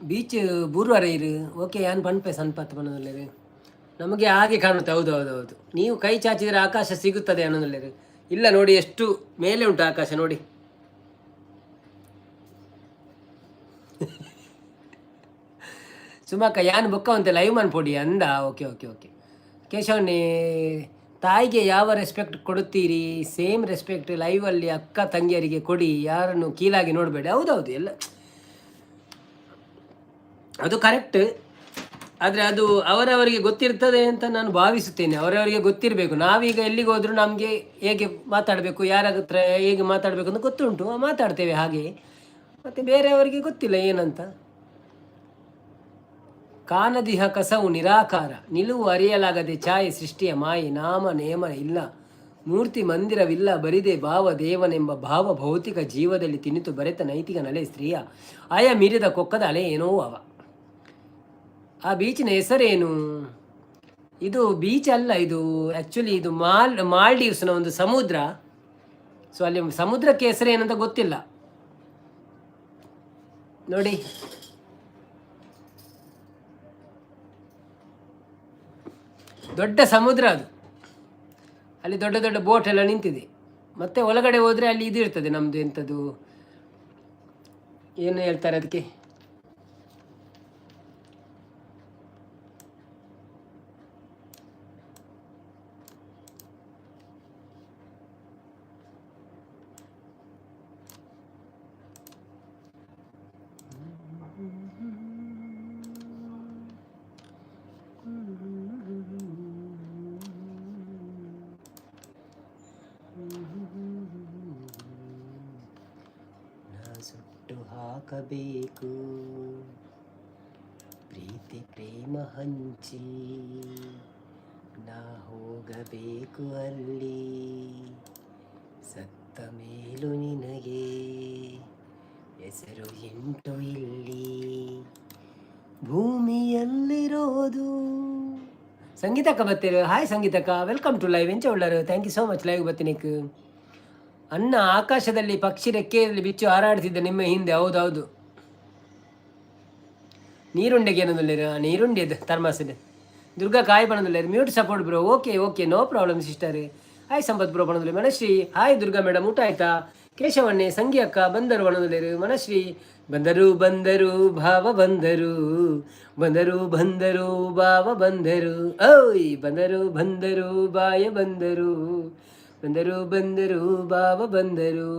ಬೀಚ್ ಬೂರ್ವಾರ ಇರು. ಓಕೆ, ಯಾನ್ ಪನ್ಪೆ ಸನ್ಪತ್ ಪನ್ನೊಂದುಲ್ಲೆರ್. ನಮಗೆ ಹಾಗೆ ಕಾಣುತ್ತೆ. ಹೌದು ಹೌದು ಹೌದು. ನೀವು ಕೈ ಚಾಚಿದರೆ ಆಕಾಶ ಸಿಗುತ್ತದೆ ಅನ್ನೋದಿಲ್ಲ. ಇಲ್ಲ, ನೋಡಿ ಎಷ್ಟು ಮೇಲೆ ಉಂಟು ಆಕಾಶ ನೋಡಿ. ಸುಮಕ್ಕ, ಯಾನ್ ಬೊಕ್ಕ ಒಂತೆ ಲೈವ್ ಮನ್ಪೊಡಿ ಅಂದ. Okay okay okay. ಕೇಶವಣ್ಣೆ, ತಾಯಿಗೆ ಯಾವ ರೆಸ್ಪೆಕ್ಟ್ ಕೊಡುತ್ತೀರಿ, ಸೇಮ್ ರೆಸ್ಪೆಕ್ಟ್ ಲೈವಲ್ಲಿ ಅಕ್ಕ ತಂಗಿಯರಿಗೆ ಕೊಡಿ, ಯಾರನ್ನು ಕೀಳಾಗಿ ನೋಡಬೇಡಿ. ಹೌದೌದು, ಎಲ್ಲ ಅದು ಕರೆಕ್ಟ್. ಆದರೆ ಅದು ಅವರವರಿಗೆ ಗೊತ್ತಿರ್ತದೆ ಅಂತ ನಾನು ಭಾವಿಸುತ್ತೇನೆ. ಅವರವರಿಗೆ ಗೊತ್ತಿರಬೇಕು. ನಾವೀಗ ಎಲ್ಲಿಗೆ ಹೋದರೂ ನಮಗೆ ಹೇಗೆ ಮಾತಾಡಬೇಕು, ಯಾರ ಹತ್ರ ಹೇಗೆ ಮಾತಾಡಬೇಕು ಅಂತ ಗೊತ್ತುಂಟು, ಮಾತಾಡ್ತೇವೆ ಹಾಗೆ. ಮತ್ತು ಬೇರೆಯವರಿಗೆ ಗೊತ್ತಿಲ್ಲ ಏನಂತ. ಕಾನದಿಹ ಕಸವು ನಿರಾಕಾರ, ನಿಲುವು ಅರಿಯಲಾಗದೆ ಛಾಯೆ ಸೃಷ್ಟಿಯ ಮಾಯೆ, ನಾಮ ನೇಮ ಇಲ್ಲ, ಮೂರ್ತಿ ಮಂದಿರವಿಲ್ಲ, ಬರಿದೆ ಭಾವ ದೇವನೆಂಬ ಭಾವ ಭೌತಿಕ ಜೀವದಲ್ಲಿ ತಿನಿತು ಬರೆತ ನೈತಿಕ ನಲೆ ಸ್ತ್ರೀಯ ಆಯ ಮೀರಿದ ಕೊಕ್ಕದ ಅಲೆ ಏನೋ ಅವ. ಆ ಬೀಚಿನ ಹೆಸರೇನು? ಇದು ಬೀಚ್ ಅಲ್ಲ, ಇದು ಆ್ಯಕ್ಚುಲಿ ಇದು ಮಾಲ್ಡೀವ್ಸ್ನ ಒಂದು ಸಮುದ್ರ. ಸೊ ಅಲ್ಲಿ ಸಮುದ್ರಕ್ಕೆ ಹೆಸರೇನಂತ ಗೊತ್ತಿಲ್ಲ ನೋಡಿ. ದೊಡ್ಡ ಸಮುದ್ರ ಅದು. ಅಲ್ಲಿ ದೊಡ್ಡ ದೊಡ್ಡ ಬೋಟ್ ಎಲ್ಲ ನಿಂತಿದೆ. ಮತ್ತೆ ಒಳಗಡೆ ಹೋದರೆ ಅಲ್ಲಿ ಇದು ಇರ್ತದೆ ನಮ್ಮದು, ಎಂಥದ್ದು, ಏನು ಹೇಳ್ತಾರೆ ಅದಕ್ಕೆ, ಸುಟ್ಟು ಹಾಕಬೇಕು ಪ್ರೀತಿ ಪ್ರೇಮ ಹಂಚಿ, ನಾ ಹೋಗಬೇಕು ಅಲ್ಲಿ ಸತ್ತ ಮೇಲೂ ನಿನಗೆ ಹೆಸರು ಎಂಟು ಇಲ್ಲಿ ಭೂಮಿಯಲ್ಲಿರೋದು. ಸಂಗೀತಕ್ಕ ಬತ್ತೀರು. ಹಾಯ್ ಸಂಗೀತಕ್ಕ, welcome to live. ಎಂಚ ಉಳ್ಳರು? Thank you so much live ಬತ್ತಿನಿಕ್. ಅನ್ನ ಆಕಾಶದಲ್ಲಿ ಪಕ್ಷಿ ರೆಕ್ಕೆಯಲ್ಲಿ ಬಿಚ್ಚು ಹಾರಾಡ್ತಿದ್ದ ನಿಮ್ಮ ಹಿಂದೆ. ಹೌದೌದು, ನೀರುಂಡೆಗೆ ಏನೊಂದುಲ್ಲೇರು, ನೀರುಂಡೆ ಥರ್ಮಾಸಿದೆ. ದುರ್ಗಾ ಕಾಯಿ ಬಣ್ಣದುಲ್ಲೇರು. Mute support bro. Okay okay, no problem sister. Hi Sampath bro ಬಣ್ಣದುಲ್ಲೆ. Manashree hi Durga madam, ಊಟ ಆಯ್ತಾ? ಕೇಶವಣ್ಣೆ, ಸಂಗಿ ಅಕ್ಕ ಬಂದರು ಬಣ್ಣದುಲ್ಲೇರು. ಮನಶ್ರೀ ಬಂದರು ಬಂದರು ಭಾವ ಬಂದರು, ಬಂದರು ಬಂದರು ಭಾವ ಬಂದರು, ಓಯ್ ಬಂದರು ಬಂದರು ಬಾಯ ಬಂದರು, ಬಂದರು ಬಂದರು ಬಾವ ಬಂದರು.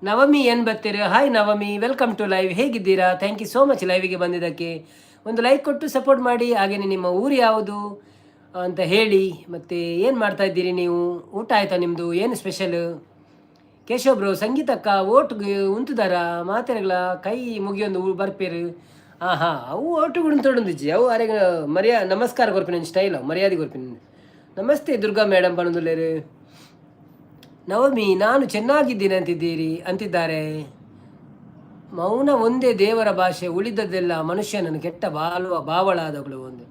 ನವಮಿ ಏನು ಬರ್ತೀರ? Hi Navami, welcome to live. ಹೇಗಿದ್ದೀರಾ? Thank you so much ಲೈವಿಗೆ ಬಂದಿದ್ದಕ್ಕೆ. ಒಂದು ಲೈಕ್ ಕೊಟ್ಟು ಸಪೋರ್ಟ್ ಮಾಡಿ. ಹಾಗೆಯೇ ನಿಮ್ಮ ಊರು ಯಾವುದು ಅಂತ ಹೇಳಿ, ಮತ್ತು ಏನು ಮಾಡ್ತಾ ಇದ್ದೀರಿ ನೀವು, ಊಟ ಆಯಿತಾ ನಿಮ್ಮದು, ಏನು ಸ್ಪೆಷಲ್? ಕೇಶವ್ ಬ್ರೋ, ಸಂಗೀತಕ್ಕ ಓಟ್ಗೆ ಉಂತುದಾರ ಮಾತೆರೆಗಳ ಕೈ ಮುಗಿಯೊಂದು ಬರ್ಪೇರು. ಹಾಂ ಹಾಂ, ಅವು ಓಟು ಉಂತೊಡೊಂದಿಜ್ಜಿ ಅವು. ಅರೆಗ ನಮಸ್ಕಾರ ಕೊರ್ಪಿನ ಸ್ಟೈಲ್, ಮರ್ಯಾದೆ ಕೊರ್ಪಿನ. ನಮಸ್ತೆ ದುರ್ಗಾ ಮೇಡಮ್ ಪಣದುಲ್ಲೇರು. ನವಮಿ ನಾನು ಚೆನ್ನಾಗಿದ್ದೀನಿ ಅಂತಿದ್ದೀರಿ ಅಂತಿದ್ದಾರೆ. ಮೌನ ಒಂದೇ ದೇವರ ಭಾಷೆ, ಉಳಿದದ್ದೆಲ್ಲ ಮನುಷ್ಯನನ್ನು ಕೆಟ್ಟ ಬಾಳುವ ಬಾವಳಾದಗಳು. ಒಂದು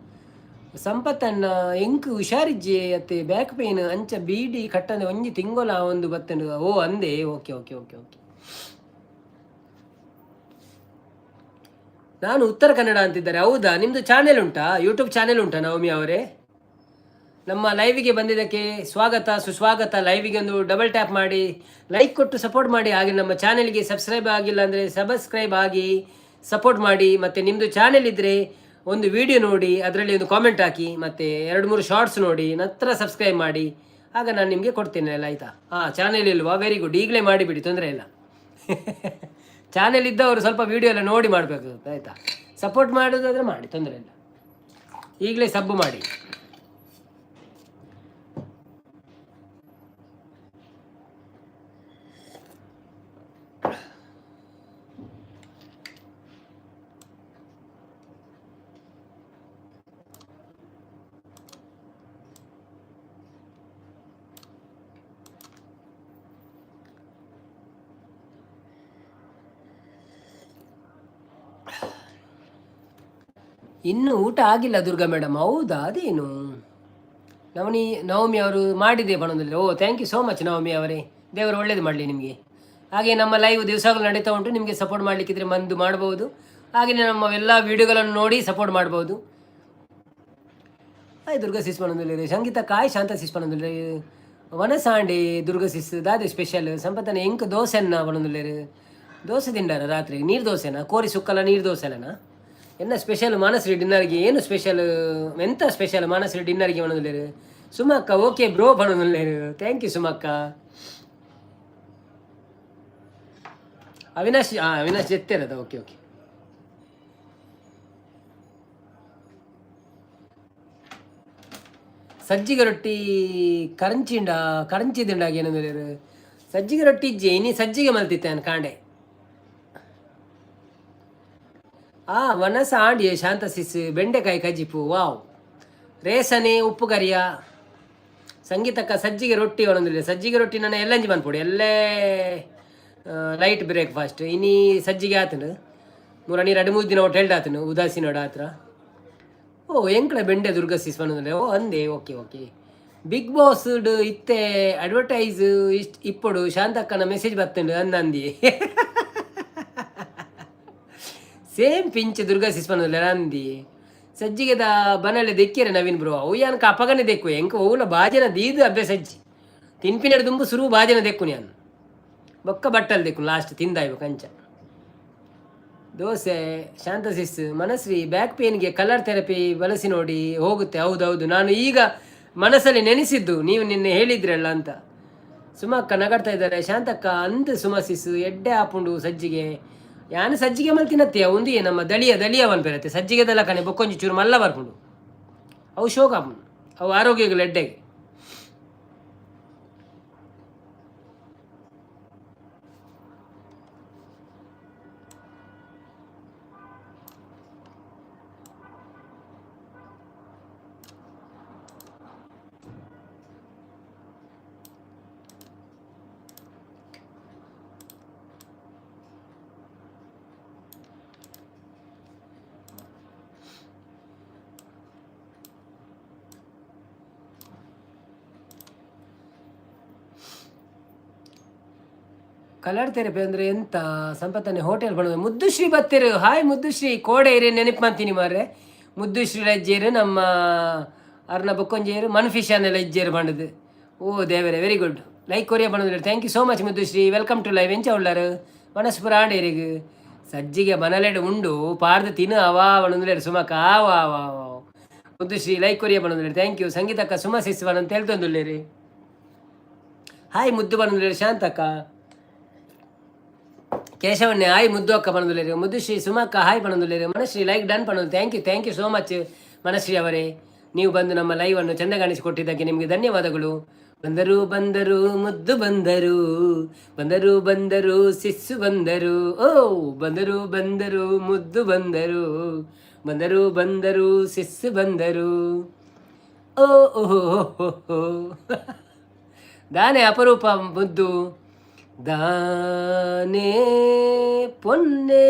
ಸಂಪತ್ತನ್ನ ಎಂಕ್ ಹುಷಾರಿಜ್ಜೆ ಅತ್ತೆ, ಬ್ಯಾಕ್ ಪೇನ್ ಅಂಚ ಬೀಡಿ ಕಟ್ಟಂದೆ ಒಂಜಿ ತಿಂಗೊಲ ಒಂದು ಬತ್ತನು. ಓ ಅಂದೆ, ಓಕೆ ಓಕೆ ಓಕೆ ಓಕೆ. ನಾನು ಉತ್ತರ ಕನ್ನಡ ಅಂತಿದ್ದಾರೆ. ಹೌದಾ? ನಿಮ್ಮದು ಚಾನೆಲ್ ಉಂಟಾ? ಯೂಟ್ಯೂಬ್ ಚಾನೆಲ್ ಉಂಟಾ ನವಮಿ ಅವರೇ? ನಮ್ಮ ಲೈವಿಗೆ ಬಂದಿದ್ದಕ್ಕೆ ಸ್ವಾಗತ ಸುಸ್ವಾಗತ. ಲೈವಿಗೆ ಒಂದು ಡಬಲ್ ಟ್ಯಾಪ್ ಮಾಡಿ, ಲೈಕ್ ಕೊಟ್ಟು ಸಪೋರ್ಟ್ ಮಾಡಿ. ಹಾಗೆ ನಮ್ಮ ಚಾನೆಲ್ಗೆ ಸಬ್ಸ್ಕ್ರೈಬ್ ಆಗಿಲ್ಲ ಅಂದರೆ ಸಬ್ಸ್ಕ್ರೈಬ್ ಆಗಿ ಸಪೋರ್ಟ್ ಮಾಡಿ. ಮತ್ತು ನಿಮ್ಮದು ಚಾನೆಲ್ ಇದ್ದರೆ ಒಂದು ವಿಡಿಯೋ ನೋಡಿ, ಅದರಲ್ಲಿ ಒಂದು ಕಾಮೆಂಟ್ ಹಾಕಿ, ಮತ್ತು 2-3 ಶಾರ್ಟ್ಸ್ ನೋಡಿ, ನಂತರ ಸಬ್ಸ್ಕ್ರೈಬ್ ಮಾಡಿ. ಆಗ ನಾನು ನಿಮಗೆ ಕೊಡ್ತೇನೆ ಅಲ್ಲ, ಆಯಿತಾ? ಹಾಂ, ಚಾನೆಲ್ ಇಲ್ವಾ? ವೆರಿ ಗುಡ್, ಈಗಲೇ ಮಾಡಿಬಿಡಿ, ತೊಂದರೆ ಇಲ್ಲ. ಚಾನೆಲ್ ಇದ್ದವರು ಸ್ವಲ್ಪ ವೀಡಿಯೋ ಎಲ್ಲ ನೋಡಿ ಮಾಡಬೇಕಾಗುತ್ತೆ, ಆಯಿತಾ? ಸಪೋರ್ಟ್ ಮಾಡೋದಾದರೆ ಮಾಡಿ, ತೊಂದರೆ ಇಲ್ಲ, ಈಗಲೇ ಸಬ್ಬು ಮಾಡಿ. ಇನ್ನೂ ಊಟ ಆಗಿಲ್ಲ ದುರ್ಗಾ ಮೇಡಮ್? ಹೌದಾ? ಅದೇನು ನವಮಿ ಅವರು ಮಾಡಿದೆ ಬಣದಲ್ಲಿ. Oh, thank you so much Navami ಅವರೇ, ದೇವರು ಒಳ್ಳೇದು ಮಾಡಲಿ ನಿಮಗೆ. ಹಾಗೆ ನಮ್ಮ ಲೈವ್ ದಿವಸಗಳು ನಡೀತಾ ಉಂಟು, ನಿಮಗೆ ಸಪೋರ್ಟ್ ಮಾಡಲಿಕ್ಕಿದ್ರೆ ಬಂದು ಮಾಡ್ಬೋದು. ಹಾಗೆಯೇ ನಮ್ಮ ಎಲ್ಲ ವೀಡಿಯೋಗಳನ್ನು ನೋಡಿ ಸಪೋರ್ಟ್ ಮಾಡ್ಬೋದು. ಹಾಯ್ ದುರ್ಗಾ ಸಿಸ್ ಪಣದಲ್ಲಿ, ಸಂಗೀತ ಕಾಯ್ ಶಾಂತ ಸಿಸ್ ಪಣದಲ್ಲಿ, ವನಸಾಂಡಿ ದುರ್ಗಾ ಸಿಸ್ ದಾದೆ ಸ್ಪೆಷಲ್ ಸಂಪತ್ತನ ಎಂಕ್ ದೋಸೆನ್ನ ಬಣದುಲ್ಲೇರು. ದೋಸೆ ತಿಂಡಾರ ರಾತ್ರಿ? ನೀರು ದೋಸೆನಾ? ಕೋರಿ ಸುಕ್ಕಲ್ಲ ನೀರು ದೋಸೆನಾ? ಎನ್ನ ಸ್ಪೆಷಲ್ ಮಾನಶ್ರೀ ಡಿನ್ನರ್ಗೆ? ಏನು ಸ್ಪೆಷಲ್? ಎಂತ ಸ್ಪೆಷಲ್ ಮಾನಶ್ರೀ ಡಿನ್ನರ್ಗೆ? ಬಣದುಲ್ಲೇರು. ಸುಮಕ್ಕ ಓಕೆ ಬ್ರೋ ಪಣೊಂದುಲ್ಲೆರ್. Thank you ಸುಮಕ್ಕ. ಅವಿನಾಶ್, ಅವಿನಾಶ್ ಜೆತ್ತೆರದ. Okay okay. ಸಜ್ಜಿಗೆ ರೊಟ್ಟಿ ಕರಂಚಿಂಡ ಕರಂಚಿದಿಂಡ ಏನಂದ್ರೆ ಸಜ್ಜಿಗೆ ರೊಟ್ಟಿ ಇಜ್ಜೆ. ಇನಿ ಸಜ್ಜಿಗೆ ಮಲ್ತಿತ್ತೆ ಕಾಂಡೆ. ಆ ವನಸ ಆಂಡಿಯೆ ಶಾಂತ ಸಿಸ್. ಬೆಂಡೆಕಾಯಿ ಕಜಿಪು, ವಾವ್. ರೇಸನೆ ಉಪ್ಪು ಕರಿಯ. ಸಂಗೀತಕ್ಕ ಸಜ್ಜಿಗೆ ರೊಟ್ಟಿ ಒಂದಿಲ್ಲ. ಸಜ್ಜಿಗೆ ರೊಟ್ಟಿ ನನ್ನ ಎಲ್ಲಂಜಿ ಮನ್ಪೊಡು, ಎಲ್ಲೇ ಲೈಟ್ ಬ್ರೇಕ್ಫಾಸ್ಟ್. ಇನಿ ಸಜ್ಜಿಗೆ ಆತನು ಮೂರ ನೀರು 2-3 ದಿನ ಹೋಟೆಲ್ಡ್ ಆತನು ಉದಾಸೀನೋಡ ಆತ್ರ. ಓ, ಎಂಕ್ಲ ಬೆಂಡೆ ದುರ್ಗ ಸಿಸ್ ಪನೊಂದುಲ್ಲೆ. ಓ ಅಂದೆ, ಓಕೆ ಓಕೆ. ಬಿಗ್ ಬಾಸ್ ಇತ್ತೆ ಅಡ್ವರ್ಟೈಸ್ ಇಷ್ಟ್ ಇಪ್ಪೊಡು. ಶಾಂತಕ್ಕನ ಮೆಸೇಜ್ ಬತ್ತುಂಡು ಅಂದಂದಿ. ಸೇಮ್ ಪಿಂಚ್ ದುರ್ಗಾ ಸಿಸ್ ಪನೊಂದುಲ್ಲೆ ಅಂದಿ. ಸಜ್ಜಿಗೆದ ಬನಲೆ ದೆಕ್ಕಿರೆ ನವೀನ್ ಬ್ರೋ. ಅವು ಯಾನಕ ಅಪಗನೆ ದೆಕ್ಕು. ಎಂಕ ಓಲ ಬಾಜನ ದೀದು ಅಭ್ಯಾಸ ಇಜ್ಜಿ. ತಿನ್ಪಿನಡು ದುಂಬು ಸುರು ಬಾಜನ ದೆಕ್ಕು ಯಾನ್, ಬೊಕ್ಕ ಬಟ್ಟಲ್ ದೆಕ್ಕು ಲಾಸ್ಟ್ ತಿಂದಾಯ್ಬ ಕಂಚ. ದೋಸೆ ಶಾಂತ ಸಿಸ್. ಮನಸ್ವಿ, ಬ್ಯಾಕ್ ಪೇನ್ಗೆ ಕಲರ್ ಥೆರಪಿ ಬಳಸಿ ನೋಡಿ, ಹೋಗುತ್ತೆ. ಹೌದೌದು, ನಾನು ಈಗ ಮನಸ್ಸಲ್ಲಿ ನೆನೆಸಿದ್ದು ನೀವು ನಿನ್ನೆ ಹೇಳಿದ್ರಲ್ಲ ಅಂತ. ಸುಮಕ್ಕ ನಗಾಡ್ತಾ ಇದ್ದಾರೆ. ಶಾಂತಕ್ಕ ಅಂದ್. ಸುಮಸಿಸ್, ಎಡ್ಡೆ ಆಪುಂಡು ಸಜ್ಜಿಗೆ. ಯಾನು ಸಜ್ಜಿಗೆ ಮಲ್ ತಿನ್ನತ್ತೆ. ಉಂದಿಯೇ ನಮ್ಮ ದಳಿಯ ದಳಿಯ ಪೆರತ್ತೆ. ಸಜ್ಜಿಗೆದಲ್ಲ ಕಣೆ ಬೊಕ್ಕೊಂಜಿ ಚೂರು ಮಲ್ಲ ಬರ್ಪುಂಡು. ಅವು ಶೋಕ ಆಪುಂಡು, ಅವು ಆರೋಗ್ಯಗಳು ಎಡ್ಡೆಗೆ. ಕಲರ್ ಥೆರಪಿ ಅಂದರೆ ಎಂತ ಸಂಪತ್ತನೆ? ಹೋಟೆಲ್ ಬಣ್ಣದ ಮುದ್ದುಶ್ರೀ ಬತ್ತೆರು. ಹಾಯ್ ಮುದ್ದುಶ್ರೀ. ಕೋಡೆ ಇರೆ ನೆನಪು ಮಾಡ್ತೀನಿ ಮಾರ್ರೆ. ಮುದ್ದುಶ್ರೀ ಲಜ್ಜೇರು ನಮ್ಮ ಅರ್ನ ಬೊಕ್ಕೊಂಜೇರು ಮನ್ಫಿಶಾನೆಲ್ಲ ಇಜ್ಜೇರು ಬಂಡದು. ಓ ದೇವರೇ, ವೆರಿ ಗುಡ್. ಲೈಕ್ ಕೊರಿಯಾ ಬಂದ್ರೆ. Thank you so much Muddushree. Welcome to live. ಎಂಚ ಉಳ್ಳಾರು? ಮನಸ್ಪುರ ಆಂಡೇರಿಗ್ ಸಜ್ಜಿಗೆ ಬನಲೆಡ್ ಉಂಡು ಪಾರ್ದ ತಿನ್ನು ಅವಾ ಬಣಂದ್ರೆ. ಸುಮಕ ಆವ ಆವ. ಮುದ್ದುಶ್ರೀ ಲೈಕ್ ಕೊರಿಯಾ ಬಂದ್ರೆ. Thank you. ಸಂಗೀತಕ್ಕ ಸುಮ ಸಿಸ್ ಅಂತ ಹೇಳ್ತೊಂದುಲ್ಲೇರಿ. ಹಾಯ್ ಮುದ್ದು ಬಂದ್ರೆ ಶಾಂತಕ್ಕ. ಕೇಶವನ್ನೇ ಹಾಯ್ ಮುದ್ದು ಅಕ್ಕ ಪಣೊಂದುಲ್ಲೆರ್. ಮುದ್ದುಶ್ರೀ ಸುಮಕ್ಕ ಹಾಯ್ ಪಣೊಂದುಲ್ಲೆರ್. ಮನಶ್ರೀ ಲೈಕ್ ಡನ್ ಪಣೊಂದು. Thank you, thank you so much Manashree ಅವರೇ. ನೀವು ಬಂದು ನಮ್ಮ ಲೈವ್ ಅನ್ನು ಚೆಂದ ಕಾಣಿಸಿಕೊಟ್ಟಿದ್ದಕ್ಕೆ ನಿಮಗೆ ಧನ್ಯವಾದಗಳು. ಬಂದರು ಬಂದರು ಮುದ್ದು ಬಂದರು, ಬಂದರು ಬಂದರು ಸಿಸ್ಸು ಬಂದರು, ಓ ಬಂದರು ಬಂದರು ಮುದ್ದು ಬಂದರು, ಬಂದರು ಬಂದರು ಸಿಸ್ಸು ಬಂದರು, ಓ ಓಹೋ ಹೋ. ದಾನೆ ಅಪರೂಪ ಮುದ್ದು. ದಾನೆ ಪೊನ್ನೆ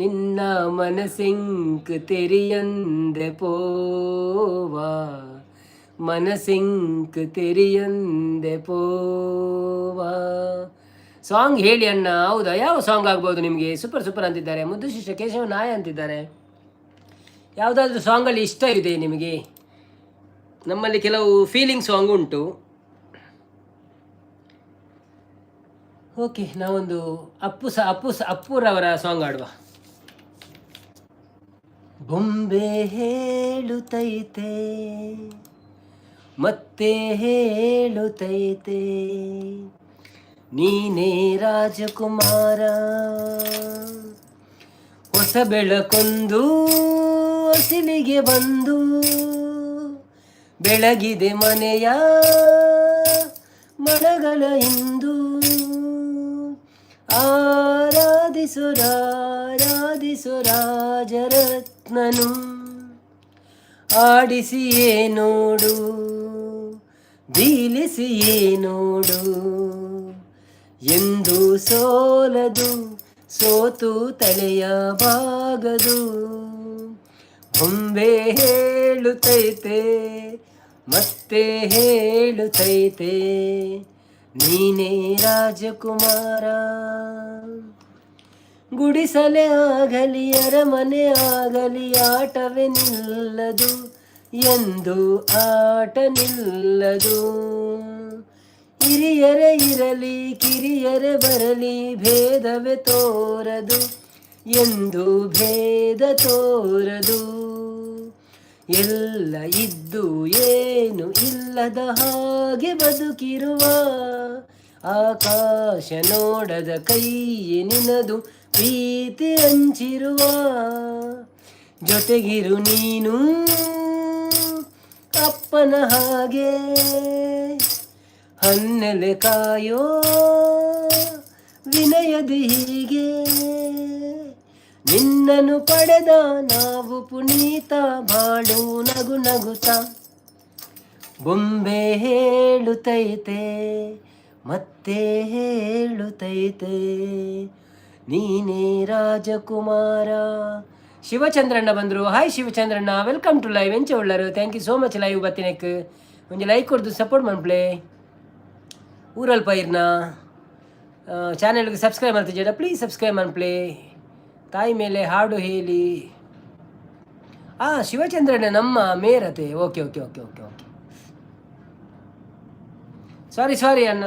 ನಿನ್ನ ಮನಸಿಂಕ್ ತೆರಿಯಂದೆ ಪೋವಾ, ಮನಸಿಂಕ್ ತೆರಿಯಂದೆ ಪೋವಾ. ಸಾಂಗ್ ಹೇಳಿ ಅಣ್ಣ. ಹೌದಾ? ಯಾವ ಸಾಂಗ್ ಆಗ್ಬೋದು ನಿಮಗೆ? ಸೂಪರ್ ಸೂಪರ್ ಅಂತಿದ್ದಾರೆ ಮುದ್ದು ಶಿಷ್ಯ ಕೇಶವ ನಾಯ ಅಂತಿದ್ದಾರೆ. ಯಾವುದಾದ್ರೂ ಸಾಂಗಲ್ಲಿ ಇಷ್ಟ ಇದೆ ನಿಮಗೆ? ನಮ್ಮಲ್ಲಿ ಕೆಲವು ಫೀಲಿಂಗ್ ಸಾಂಗ್ ಉಂಟು. ಓಕೆ, ನಾವೊಂದು ಅಪ್ಪು ಸ ಅಪ್ಪು ಸ ಅಪ್ಪುರವರ ಸಾಂಗ್ ಆಡುವ. ಬೊಂಬೆ ಹೇಳುತ್ತೈತೆ, ಮತ್ತೆ ಹೇಳುತ್ತೈತೆ, ನೀನೇ ರಾಜಕುಮಾರ. ಹೊಸ ಬೆಳಕೊಂದು ಹಸಿಲಿಗೆ ಬಂದು ಬೆಳಗಿದೆ ಮನೆಯ ಮನಗಳ ಇಂದು. ಆರಾಧಿಸು ರಾರಾಧಿಸು ರಾಜರತ್ನನು, ಆಡಿಸಿಯೇ ನೋಡು, ಬೀಲಿಸಿಯೇ ನೋಡು, ಎಂದು ಸೋಲದು, ಸೋತು ತಲೆಯ ಬಾಗದು. ಬೊಂಬೆ ಹೇಳುತ್ತೈತೆ, ಮತ್ತೆ ಹೇಳುತ್ತೈತೆ, ನೀನೇ ರಾಜಕುಮಾರ. ಗುಡಿಸಲೆ ಆಗಲಿ ಅರಮನೆ ಆಗಲಿ ಆಟವೇ ನಿಲ್ಲದು, ಎಂದು ಆಟ ನಿಲ್ಲದು. ಹಿರಿಯರೇ ಇರಲಿ ಕಿರಿಯರೇ ಬರಲಿ ಭೇದವೇ ತೋರದು, ಎಂದು ಭೇದ ತೋರದು. ಎಲ್ಲ ಇದ್ದು ಏನು ಇಲ್ಲದ ಹಾಗೆ ಬದುಕಿರುವ. ಆಕಾಶ ನೋಡದ ಕೈಯೇ ನಿನದು ಪ್ರೀತಿ ಹಂಚಿರುವ. ಜೊತೆಗಿರು ನೀನು ಅಪ್ಪನ ಹಾಗೆ, ಹೊನ್ನೆಲೆ ಕಾಯೋ ವಿನಯದಿ ಹೀಗೆ. ನಿನ್ನನು ಪಡೆದ ನಾವು ಪುನೀತ, ಬಾಳು ನಗು ನಗುತ್ತ. ಬೊಂಬೆ ಹೇಳುತ್ತೈತೆ, ಮತ್ತೆ ಹೇಳುತ್ತೈತೆ, ನೀನೇ ರಾಜಕುಮಾರ. ಶಿವಚಂದ್ರಣ್ಣ ಬಂದರು. ಹಾಯ್ ಶಿವಚಂದ್ರಣ್ಣ, welcome to live. ಎಂಚ ಉಳ್ಳರು? Thank you so much live ಬತ್ತಿನಕ್. ಒಂಜಿ ಲೈಕ್ ಕೊಡ್ದು ಸಪೋರ್ಟ್ ಮನ್ಪ್ಲೆ. ಊರಲ್ಪ ಇರ್ನ ಚಾನೆಲ್ಗೆ ಸಬ್ಸ್ಕ್ರೈಬ್ ಮಾಡ್ತಿದ್ದೀರಾ? ಪ್ಲೀಸ್ ಸಬ್ಸ್ಕ್ರೈಬ್ ಮನ್ಪ್ಲೆ. ತಾಯಿ ಮೇಲೆ ಹಾಡು ಹೇಳಿ. ಆ ಶಿವಚಂದ್ರಣ್ಣ ನಮ್ಮ ಮೇರತೆ. Okay okay okay okay okay, sorry sorry ಅಣ್ಣ.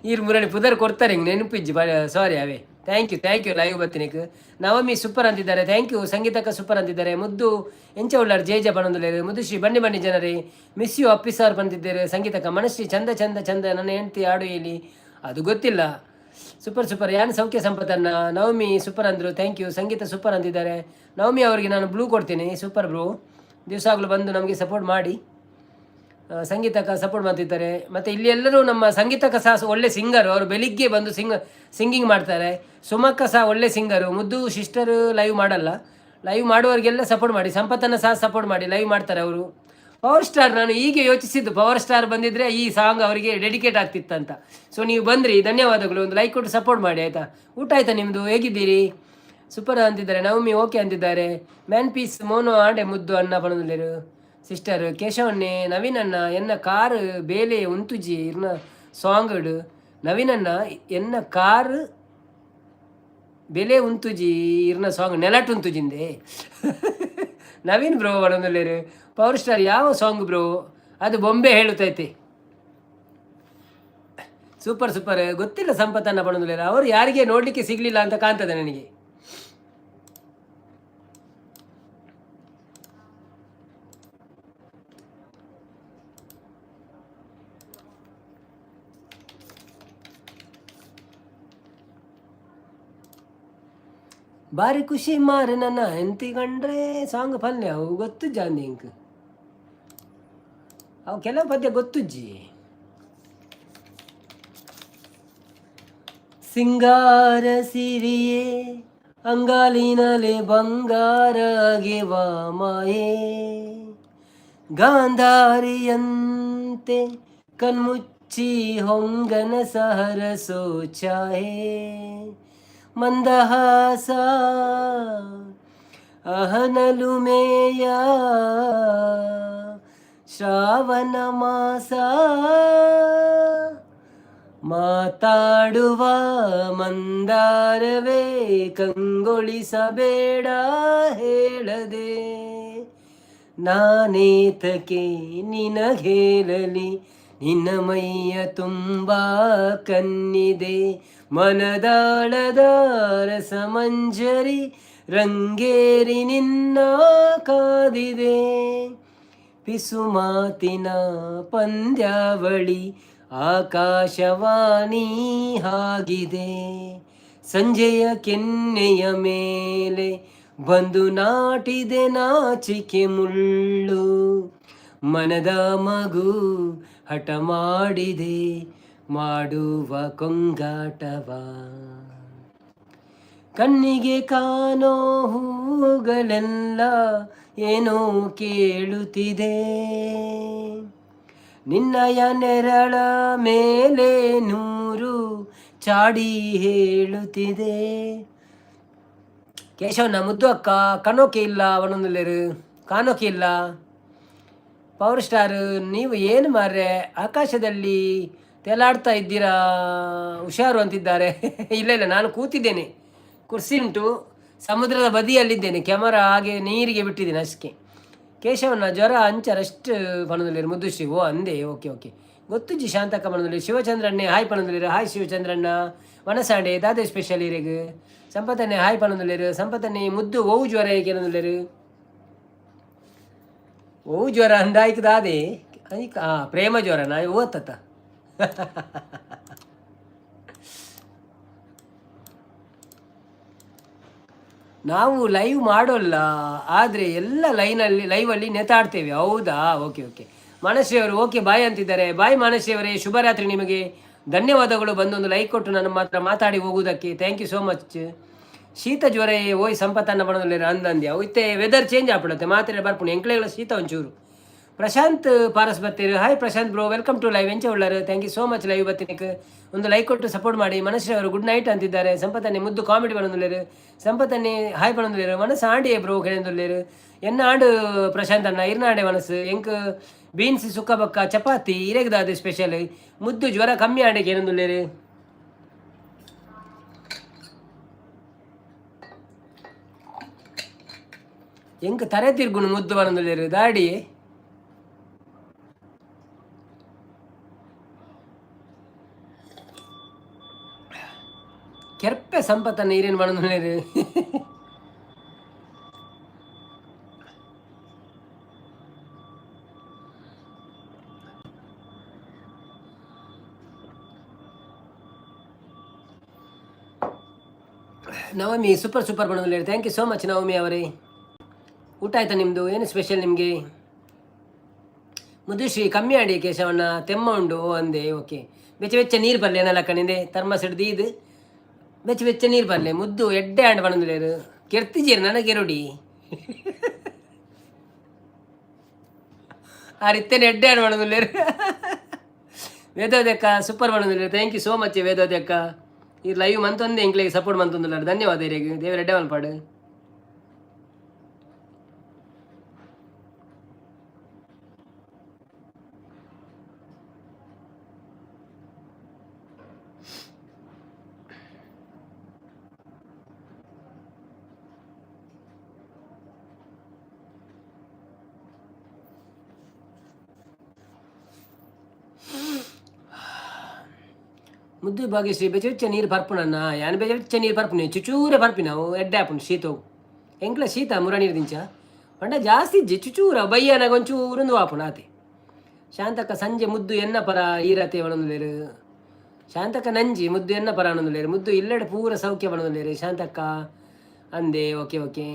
ಈರ್ ಮುರಳಿ ಪುದರ್ ಕೊಡ್ತಾರೆ, ಹಿಂಗೆ ನೆನಪಿಜ್ಜಿ, ಸಾರಿ ಅವೇ. Thank you, thank you live ಬತ್ತಿನಿಕ್. Navami super ಅಂತಿದ್ದಾರೆ, thank you. ಸಂಗೀತಕ್ಕ ಸೂಪರ್ ಅಂತಿದ್ದಾರೆ. ಮುದ್ದು ಎಂಚ ಉಳ್ಳಾರ್ ಜೇಜ ಬಣ್ಣಂದುಲೇರು. ಮುದ್ದುಶ್ರೀ ಬನ್ನಿ ಬನ್ನಿ ಜನರೇ, ಮಿಸ್ you Appi sir ಬಂದಿದ್ದಾರೆ. ಸಂಗೀತಕ್ಕ ಮನಶ್ರೀ ಚಂದ ಚಂದ ಚಂದ. ನನ್ನ ಹೆಂಡತಿ ಹಾಡು ಹೇಳಿ, ಅದು ಗೊತ್ತಿಲ್ಲ. ಸೂಪರ್ ಸೂಪರ್ ಯಾನ್ ಸೌಖ್ಯ ಸಂಪತ್ತನ್ನ. ನವಮಿ ಸೂಪರ್ ಅಂದರು, thank you. Sangeetha super ಅಂತಿದ್ದಾರೆ. ನವಮಿ ಅವರಿಗೆ ನಾನು ಬ್ಲೂ ಕೊಡ್ತೀನಿ. ಸೂಪರ್ ಬ್ರೋ, ದಿವಸಾಗಲೂ ಬಂದು ನಮಗೆ ಸಪೋರ್ಟ್ ಮಾಡಿ. ಸಂಗೀತಕ್ಕ ಸಪೋರ್ಟ್ ಮಾಡ್ತಿದ್ದಾರೆ. ಮತ್ತು ಇಲ್ಲಿ ಎಲ್ಲರೂ ನಮ್ಮ ಸಂಗೀತಕ್ಕ ಸಹ ಒಳ್ಳೆ ಸಿಂಗರು. ಅವರು ಬೆಳಿಗ್ಗೆ ಬಂದು ಸಿಂಗಿಂಗ್ ಮಾಡ್ತಾರೆ. ಸುಮಕ್ಕ ಸಹ ಒಳ್ಳೆ ಸಿಂಗರು. ಮುದ್ದು ಸಿಸ್ಟರ್ ಲೈವ್ ಮಾಡಲ್ಲ. ಲೈವ್ ಮಾಡುವವರಿಗೆಲ್ಲ ಸಪೋರ್ಟ್ ಮಾಡಿ. ಸಂಪತ್ತನ್ನು ಸಹ ಸಪೋರ್ಟ್ ಮಾಡಿ, ಲೈವ್ ಮಾಡ್ತಾರೆ ಅವರು. ಪವರ್ ಸ್ಟಾರ್, ನಾನು ಹೀಗೆ ಯೋಚಿಸಿದ್ದು, ಪವರ್ ಸ್ಟಾರ್ ಬಂದಿದ್ರೆ ಈ ಸಾಂಗ್ ಅವರಿಗೆ ಡೆಡಿಕೇಟ್ ಆಗ್ತಿತ್ತಂತ. ಸೊ ನೀವು ಬಂದ್ರಿ, ಧನ್ಯವಾದಗಳು. ಒಂದು ಲೈಕ್ ಕೊಟ್ಟು ಸಪೋರ್ಟ್ ಮಾಡಿ, ಆಯಿತಾ? ಊಟ ಆಯ್ತಾ ನಿಮ್ಮದು? ಹೇಗಿದ್ದೀರಿ? ಸೂಪರ್ ಅಂತಿದ್ದಾರೆ. ನವಮಿ ಓಕೆ ಅಂತಿದ್ದಾರೆ. ಮ್ಯಾನ್ ಪೀಸ್ ಮೋನು ಆಂಡೆ ಮುದ್ದು ಅನ್ನ ಬಣದಲ್ಲಿರು ಸಿಸ್ಟರ್ ಕೇಶವಣ್ಣೆ. ನವೀನಣ್ಣ, ಎನ್ನ ಕಾರ್ ಬೇಲೆ ಉಂತುಜಿ ಇರ್ನ ಸಾಂಗ್. ನವೀನಣ್ಣ, ಎನ್ನ ಕಾರ್ ಬೆಲೆ ಉಂತುಜಿ ಇರ್ನ ಸಾಂಗ್ ನೆಲಟ್ ಉಂತುಜಿಂದೆ. ನವೀನ್ ಬ್ರೋ ಬಣದಲ್ಲಿರು. ಪವರ್ ಸ್ಟಾರ್ ಯಾವ ಸಾಂಗ್ ಬ್ರೋ? ಅದು ಬೊಂಬೆ ಹೇಳುತ್ತೈತೆ. ಸೂಪರ್ ಸೂಪರ್ ಗೊತ್ತಿಲ್ಲ ಸಂಪತ್ತನ್ನ ಬಣದಲ್ಲಿರ. ಅವರು ಯಾರಿಗೆ ನೋಡಲಿಕ್ಕೆ ಸಿಗಲಿಲ್ಲ ಅಂತ ಕಾಣ್ತದೆ ನನಗೆ. ಬಾರಿ ಖುಷಿ ಮಾರೆ ನನ್ನ ಹೆಂಡತಿ ಕಂಡ್ರೆ. ಸಾಂಗ್ ಪಲ್ಯ ಅವು ಗೊತ್ತು ಜಾಂದಿ ಇಂಕ್. ಅವು ಕೆಲವು ಪದ್ಯ ಗೊತ್ತುಜ್ಜಿ. ಸಿಂಗಾರ ಸಿರಿಯೇ, ಅಂಗಾಲಿನಲೆ ಬಂಗಾರಗೆವ ಮಾಯೇ, ಗಾಂಧಾರಿಯಂತೆ ಕಣ್ಮುಚ್ಚಿ ಹೊಂಗನ ಸಹರಸೋ ಚಾಹೆ, ಮಂದಹಾಸ ಅಹನಲುಮೇಯ, ಶ್ರಾವಣ ಮಾಸ ಮಾತಾಡುವ ಮಂದಾರವೇ, ಕಂಗೊಳಿಸಬೇಡ ಹೇಳದೆ, ನಾನೇತಕೆ ನಿನಗೇಳಲಿ, ನಿನ್ನ ಮೈಯ ತುಂಬ ಕನ್ನಿದೆ, ಮನದಾಳದ ರಸಮಂಜರಿ ರಂಗೇರಿ ನಿನ್ನ ಕಾದಿದೆ, ಪಿಸುಮಾತಿನ ಪಂದ್ಯಾವಳಿ ಆಕಾಶವಾಣಿ ಆಗಿದೆ, ಸಂಜೆಯ ಕೆನ್ನೆಯ ಮೇಲೆ ಬಂದು ನಾಟಿದೆ ನಾಚಿಕೆ ಮುಳ್ಳು, ಮನದ ಮಗು ಹಠ ಮಾಡಿದೆ ಮಾಡುವ ಕೊಂಗಾಟವ, ಕಣ್ಣಿಗೆ ಕಾಣೋ ಹೂಗಳೆಲ್ಲ ಏನೋ ಕೇಳುತ್ತಿದೆ, ನಿನ್ನಯ ನೆರಳ ಮೇಲೆ ನೂರು ಚಾಡಿ ಹೇಳುತ್ತಿದೆ. ಕೇಶವನ ಮುದ್ದು ಅಕ್ಕ ಕನೋಕೆ ಇಲ್ಲ, ಅವನೊಂದುಲೇರು ಕಾನೋಕೆ ಇಲ್ಲ. ಪವರ್ ಸ್ಟಾರ್, ನೀವು ಏನು ಮಾರ್ರೆ, ಆಕಾಶದಲ್ಲಿ ತೇಲಾಡ್ತಾ ಇದ್ದೀರಾ, ಹುಷಾರು ಅಂತಿದ್ದಾರೆ. ಇಲ್ಲ ಇಲ್ಲ, ನಾನು ಕೂತಿದ್ದೇನೆ, ಕುರ್ಸಿ ಉಂಟು, ಸಮುದ್ರದ ಬದಿಯಲ್ಲಿದ್ದೇನೆ. ಕ್ಯಾಮರಾ ಹಾಗೆ ನೀರಿಗೆ ಬಿಟ್ಟಿದ್ದೇನೆ ಅಷ್ಟೇ. ಕೇಶವನ ಜ್ವರ ಅಂಚ ರೆಸ್ಟ್ ಪಣದಲ್ಲಿ ಮುದ್ದುಶ್ರೀ. ಓ ಅಂದೆ, ಓಕೆ ಓಕೆ, ಗೊತ್ತುಜ್ಜಿ. ಶಾಂತಕ್ಕ ಪಣದಲ್ಲಿ. ಶಿವಚಂದ್ರಣ್ಣೆ ಹಾಯ್ ಪಣದಲ್ಲಿರು. ಹಾಯ್ ಶಿವಚಂದ್ರಣ್ಣ. ವನಸಾಂಡೆ ದಾದೆ ಸ್ಪೆಷಲ್ ಇರೆಗ್. ಸಂಪತನ್ನೆ ಹಾಯ್ ಪಣದಲ್ಲಿರು. ಸಂಪತನ್ನೆ ಮುದ್ದು ಓವು ಜ್ವರ ಏನಂದಲ್ಲಿರು. ಓ ಜ್ವರ ಅಂದಾಯ್ತು ದಾದೆ ಐಕ್ ಆ ಪ್ರೇಮ ಜ್ವರ ನಾ ಓದ್ತತ. ನಾವು ಲೈವ್ ಮಾಡೋಲ್ಲ, ಆದರೆ ಎಲ್ಲ ಲೈನಲ್ಲಿ ಲೈವಲ್ಲಿ ನೇತಾಡ್ತೇವೆ. ಹೌದಾ? Okay okay. ಮಾನಶ್ರೀ ಅವರು ಓಕೆ ಬಾಯ್ ಅಂತಿದ್ದಾರೆ. ಬಾಯ್ ಮಾನಶ್ರೀ ಅವರೇ, ಶುಭರಾತ್ರಿ ನಿಮಗೆ. ಧನ್ಯವಾದಗಳು, ಬಂದೊಂದು ಲೈಕ್ ಕೊಟ್ಟು ನನ್ನ ಮಾತ್ರ ಮಾತಾಡಿ ಹೋಗುವುದಕ್ಕೆ. Thank you so much. ಶೀತ ಜ್ವರ ಓಯ್ ಸಂಪತ್ತನ್ನ ಬಣದಲ್ಲಿ ಅಂದಂದೆ ಅವು ಇತ್ತೆ ವೆದರ್ ಚೇಂಜ್ ಆಗ್ಬಿಡುತ್ತೆ, ಮಾತ್ರೆ ಬರ್ಪುಣಿ ಎಂಕ್ಲೆಗಳ ಶೀತ ಒಂಚೂರು. Prashant Paras ಬತ್ತೀರು. Hi Prashanth bro, welcome to live. ಎಂಚ ಉಳ್ಳಾರು? Thank you so much live ಬತ್ತಿನಕ್. ಒಂದು ಲೈಕ್ ಕೊಟ್ಟು ಸಪೋರ್ಟ್ ಮಾಡಿ. ಮನಶ್ರೀ ಅವರು ಗುಡ್ ನೈಟ್ ಅಂತಿದ್ದಾರೆ. ಸಂಪತ್ತನ್ನೇ ಮುದ್ದು ಕಾಮಿಡಿ ಬಣದುಲ್ಲೇರು. ಸಂಪತ್ತನ್ನೇ ಹಾಯ್ ಬಣದುಲ್ಲೇರು. ಮನಸ್ಸು ಆಂಡಿಯೇ ಬ್ರೋ ಕೇಳಂದುಲ್ಲೇರು. ಎನ್ನ ಆಂಡು ಪ್ರಶಾಂತ್ ಅಣ್ಣ ಇರ್ನಾಡೆ ಮನಸ್ಸು. ಎಂಕ್ ಬೀನ್ಸ್ ಸುಕ್ಕ ಬಕ್ಕ ಚಪಾತಿ ಇರೆಗ್ದಾದೆ ಸ್ಪೆಷಲ್. ಮುದ್ದು ಜ್ವರ ಕಮ್ಮಿ ಆಂಡೆ ಕೇಳಂದುಲ್ಲೇರು. ಎಂಕ್ ತರೆ ತಿರ್ಗುನು ಮುದ್ದು ಬಣದುಲ್ಲೇರು ದಾಡಿ. ಕೆರ್ಪೆ ಸಂಪತ್ತನ್ನ ನೀರೇನು ಬಣದುಲ್ಲೇರು. ನವಮಿ ಸೂಪರ್ ಸೂಪರ್ ಬಣದುಲ್ಲೇರು. Thank you so much Navami ಅವರೇ. ಊಟ ಆಯ್ತಾ ನಿಮ್ಮದು? ಏನು ಸ್ಪೆಷಲ್ ನಿಮಗೆ? ಮುದುಶ್ರೀ ಕಮ್ಮಿ ಆಡಿ ಕೇಶವಣ್ಣ ತೆಮ್ಮ ಉಂಡು ಅಂದೆ. ಓಕೆ, ಬೆಚ್ಚ ಬೆಚ್ಚ ನೀರು ಬರಲಿ ಏನಲ್ಲ ಕಣಿಂದೆ ಥರ್ಮಸ್ ಹಿಡ್ದು ಇದು ಬೆಚ್ಚ ಬೆಚ್ಚ ನೀರು ಬರಲಿ. ಮುದ್ದು ಎಡ್ಡೆ ಆಂಡ್ ಬಣದುಲೇರು ಕೆರ್ತಿಜೀರು ನನಗೆ ರುಡಿ ಆ ರೀತಿಯೇ ಎಡ್ಡೆ ಆಂಡ್ ಬಣದುಲೇರು. ವೇದೋದಕ್ಕ ಸೂಪರ್ ಬಣದುಲೇರು. Thank you so much ವೇದೋದಕ್ಕ. ಈ ಲೈವ್ ಮಂತೊಂದೇ ಎಂಕ್ಲೆಗೆ ಸಪೋರ್ಟ್ ಮಂತೊಂದುಲ್ಲಾರು. ಧನ್ಯವಾದ ಇರೆಗ್. ದೇವರ ಎಡ್ಡೆ ಮಲ್ಪಾಡು. ಮುದ್ದು ಭಾಗ್ಯಶ್ರೀ ಬೆಚ್ಚ ಬೆಚ್ಚ ನೀರು ಪರ್ಪುನನ್ನ ಯಾನ್ ಬೆಚ್ಚ ಬೆಚ್ಚ ನೀರು ಪರ್ಪುನಿ, ಚುಚೂರೆ ಪರ್ಪಿನ ಅವು ಎಡ್ಡೆ ಆಪುಂಡು ಶೀತವು. ಎಂಕ್ಲ ಶೀತ ಮುರ ನೀರು ದಿಂಚ ಪಂಡ ಜಾಸ್ತಿ ಇಜ್ಜಿ, ಚುಚೂರ ಬಯ್ಯನಾಗ ಒಂಚೂರುಂದು ಆಪುಂಡು ಆತೆ. ಶಾಂತಕ್ಕ ಸಂಜೆ ಮುದ್ದು ಎನ್ನ ಪರ ಈರತೆ ಒಣದುಲೇರು. ಶಾಂತಕ್ಕ ನಂಜಿ ಮುದ್ದು ಎನ್ನ ಪರ ಅನ್ನೊಂದುಲೇರು. ಮುದ್ದು ಇಲ್ಲಡೆ ಪೂರ ಸೌಖ್ಯ ಬಣದುಲೇರು ಶಾಂತಕ್ಕ ಅಂದೆ. Okay okay.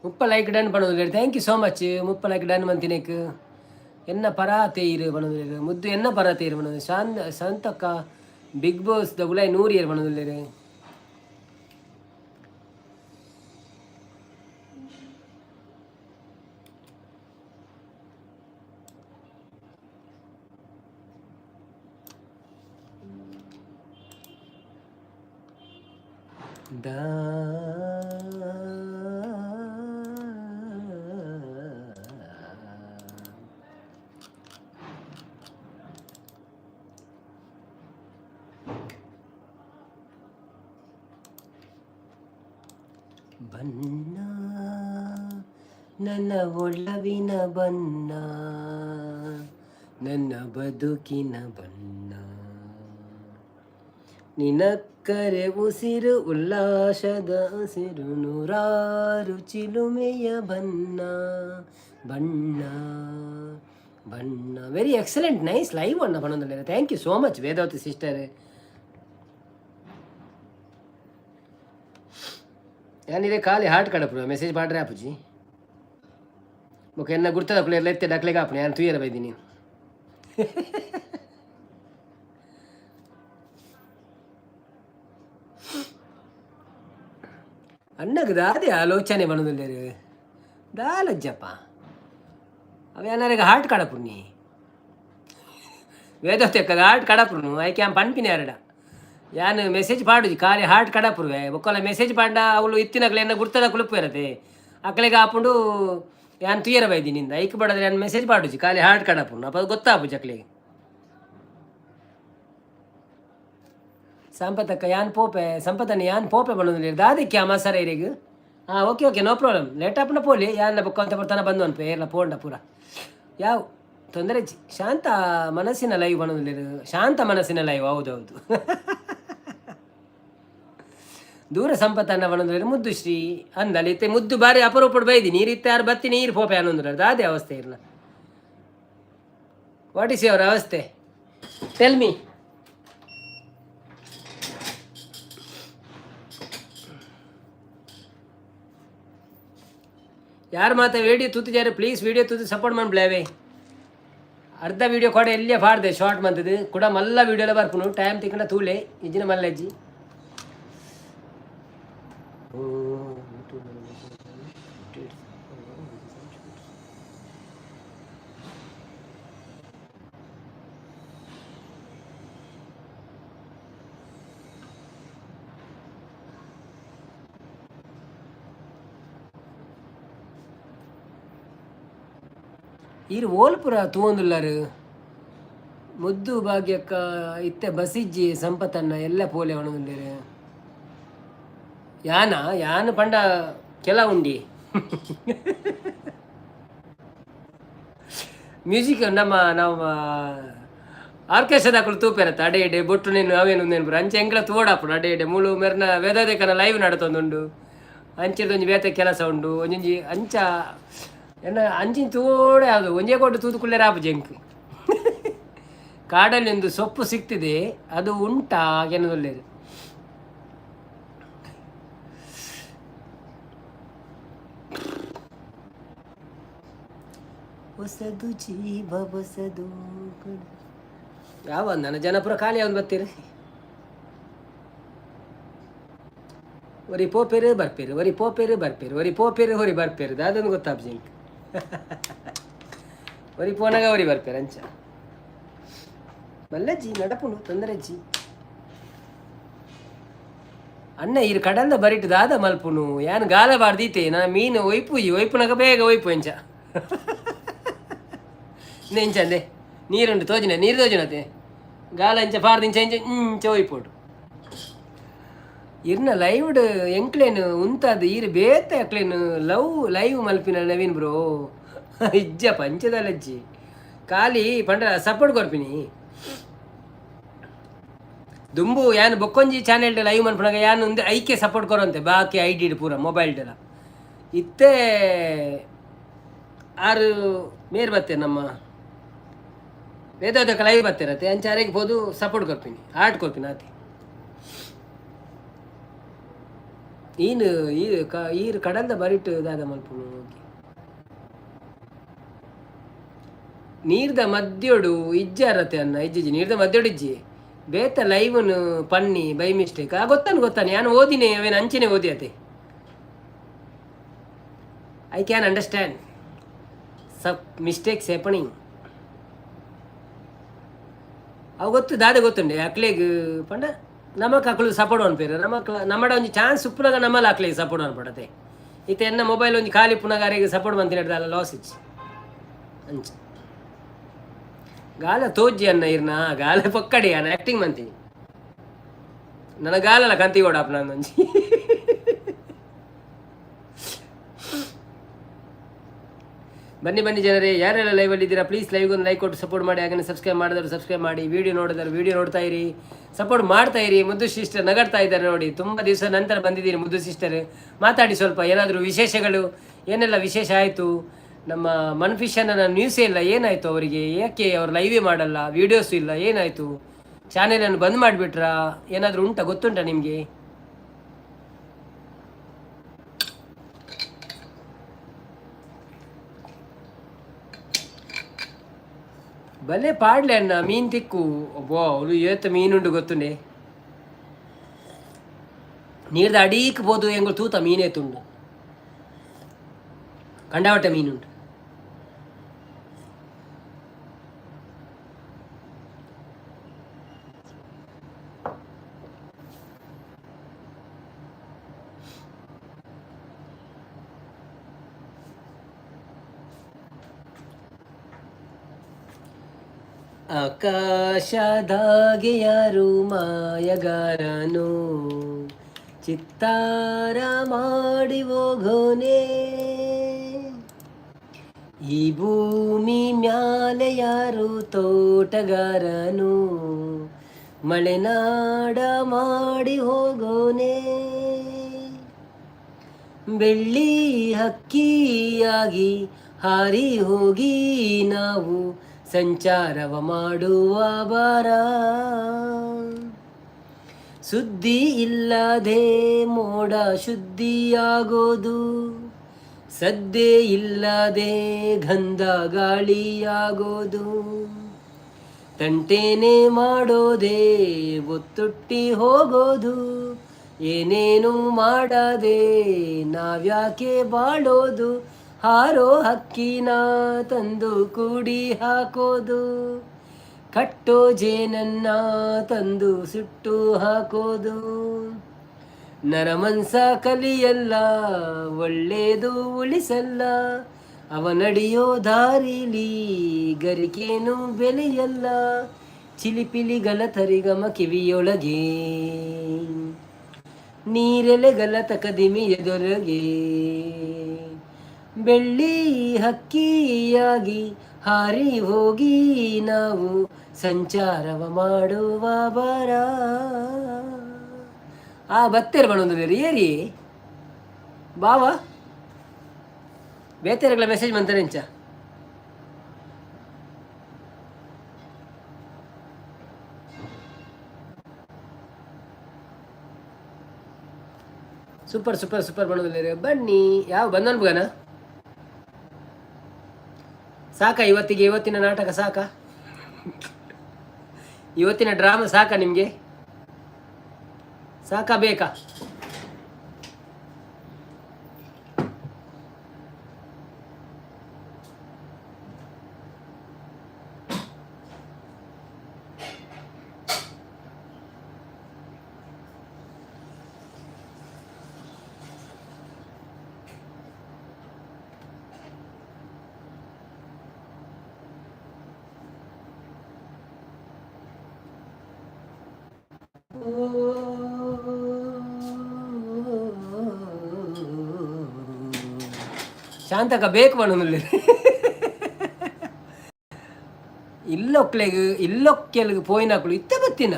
30 ಲೈಕ್ ಡನ್ ಪಣೋದು. Thank you so much. 30 like done ಮಂತಿನೇಕ್. ಎನ್ನ ಪರಾ ತೇರು ಪಣೋದು. ಮುದ್ದು ಎನ್ನ ಪರಾ ತೇರು ಪಣೋದು. ಶಾಂತ ಶಾಂತಕ್ಕ ಬಿಗ್ ಬಾಸ್ the ಉಲಾಯ್ 100 year ಪಣೋದುಲ್ಲೇರು. ದಾ ಬಣ್ಣ ನನ್ನ ಒಲವಿನ ಬಣ್ಣ, ನನ್ನ ಬದುಕಿನ ಬಣ್ಣ, ನಿನಕ್ಕರೆ ಉಸಿರು ಉಲ್ಲಾಸದ ಹಸಿರು ನೂರಾರು ಚಿಲುಮೆಯ ಬಣ್ಣ ಬಣ್ಣ ಬಣ್ಣ. ವೆರಿ ಎಕ್ಸಲೆಂಟ್, ನೈಸ್ ಲೈವ್ ಅಣ್ಣ ಬಣ್ಣದಲ್ಲಿ. Thank you so much Vedavathi sister. ಯಾನಿದೆ ಖಾಲಿ ಹಾರ್ಟ್ ಕಡಪು ಮೆಸೇಜ್ ಪಾಡ್ರೆ ಆಪುಜಿ. ಬೊಕ ಎನ್ನ ಗುರ್ತದ ಪ್ಲೇಯರ್ ಎತ್ತೆ ಡಕ್ಲೆಗೆ ಆಪುಣೆ ಯಾನ್ ತೂಯರ ಬೈದಿನಿ. ಅಣ್ಣಗ್ ದಾದೆ ಆಲೋಚನೆ ಬಣ್ಣದಲ್ಲೇರು ದಾಲಜ್ಜಪ್ಪ ಅವ ಯಾನಾರಿಗೆ ಹಾರ್ಟ್ ಕಡಪುನಿ. ವೇದವತಿ ಅಕ್ಕದ ಹಾರ್ಟ್ ಕಡಪುನು ಐಕೆ ಯಾನ್ ಪನ್ಪಿನಿ ಯಾರಡ. ಯಾನ್ ಮೆಸೇಜ್ ಪಾಡುಜಿ, ಖಾಲಿ ಹಾರ್ಟ್ ಕಡಪುರುವೆ. ಬೊಕ್ಕಲ ಮೆಸೇಜ್ ಪಾಂಡ ಅವಳು ಇತ್ತಿನಕ್ಲೆ ಎನ್ನ ಗುರ್ತದ ಕುಲುಪುವೆರತೆ, ಅಕ್ಲೆಗ್ ಆಪುಂಡು ಯಾನ್ ತುಯರ ಬೈದಿನಿಂದ. ಐಕ್ ಬಡದ್ರೆ ಯಾನ್ ಮೆಸೇಜ್ ಪಾಡುಜಿ, ಖಾಲಿ ಹಾರ್ಟ್ ಕಡಪುಂಡು. ಅಪ್ಪ ಗೊತ್ತಾಪುಜಿ ಅಕ್ಲೆಗ್. ಸಂಪತಕ್ಕ ಯಾನ್ ಪೋಪೆ, ಸಂಪತನ ಯಾನ್ ಪೋಪೆ ಪನ್ನೊಂದು ದಾದಕ್ಕೆ ಆ ಮಸಾರ ಇರೆಗ್. ಹಾಂ, okay okay, no problem. Late ಆಪುಂಡ ಪೋಲಿ, ಯಾನ್ ಬೊಕ್ಕ ಅಂತ ಬರ್ತಾನ ಬಂದು ಅನ್ಪೆ. ಏರ್ಲ ಪೋಂಡ ಪೂರ ಯಾವ ತೊಂದರೆ ಇಜ್ಜಿ. ಶಾಂತ ಮನಸ್ಸಿನ ಲೈವ್ ಪನ್ನೊಂದುಲ್ಲೆರ್. ಶಾಂತ ಮನಸ್ಸಿನ ಲೈವ್, ಹೌದೌದು. ದೂರ ಸಂಪತ್ತನ್ನ ಪನ್ನೊಂದುಲ್ಲೆರ್. ಮುದ್ದು ಶ್ರೀ ಅಂದಲ್ ಇತ್ತೆ ಮುದ್ದು ಬಾರಿ ಅಪರೂಪಡ್ ಬೈದಿ. ನೀರು ಇತ್ತೆ ಯಾರು ಬತ್ತಿ ನೀರು ಪೋಪೆ ಅನ್ನೊಂದುಲ್ಲೆರ್. ದಾದೆ ಅವಸ್ಥೆ ಇರ್ನ? What is your ಅವಸ್ಥೆ? Tell me. ಯಾರು ಮಾತ ವಿಡಿಯೋ ತೂತಿದ್ದಾರೆ, ಪ್ಲೀಸ್ ವಿಡಿಯೋ ತೂತು ಸಪೋರ್ಟ್ ಮನ್ಪುಲೆ. ಅರ್ಧ ವಿಡಿಯೋ ಕೊಡೆ ಎಲ್ಲಿಯ ಪಾಡ್ದೆ ಶಾರ್ಟ್ ಮಂತದ್ದು ಕೂಡ ಮಲ್ಲ ವಿಡಿಯೋಲ ಬರ್ಪುನು. ಟೈಮ್ ತಿಕ್ಕಂಡ ತೂಲೆ, ಇಜ್ಜಿನ ಮಲ್ಲಜ್ಜಿ. ಈರ್ ಓಲ್ಪುರ ತೂವೊಂದುಲ್ಲಾರು. ಮುದ್ದು ಭಾಗ್ಯಕ್ಕ ಇತ್ತೆ ಬಸಿಜ್ಜಿ ಸಂಪತನ್ನ ಎಲ್ಲ ಪೋಲೆ ಒಣಗುಂದೇರು. ಯಾನ ಯಾನ್ ಪಂಡ ಕೆಲ ಉಂಡಿ ಮ್ಯೂಸಿಕ್ ನಮ್ಮ ನಮ್ಮ ಆರ್ಕೆಸ್ಟ್ರಾದಕುಲು ತೂಪೆರತ್ತ ಅಡೆ ಇಡೆ ಬೊಟ್ಟು ನೀನು ಅವೇನು ನೆನ್ಪುರು. ಅಂಚೆ ಎಂಕ್ಲ ತೋಡಾಪುಡು ಅಡೆ ಇಡೆ ಮೂಲು ಮೆರ್ನ ವೇದಾದೇಕನ ಲೈವ್ ನಡತೊಂದುಂಡು. ಅಂಚೆದ ಒಂಜಿ ಬೇತೆ ಕೆಲಸ ಉಂಡು ಒಂಜೊಂಜಿ ಅಂಚ ಎನ್ನ ಅಂಚಿನ ತೋಡೆ ಅದು ಒಂಜೇ ಕೊಟ್ಟು ತೂದು ಕುಲ್ಲೆರ ಆಪುಜಿ ಎಂಕ್. ಕಾಡಲ್ಲಿ ಒಂದು ಸೊಪ್ಪು ಸಿಗ್ತಿದೆ, ಅದು ಉಂಟಾ ಕೆನದೊಲ್ಲೇರು. ಹೊಸದು ಜೀವ ಹೊಸದು. ಯಾವ ನನ್ನ ಜನಪುರ ಖಾಲಿ ಅವನು ಬರ್ತೀರಿ. ಒರಿ ಪೋಪೇರು ಬರ್ಪೇರು, ಒರಿ ಪೋಪೇರು ಬರ್ಪೇರು, ಒರಿ ಪೋಪೇರು ಒರಿ ಬರ್ಪೇರು. ದಾದೊಂದು ಗೊತ್ತಾಪುಜಿ ಎಂಕ್. ಒರಿ ಪೋನಾಗ ಒರಿ ಬರ್ಪೇರು. ಅಂಚ ಮಲ್ಲಜ್ಜಿ ನಡಪುಂಡು, ತೊಂದರೆ ಅಜ್ಜಿ. ಅಣ್ಣ, ಇರು ಕಡಲ್ದ ಬರಿಟ್ ದಾದ ಮಲ್ಪುನು? ಯಾನ್ ಗಾಲ ಬಾರ್ದೀತೆ. ನಾ ಮೀನು ಒಯ್ಪುಜಿ, ಒಯ್ಪುನಗ ಬೇಗ ಒಯ್ಪು. ಎಂಚ ಇಂಚ ಅಂದೆ ನೀರುಂಡು ತೋಜಿನ ನೀರು ತೋಜಿನತೆ ಗಾಲ ಇಂಚ ಪಾರ್ದು ಇಂಚ ಇಂಚ ಇಂಚ ಒಯ್ಪೋಡು. ಇರ್ನ ಲೈವ್ಡ್ ಎಂಕ್ಲೇನು ಉಂತಾದ್ ಈರ್ ಬೇತೆ ಅಕ್ಲೇನು ಲವ್ ಲೈವ್ ಮಲ್ಪಿನ ನವೀನ್ ಬ್ರೋ. ಇಜ್ಜ ಪಂಚದಲಜ್ಜಿ, ಖಾಲಿ ಪಂಡ ಸಪೋರ್ಟ್ ಕೊರ್ಪಿನಿ. ದುಂಬು ಯಾನ್ ಬೊಕ್ಕೊಂಜಿ ಚಾನೆಲ್ ಲೈವ್ ಮನ್ಪುನಗ ಯಾನ್ ಉಂದು ಐಕೆ ಸಪೋರ್ಟ್ ಕೊರಂತೆ, ಬಾಕಿ I did ಪೂರ ಮೊಬೈಲ್ ಡೆಲ. ಇತ್ತೆ ಆರು ಮೇರ್ ಬತ್ತೆ ನಮ್ಮ ವೇದೋದಕ ಲೈವ್ ಬತ್ತಿರತ್ತೆ. ಅಂಚ ಅರೆಗ್ ಪೋದು ಸಪೋರ್ಟ್ ಕೊರ್ಪಿನಿ, ಆರ್ಟ್ ಕೊರ್ಪಿನಿ ಆತೆ. ಈನು ಈ ಈರ್ ಕಡಲ್ದ ಬರಿಟ್ ದಾದ ಮಲ್ಪುನು? ಓಕೆ, ನೀರ್ದ ಮದ್ಯೊಡು ಇಜ್ಜಾರತೆ ಅನ್ನ. ಇಜ್ಜಿಜಿ, ನೀರ್ದ ಮದ್ಯೊಡು ಇಜ್ಜಿ. ಬೇತ ಲೈವ್ನು ಪನ್ನಿ ಬೈ ಮಿಸ್ಟೇಕ್. ಆ ಗೊತ್ತಾನು ಗೊತ್ತಾನೆ, ಯಾನು ಓದಿನಿ ಅವೇನು ಅಂಚನೆ ಓದಿ ಅತೆ. I can understand some mistakes happening. ಅವು ಗೊತ್ತು, ದಾದ ಗೊತ್ತುಂಡೆ ಅಕ್ಲೆಗ್ ಪಂಡ ನಮಕ್ ಅಕ್ಲು ಸಪೋರ್ಟ್ ಅನ್ಪೇರು. ನಮಕ್ ನಮ್ಮಡ ಒಂಜಿ ಚಾನ್ಸ್ ಉಪ್ಪುನಗ ನಮ್ಮಲ ಅಕ್ಲೆಗ್ ಸಪೋರ್ಟ್ ಅನ್ಪಡತೆ. ಇತ್ತೆ ಎನ್ನ ಮೊಬೈಲ್ ಒಂಜಿ ಖಾಲಿ ಉಪ್ಪುನಗ ಅರೆಗ್ ಸಪೋರ್ಟ್ ಮಂತಿನ ದಾಲ ಲಾಸ್ ಇಜ್ಜಿ. ಅಂಚ ಗಾಲ ತೋಜ್ಜಿ ಅನ್ನ ಇರ್ನ ಗಾಲ ಪೊಕ್ಕಡಿ. ಅನ್ನ ಆ್ಯಕ್ಟಿಂಗ್ ಮಂತೀನಿ ನನ್ನ ಗಾಲಲ್ಲ ಕಂತಿ ಕೊಡಪ್ಪ ನಂದೊಂಜಿ. ಬನ್ನಿ ಬನ್ನಿ ಜನರೇ, ಯಾರೆಲ್ಲ ಲೈವಲ್ಲಿ ಇದ್ದೀರಾ, ಪ್ಲೀಸ್ ಲೈವ್ಗೆ ಒಂದು ಲೈಕ್ ಕೊಟ್ಟು ಸಪೋರ್ಟ್ ಮಾಡಿ. ಹಾಗೆ ಸಬ್ಸ್ಕ್ರೈಬ್ ಮಾಡಿದವರು ಸಬ್ಸ್ಕ್ರೈಬ್ ಮಾಡಿ, ವಿಡಿಯೋ ನೋಡಿದವರು ವಿಡಿಯೋ ನೋಡ್ತಾ ಇರಿ, ಸಪೋರ್ಟ್ ಮಾಡ್ತಾ ಇರಿ. ಮುದ್ದು ಸಿಸ್ಟರ್ ನಗಡ್ತಾ ಇದ್ದಾರೆ ನೋಡಿ. ತುಂಬ ದಿವಸ ನಂತರ ಬಂದಿದ್ದೀರಿ ಮುದ್ದು ಸಿಸ್ಟರ್. ಮಾತಾಡಿ ಸ್ವಲ್ಪ, ಏನಾದರೂ ವಿಶೇಷಗಳು, ಏನೆಲ್ಲ ವಿಶೇಷ ಆಯಿತು? ನಮ್ಮ ಮನ್ಫಿಷನ್ನ ನ್ಯೂಸೇ ಇಲ್ಲ. ಏನಾಯಿತು ಅವರಿಗೆ? ಯಾಕೆ ಅವರು ಲೈವೇ ಮಾಡಲ್ಲ, ವೀಡಿಯೋಸು ಇಲ್ಲ? ಏನಾಯಿತು? ಚಾನೆಲನ್ನು ಬಂದ್ ಮಾಡಿಬಿಟ್ರಾ? ಏನಾದರೂ ಉಂಟಾ, ಗೊತ್ತುಂಟಾ ನಿಮಗೆ? ಬಲೆ ಪಾಡ್ಲೆ ಅಣ್ಣ, ಮೀನು ತಿಕ್ಕು. ಅಬ್ಬೋ, ಅವಳು ಏತ ಮೀನುಂಡು ಗೊತ್ತುಂಡೆ. ನೀರ್ದ ಅಡೀಕ್ ಬೋದು ಎಂಗಳು ತೂತ ಮೀನೇ ತುಂಡು, ಕಂಡಾವಟ್ಟೆ ಮೀನುಂಟು. ಆಕಾಶದಾಗೆ ಯಾರು ಮಾಯಗಾರನು, ಚಿತ್ತಾರ ಮಾಡಿ ಹೋಗೋನೆ. ಈ ಭೂಮಿ ಮ್ಯಾಲೆ ಯಾರು ತೋಟಗಾರನು, ಮಳೆನಾಡ ಮಾಡಿ ಹೋಗೋನೆ. ಬೆಳ್ಳಿ ಹಕ್ಕಿಯಾಗಿ ಹಾರಿ ಹೋಗಿ ನಾವು ಸಂಚಾರವ ಮಾಡುವ ಬಾರ. ಸುದ್ದಿ ಇಲ್ಲದೆ ಮೋಡ ಶುದ್ಧಿಯಾಗೋದು, ಸದ್ದೇ ಇಲ್ಲದೆ ಗಂಧ ಗಾಳಿಯಾಗೋದು, ತಂಟೇನೆ ಮಾಡೋದೇ ಒತ್ತುಟ್ಟಿ ಹೋಗೋದು, ಏನೇನು ಮಾಡದೆ ನಾವ್ಯಾಕೆ ಬಾಳೋದು, ಹಾರೋ ಹಕ್ಕಿನ ತಂದು ಕೂಡಿ ಹಾಕೋದು, ಕಟ್ಟೋ ಜೇನನ್ನ ತಂದು ಸುಟ್ಟು ಹಾಕೋದು, ನರಮನ್ಸ ಕಲಿಯಲ್ಲ ಒಳ್ಳೇದು ಉಳಿಸಲ್ಲ, ಅವ ನಡೆಯೋ ದಾರಿಲಿ ಗರಿಕೇನು ಬೆಲೆಯಲ್ಲ, ಚಿಲಿಪಿಲಿಗಳ ತರಿಗಮ ಕಿವಿಯೊಳಗೆ, ನೀರೆಲೆಗಳ ತಕದಿಮಿ ಎದೊರಗೆ, ಬೆಳ್ಳಿ ಹಕ್ಕಿಯಾಗಿ ಹಾರಿ ಹೋಗಿ ನಾವು ಸಂಚಾರವ ಮಾಡುವ ಬರ. ಆ ಬತ್ತೇರು ಬಣ್ಣೊಂದು ಏರಿ ಬಾವ ಬೇತೆರಗಳ ಮೆಸೇಜ್ ಮಂತಾನೆ ಎಂಚ. ಸೂಪರ್ ಸೂಪರ್ ಸೂಪರ್ ಬಣ್ಣದಲ್ಲಿ ಬನ್ನಿ. ಯಾವ ಬಂದನ್ ಸಾಕಾ ಇವತ್ತಿಗೆ? ಇವತ್ತಿನ ನಾಟಕ ಸಾಕಾ? ಇವತ್ತಿನ ಡ್ರಾಮಾ ಸಾಕಾ ನಿಮಗೆ? ಸಾಕಾ ಬೇಕಾ? ಶಾಂತಕ ಬೇಕು ಪಣೊಂದುಲ್ಲೆರ್. ಇಲ್ಲೊಕ್ಲೆಗ್ ಇಲ್ಲೊಕ್ಕೆಲ್ಗ್ ಪೋಯಿನಕುಲು ಇತ್ತೆ ಬತ್ತಿನ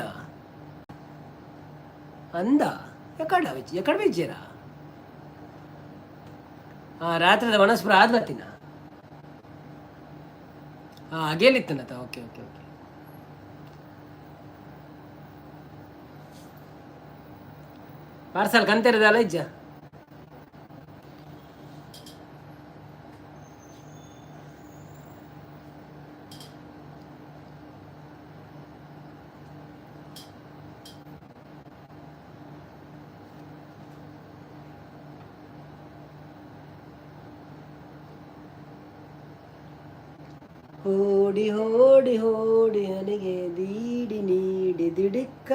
ಅಂದ ಎಕಡ ಎಕಡ ಬೆಜ್ಜೇರಾ? ಹಾಂ, ರಾತ್ರಿದ ವನಸ್ಪುರ ಆದ್ ಬತ್ತಿನ. ಹಾಂ, ಅಗೇಲಿತ್ತನತ. ಓಕೆ ಓಕೆ ಓಕೆ, ಪಾರ್ಸಲ್ ಕಂತೆರದಲ್ಲ ಇಜ್ಜ? ಓಡಿ ಓಡಿ ಓಡಿ ಹನಿಗೆ ದೀಡಿ ನೀಡಿ ದಿಡಿಕ್ಕ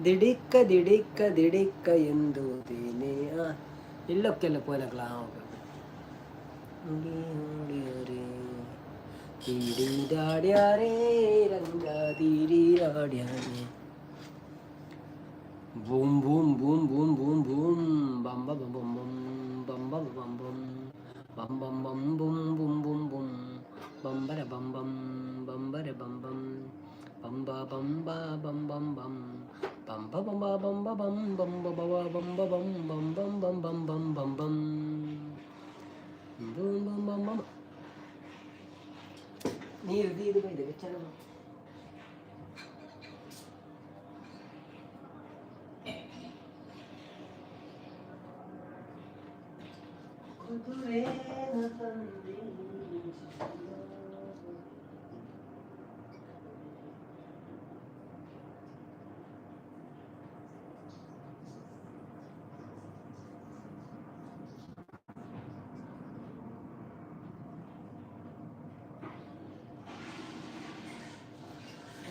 ದಿಡಿಕ್ಕ ದಿಡಿಕ್ಕ ದಿಡಿಕ್ಕ ಎಂದು ದೇನೆ. ಇಲ್ಲೊಕ್ಕೆಲ್ಲ ಪೋನಕ್ಲ. ಓಡಿ ಓಡಿ ಓಡಿ ತೀಡಿದಾಡ್ಯಾರೇ ರಂಗ ತೀಡಿದಾಡ್ಯಾರೇ. Boom boom boom boom boom boom ಬಂ ಬಂ ಬಂ ಬಂ ಬಂ ಬಂ ಬಂ ಬಂ ಬಂ ಬಂ ಬಂ ಬುಂ ಬುಂ ಬುಂ ಬುಂ ಬಂಬರ ಬಂ ಬಂ ಬಂಬರ ಬಂ ಬಂ ಬಂಬ ಬಂಬ ಬಂ ಬಂ ಬಂ ಬಂಬ ಬಂಬ ಬಂಬ ಬಂ ಬಂಬ ಬವ ಬಂಬ ಬಂ ಬಂ ಬಂ ಬಂ ಬಂ ಬಂ ಬಂ ಬಂ ಬುಂ ಬಂ ಬಂ ಬಂ. ನೀರು ಇದು ಬೈದೆ ಬೆಚ್ಚನ. ಕುದುರೇನ ತಂದಿ.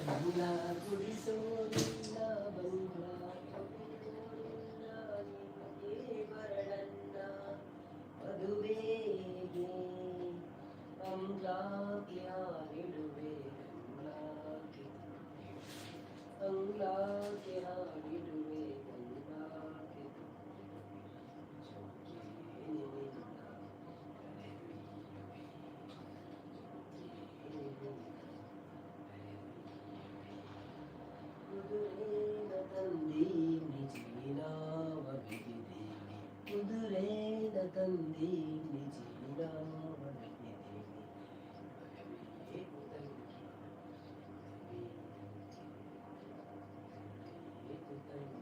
ಬಂಗ್ಲಾ ಗುಡಿಸೋದಿಲ್ಲ, ಬಂಗ್ಲಾ ತೊಳೆಯೋದಿಲ್ಲ, ನಿಮಗೆ ವರಳನ್ನ ಮದುವೆಗೆ. ಬಂಗ್ಲಾ ಯಾರಿಡುವೆ? ಬಂಗ್ಲಾ ಹಾಡಿಡುವೆ ಗಂಗಾಕೆ ಕುದುರೇನ ತಂದೀನಿ ಜೀನಾವ ಬಿಗಿದೀನಿ, ಕುದುರೇನ ತಂದೀನಿ ಜೀನಾವ ಬಿಗಿದೀನಿ. ಬರಬೇಕು ತಂಗಿ, ಬರಬೇಕು ತಂಗಿ.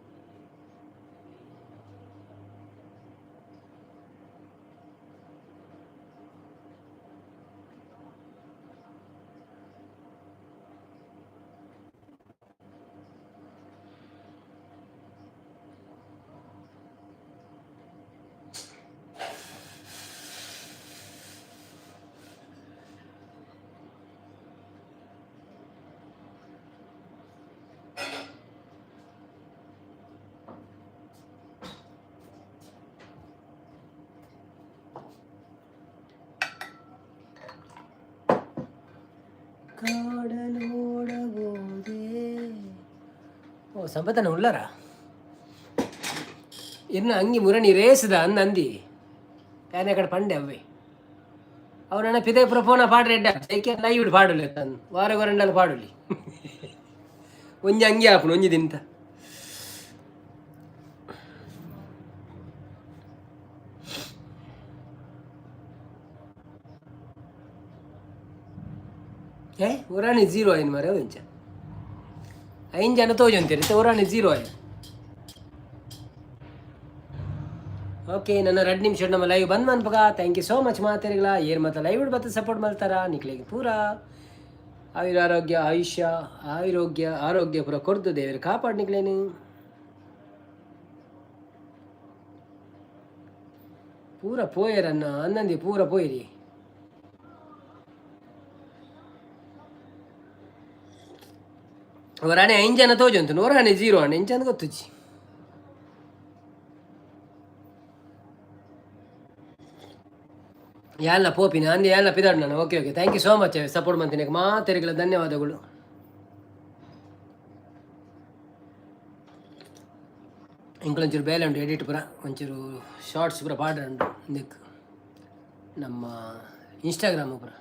ಕಾಡನೋಡಬೋದೇ. ಓ ಸಂಪತನ ಉಳ್ಳಾರ ಇನ್ನು ಅಂಗಿ ಮುರಣಿ ರೇಸದ ಅಂದ ಅಂದಿ ಯಾನೆ ಕಡೆ ಪಂಡೆ ಅವ್ವೆ. ಅವು ನನ್ನ ಪಿದೈಪುರ ಪೋನ ಪಾಡ್ರೆ ಎಡ್ಡೆ ಐಕೆ ಲೈವ್ ಪಾಡುಲೆ ತನ್ ವಾರ ಗೊರಂಡಲ ಪಾಡುಲಿ. ಒಂಜಿ ಅಂಗಿ ಆಪುನು ಒಂಜಿ ದಿನತ. ಏ ಒರಾಣಿ ಜೀರೋ ಆಯ್ನು ಮರೆ ಒಂಚ ಐನ್ ಜನ ತೋಜೊಂತೀರಿ ಒರಾಣಿ ಜೀರೋ ಆಯ್ತು. ಓಕೆ, ನನ್ನ 2 ನಿಮಿಷ ನಮ್ಮ ಲೈವ್ ಬಂದ್ ಮನ್ಪಗ. Thank you so much ಮಾತಾರಿಗಳ. ಏರ್ ಮತ್ತೆ ಲೈವ್ ಬತ್ತ ಸಪೋರ್ಟ್ ಮಾಡ್ತಾರ ನಿಕ್ಲೆಗೆ ಪೂರಾ ಆಯುರಾರೋಗ್ಯ ಆಯುಷ್ಯ ಆರೋಗ್ಯ ಆರೋಗ್ಯ ಪೂರ ಕೊರ್ದು ದೇವರು ಕಾಪಾಡ್ ನಿಕ್ಲೇನು. ಪೂರ ಪೋಯರನ್ನ ಅನ್ನಂದಿ ಪೂರ ಪೋಯಿರಿ. ಒರಾಣೆ ಐದು ಜನ ತೋಜುಂಟು, ನೂರಾಣೆ ಜೀರೋ ಅಣ್ಣ ಇಂಚ ಗೊತ್ತುಜ್ಜಿ. ಯಾಲ್ಲ ಪೋಪಿನ ಅಂದೆ ಯಾಲ್ಲ ಪಿದಾಡ್ ನಾನು. Okay okay, thank you so much support ಮಾಡ್ತೀನಿ ಮಾತೆರಿಗಳ ಧನ್ಯವಾದಗಳು. ಇಂಕ್ಲೊಂಚೂರು ಬೇಲೆ ಉಂಟು ಎಡಿಟ್ ಪೂರ, ಒಂಚೂರು ಶಾರ್ಟ್ಸ್ ಪೂರ ಪಾಡ್ರೆ ಉಂಟು ಇಂದಕ್ಕೆ ನಮ್ಮ ಇನ್ಸ್ಟಾಗ್ರಾಮ್ ಪೂರ.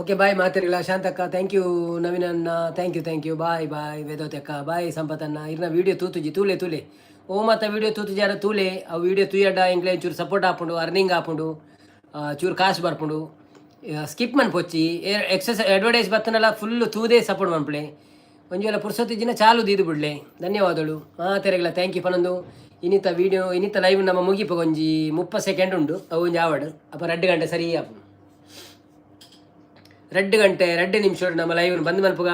ಓಕೆ ಬಾಯ್ ಮಾತಿರಲಿಲ್ಲ. ಶಾಂತಕ್ಕ thank you, ನವೀನ್ ಅಣ್ಣ thank you, thank you, bye bye. Vedavathi ಅಕ್ಕ ಬಾಯ್. ಸಂಪತ್ ಅಣ್ಣ ಇರ್ನ ವೀಡಿಯೋ ತೂತುಜಿ ತೂಲೆ ತೂಲೆ. ಓ ಮಾತ ವೀಡಿಯೋ ತೂತುಜಾರ ತೂಲೆ. ಆ ವೀಡಿಯೋ ತೂಯಡ್ಡ ಎಂಕ್ಲೆ ಚೂರು ಸಪೋರ್ಟ್ ಆಪುಂಡು, ಅರ್ನಿಂಗ್ ಆಪುಂಡು, ಚೂರು ಕಾಸು ಬರ್ಪುಂಡು. ಸ್ಕಿಪ್ ಮನ್ಪೊಚ್ಚಿ, ಎಕ್ಸಸ್ ಅಡ್ವರ್ಟೈಸ್ ಬತ್ತನಲ್ಲ ಫುಲ್ ತೂದೇ ಸಪೋರ್ಟ್ ಮನ್ಪುಲೆ. ಒಂಜಿ ವೇಳೆ ಪುರ್ಸೊತ್ತಿಜ್ಜಿನ ಚಾಲು ದೀದು ಬಿಡ್ಲೆ. ಧನ್ಯವಾದಗಳು ಮಾತೆರೆಗ್ಲ, thank you ಪನೊಂದು. ಇನ್ನಿತ ವೀಡಿಯೋ ಇನ್ನಿತ ಲೈವ್ ನಮ್ಮ ಮುಗಿಪ ಒಂಜಿ 30 ಸೆಕೆಂಡ್ ಉಂಡು. ಅವು ಒಂಜಿ ಆವಡ್ ಅಪ್ಪ 2 ಗಂಟೆ ಸರಿ ಆಪುಂಡು. 2 ಗಂಟೆ 2 ನಿಮಿಷ ನಮ್ಮ ಲೈವ್ ಬಂದ್ ಮನ್ಪುಗ.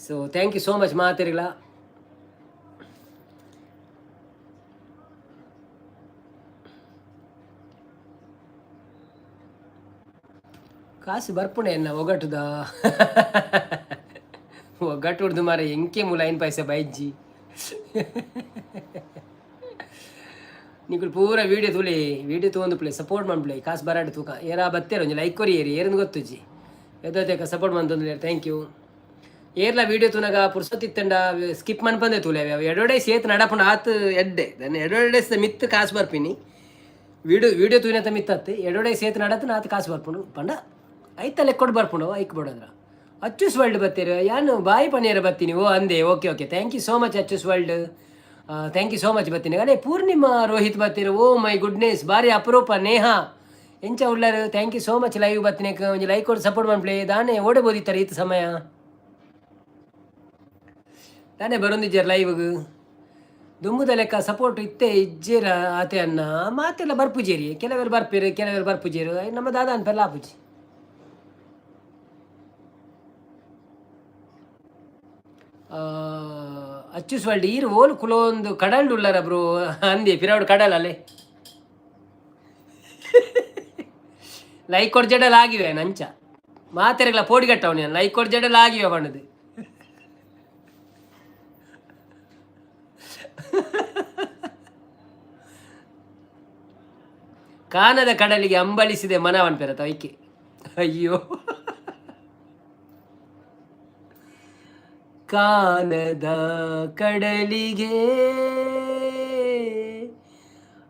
So thank you so much ಮಾತೆರೆಗ್ಲ. ಕಾಸು ಬರ್ಪುಣೆ ಎನ್ನ ಒಗಟುದ ಒಗ್ಗಟ್ಟು ಮಾರೆ ಎಂಕೆ ಮೂಲ ಐನ್ ಪೈಸೆ ಬೈಜ್ಜಿ. ನಿಕುಲು ಪೂರ ವೀಡಿಯೋ ತೂಲೆ, ವೀಡಿಯೋ ತೂವೊಂದು ಪ್ಲೇ ಸಪೋರ್ಟ್ ಮನ್ಪುಲೆ. ಕಾಸು ಬರಾಡ್ ತೂಕ. ಏರಾ ಬತ್ತೇರು ಒಂಜಿ ಲೈಕ್ ಕೊರಿ. ಏರಿ ಏರಂದು ಗೊತ್ತುಜ್ಜಿ. ಎದ್ದೋತೇಕ ಸಪೋರ್ಟ್ ಮಂತೊಂದು thank you. ಏರ್ಲ ವೀಡಿಯೋ ತೂನಗ ಪುರ್ಸೊತ್ತಿತ್ತಂಡ ಸ್ಕಿಪ್ ಮನ್ಪಂದೆ ತೂಲೆ. ಅಡ್ವರ್ಟೈಸ್ ಏತ್ ನಡಪುಂಡು ಆತ್ ಎಡ್ಡೆ. ದನ್ನ ಅಡ್ವರ್ಟೈಸ್ ಮಿತ್ ಕಾಸು ಬರ್ಪಿನಿ. ವೀಡಿಯೋ ವೀಡಿಯೋ ತೂಯಿನತ ಮಿತ್ತತ್ತು ಅಡ್ವರ್ಟೈಸ್ ಏತ್ ನಡತ್ ಆತ್ ಕಾಸು ಬರ್ಪುಂಡು ಪಂಡ ಐತ ಲೆಕ್ಕೊಡು ಬರ್ಪುಂಡು. ಐಕ್ ಬೋಡಂದ್ರ ಅಚ್ಚುಸ್ ವರ್ಲ್ಡ್ ಬತ್ತೀರ ಯಾನು ಬಾಯಿ ಪನ್ನೀರ ಬತ್ತೀನಿ. ಓ ಅಂದೆ. Okay okay, thank you so much Achchus world, thank you so much ಬತ್ತೀನಿ. ಅದೇ ಪೂರ್ಣಿಮಾ ರೋಹಿತ್ ಬತ್ತೀರ. ಓ my goodness, ಬಾರಿ ಅಪರೂಪ. ನೇಹಾ ಎಂಚ ಉಳ್ಳಾರು? Thank you so much live ಬತ್ತಿನೇಕ್. ಒಂಜಿ ಲೈಕ್ ಕೊಡು, ಸಪೋರ್ಟ್ ಮನ್ಪುಲೆ. ದಾನೆ ಓಡೆ ಬೋದಿತ್ತಾರೆ ಈತ ಸಮಯ? ದಾನೆ ಬರೊಂದಿಜ್ಜಾರ್ ಲೈವ್ಗ್? ದುಂಬುದ ಲೆಕ್ಕ ಸಪೋರ್ಟ್ ಇತ್ತೆ ಇಜ್ಜೇರ ಆತೆ ಅನ್ನ. ಮಾತೆಲ್ಲ ಬರ್ಪುಜೇರಿ, ಕೆಲವರು ಬರ್ಪೇರು, ಕೆಲವರು ಬರ್ಪುಜೇರು. ನಮ್ಮ ದಾದ ಅನ್ಪೆಲ್ಲ ಆಪುಜಿ. ಅಚ್ಚುಸ್ ವರ್ಲ್ಡ್ ಈರು ಓಲು ಕುಲೊಂದು ಕಡಲ್ಡ್ ಉಳ್ಳಾರ ಬ್ರೋ ಅಂದೆ ಪಿರಾವಡು ಕಡಲ್ ಅಲ್ಲೇ. ಲೈಕ್ ಕೊಡ್ಜಡಲ್ ಆಗಿವೆ ನಂಚ ಮಾತೆರೆಗ್ಲ ಪೋಡಿಗಟ್ಟವನಿ. ಲೈಕ್ ಕೊಡ್ಜಡಲ್ ಆಗಿವೆ ಬಣ್ಣದು. ಕಾನದ ಕಡಲಿಗೆ ಅಂಬಲಿಸಿದೆ ಮನ ಪನ್ಪೆರತ ಐಕೆ. ಅಯ್ಯೋ, ಕಾನದ ಕಡಲಿಗೆ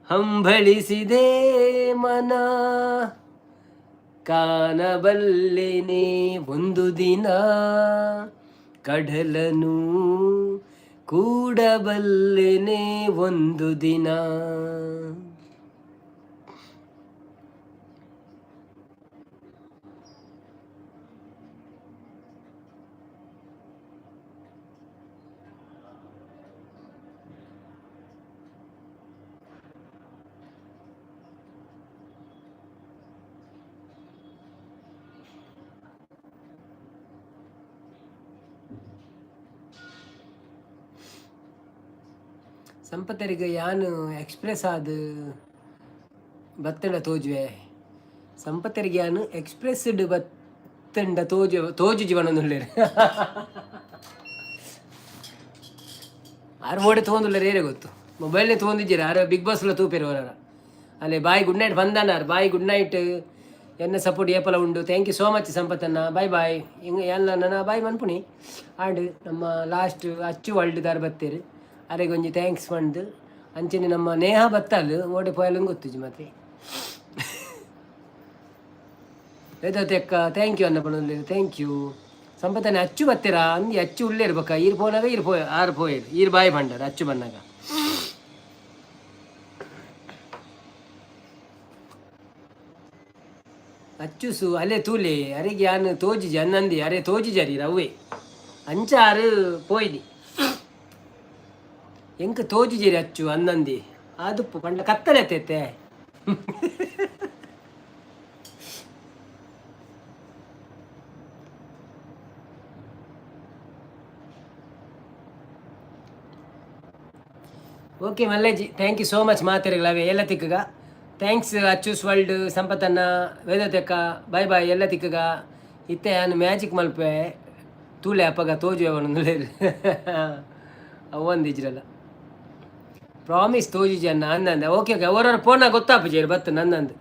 ಹಂಬಲಿಸಿದೆ ಮನ, ಕಾಣಬಲ್ಲೆನೆ ಒಂದು ದಿನ, ಕಡಲನು ಕೂಡಬಲ್ಲೆನೆ ಒಂದು ದಿನ. ಸಂಪತ್ತರಿಗೆ ಯಾನು ಎಕ್ಸ್ಪ್ರೆಸ್ ಆದ ಬತ್ತಂಡ ತೋಜುವೆ. ಸಂಪತ್ತರಿಗೆ ಯಾನು ಎಕ್ಸ್ಪ್ರೆಸ್ ಬತ್ತಂಡ ತೋಜು ತೋಜು ಜೀವನ. ಆರು ಓಡೆ ತೊಗೊಂದುಲ್ಲಾರ ಏರೆ ಗೊತ್ತು, ಮೊಬೈಲ್ನೇ ತೊಗೊಂಡಿದ್ದೀರ. ಆರು ಬಿಗ್ ಬಾಸ್ಲ ತೂಪೇರು ಅವರ. ಅಲ್ಲೇ ಬಾಯ್, ಗುಡ್ ನೈಟ್ ಬಂದಾನಾರ್. Bye, good night. ಎನ್ನ ಸಪೋರ್ಟ್ ಏಪಲ ಉಂಡು. Thank you so much ಸಂಪತ್ತನ್ನ. Bye bye. ಹಿಂಗೆ ಎಲ್ಲ ನನ್ನ ಬಾಯ್ ಮನ್ಪುಣಿ. ಆಂಡ್ ನಮ್ಮ ಲಾಸ್ಟ್ ಅಚ್ಚು ವರ್ಲ್ಡ್ ದಾರ್ ಬತ್ತೇರು, ಅರೆಗೊಂಜಿ ಒಂಜಿ thanks ಪಂಡ್ದು. ಅಂಚನೆ ನಮ್ಮ ನೇಹ ಬತ್ತಲ್, ಓಡೆ ಪೋಯಲಂಗ್ ಗೊತ್ತುಜಿ ಮತ್ತೆ. ವೇದವತಿ ಅಕ್ಕ, thank you ಅನ್ನ ಪಣೊಂದು. Thank you ಸಂಪತ್ತನೆ. ಅಚ್ಚು ಬತ್ತೀರಾ ಅಂದಿ, ಅಚ್ಚು ಉಳ್ಳೇ ಇರ್ಬೇಕ. ಈರ್ ಪೋನಾಗ ಈರ್ ಪೋಯ, ಆರು ಪೋಯರು. ಈರ್ ಬಾಯಿ ಪಂಡರ್ ಅಚ್ಚು ಬನ್ನಾಗ. ಅಚ್ಚುಸು ಅಲೆ ತೂಲೆ, ಅರೆಗೆ ಯಾನ್ ತೋಜಿಜಿ ಅನ್ನಂದಿ. ಅರೆ ತೋಜಿಜರಿ ರವ್ವೆ ಅಂಚಾರು ಪೋಯ್ದಿ. ಎಂಕ್ ತೋಜಿಜೇರಿ ಅಚ್ಚು ಅನ್ನಂದಿ. ಆದುಪ್ಪು ಪಂಡ ಕತ್ತಲೆ ಎತ್ತೈತೆ. ಓಕೆ ಮಲ್ಲೇಜಿ, thank you so much. ಮಾತೆರೆಗ್ಲಾವೆ ಎಲ್ಲ ತಿಕ್ಕಗ. Thanks ಅಚ್ಚೂಸ್ ವರ್ಲ್ಡ್, ಸಂಪತ್ತನ್ನ, ವೇದತೆಕ್ಕ. ಬಾಯ್ ಬಾಯ್, ಎಲ್ಲ ತಿಕ್ಕಗ. ಇತ್ತೆ ಯಾನ್ ಮ್ಯಾಜಿಕ್ ಮಲ್ಪೆ, ತೂಲೆ ಅಪ್ಪಗ ತೋಜುವೆ ಅವನೊಂದು. ಅವ್ವಂದಿಜ್ರಲ್ಲ ಪ್ರಾಮಿಸ್ ತೋಜಿಜಿ ಅನ್ನ ಅನ್ನಂದ. ಓಕೆ ಓಕೆ, ಅವರವ್ರ ಫೋನ ಗೊತ್ತಾಪುಜೇರು ಬತ್ತು ನನ್ನಂದು.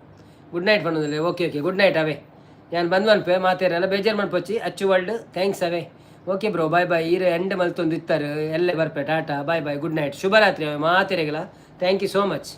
ಗುಡ್ ನೈಟ್ ಪನ್ನೊಂದಿಲ್ಲ. ಓಕೆ ಓಕೆ, ಗುಡ್ ನೈಟ್ ಅವೇ. ನಾನು ಬಂದ್ ಮನ್ಪೆ ಮಾತೇರಲ್ಲ, ಬೇಜಾರು ಮನ್ಪೊಚ್ಚಿ. ಅಚ್ಚು ವರ್ಲ್ಡ್, thanks ಅವೇ. Okay bro, bye bye. ಈರ ಎಂಡ್ ಮಲ್ತೊಂದು ಇತ್ತಾರೆ, ಎಲ್ಲೇ ಬರ್ಪೆ. ಟಾಟಾ, ಬಾಯ್ ಬಾಯ್, ಗುಡ್ ನೈಟ್, ಶುಭರಾತ್ರಿ ಅವೇ ಮಾತೆರೆಗಲ. Thank you so much.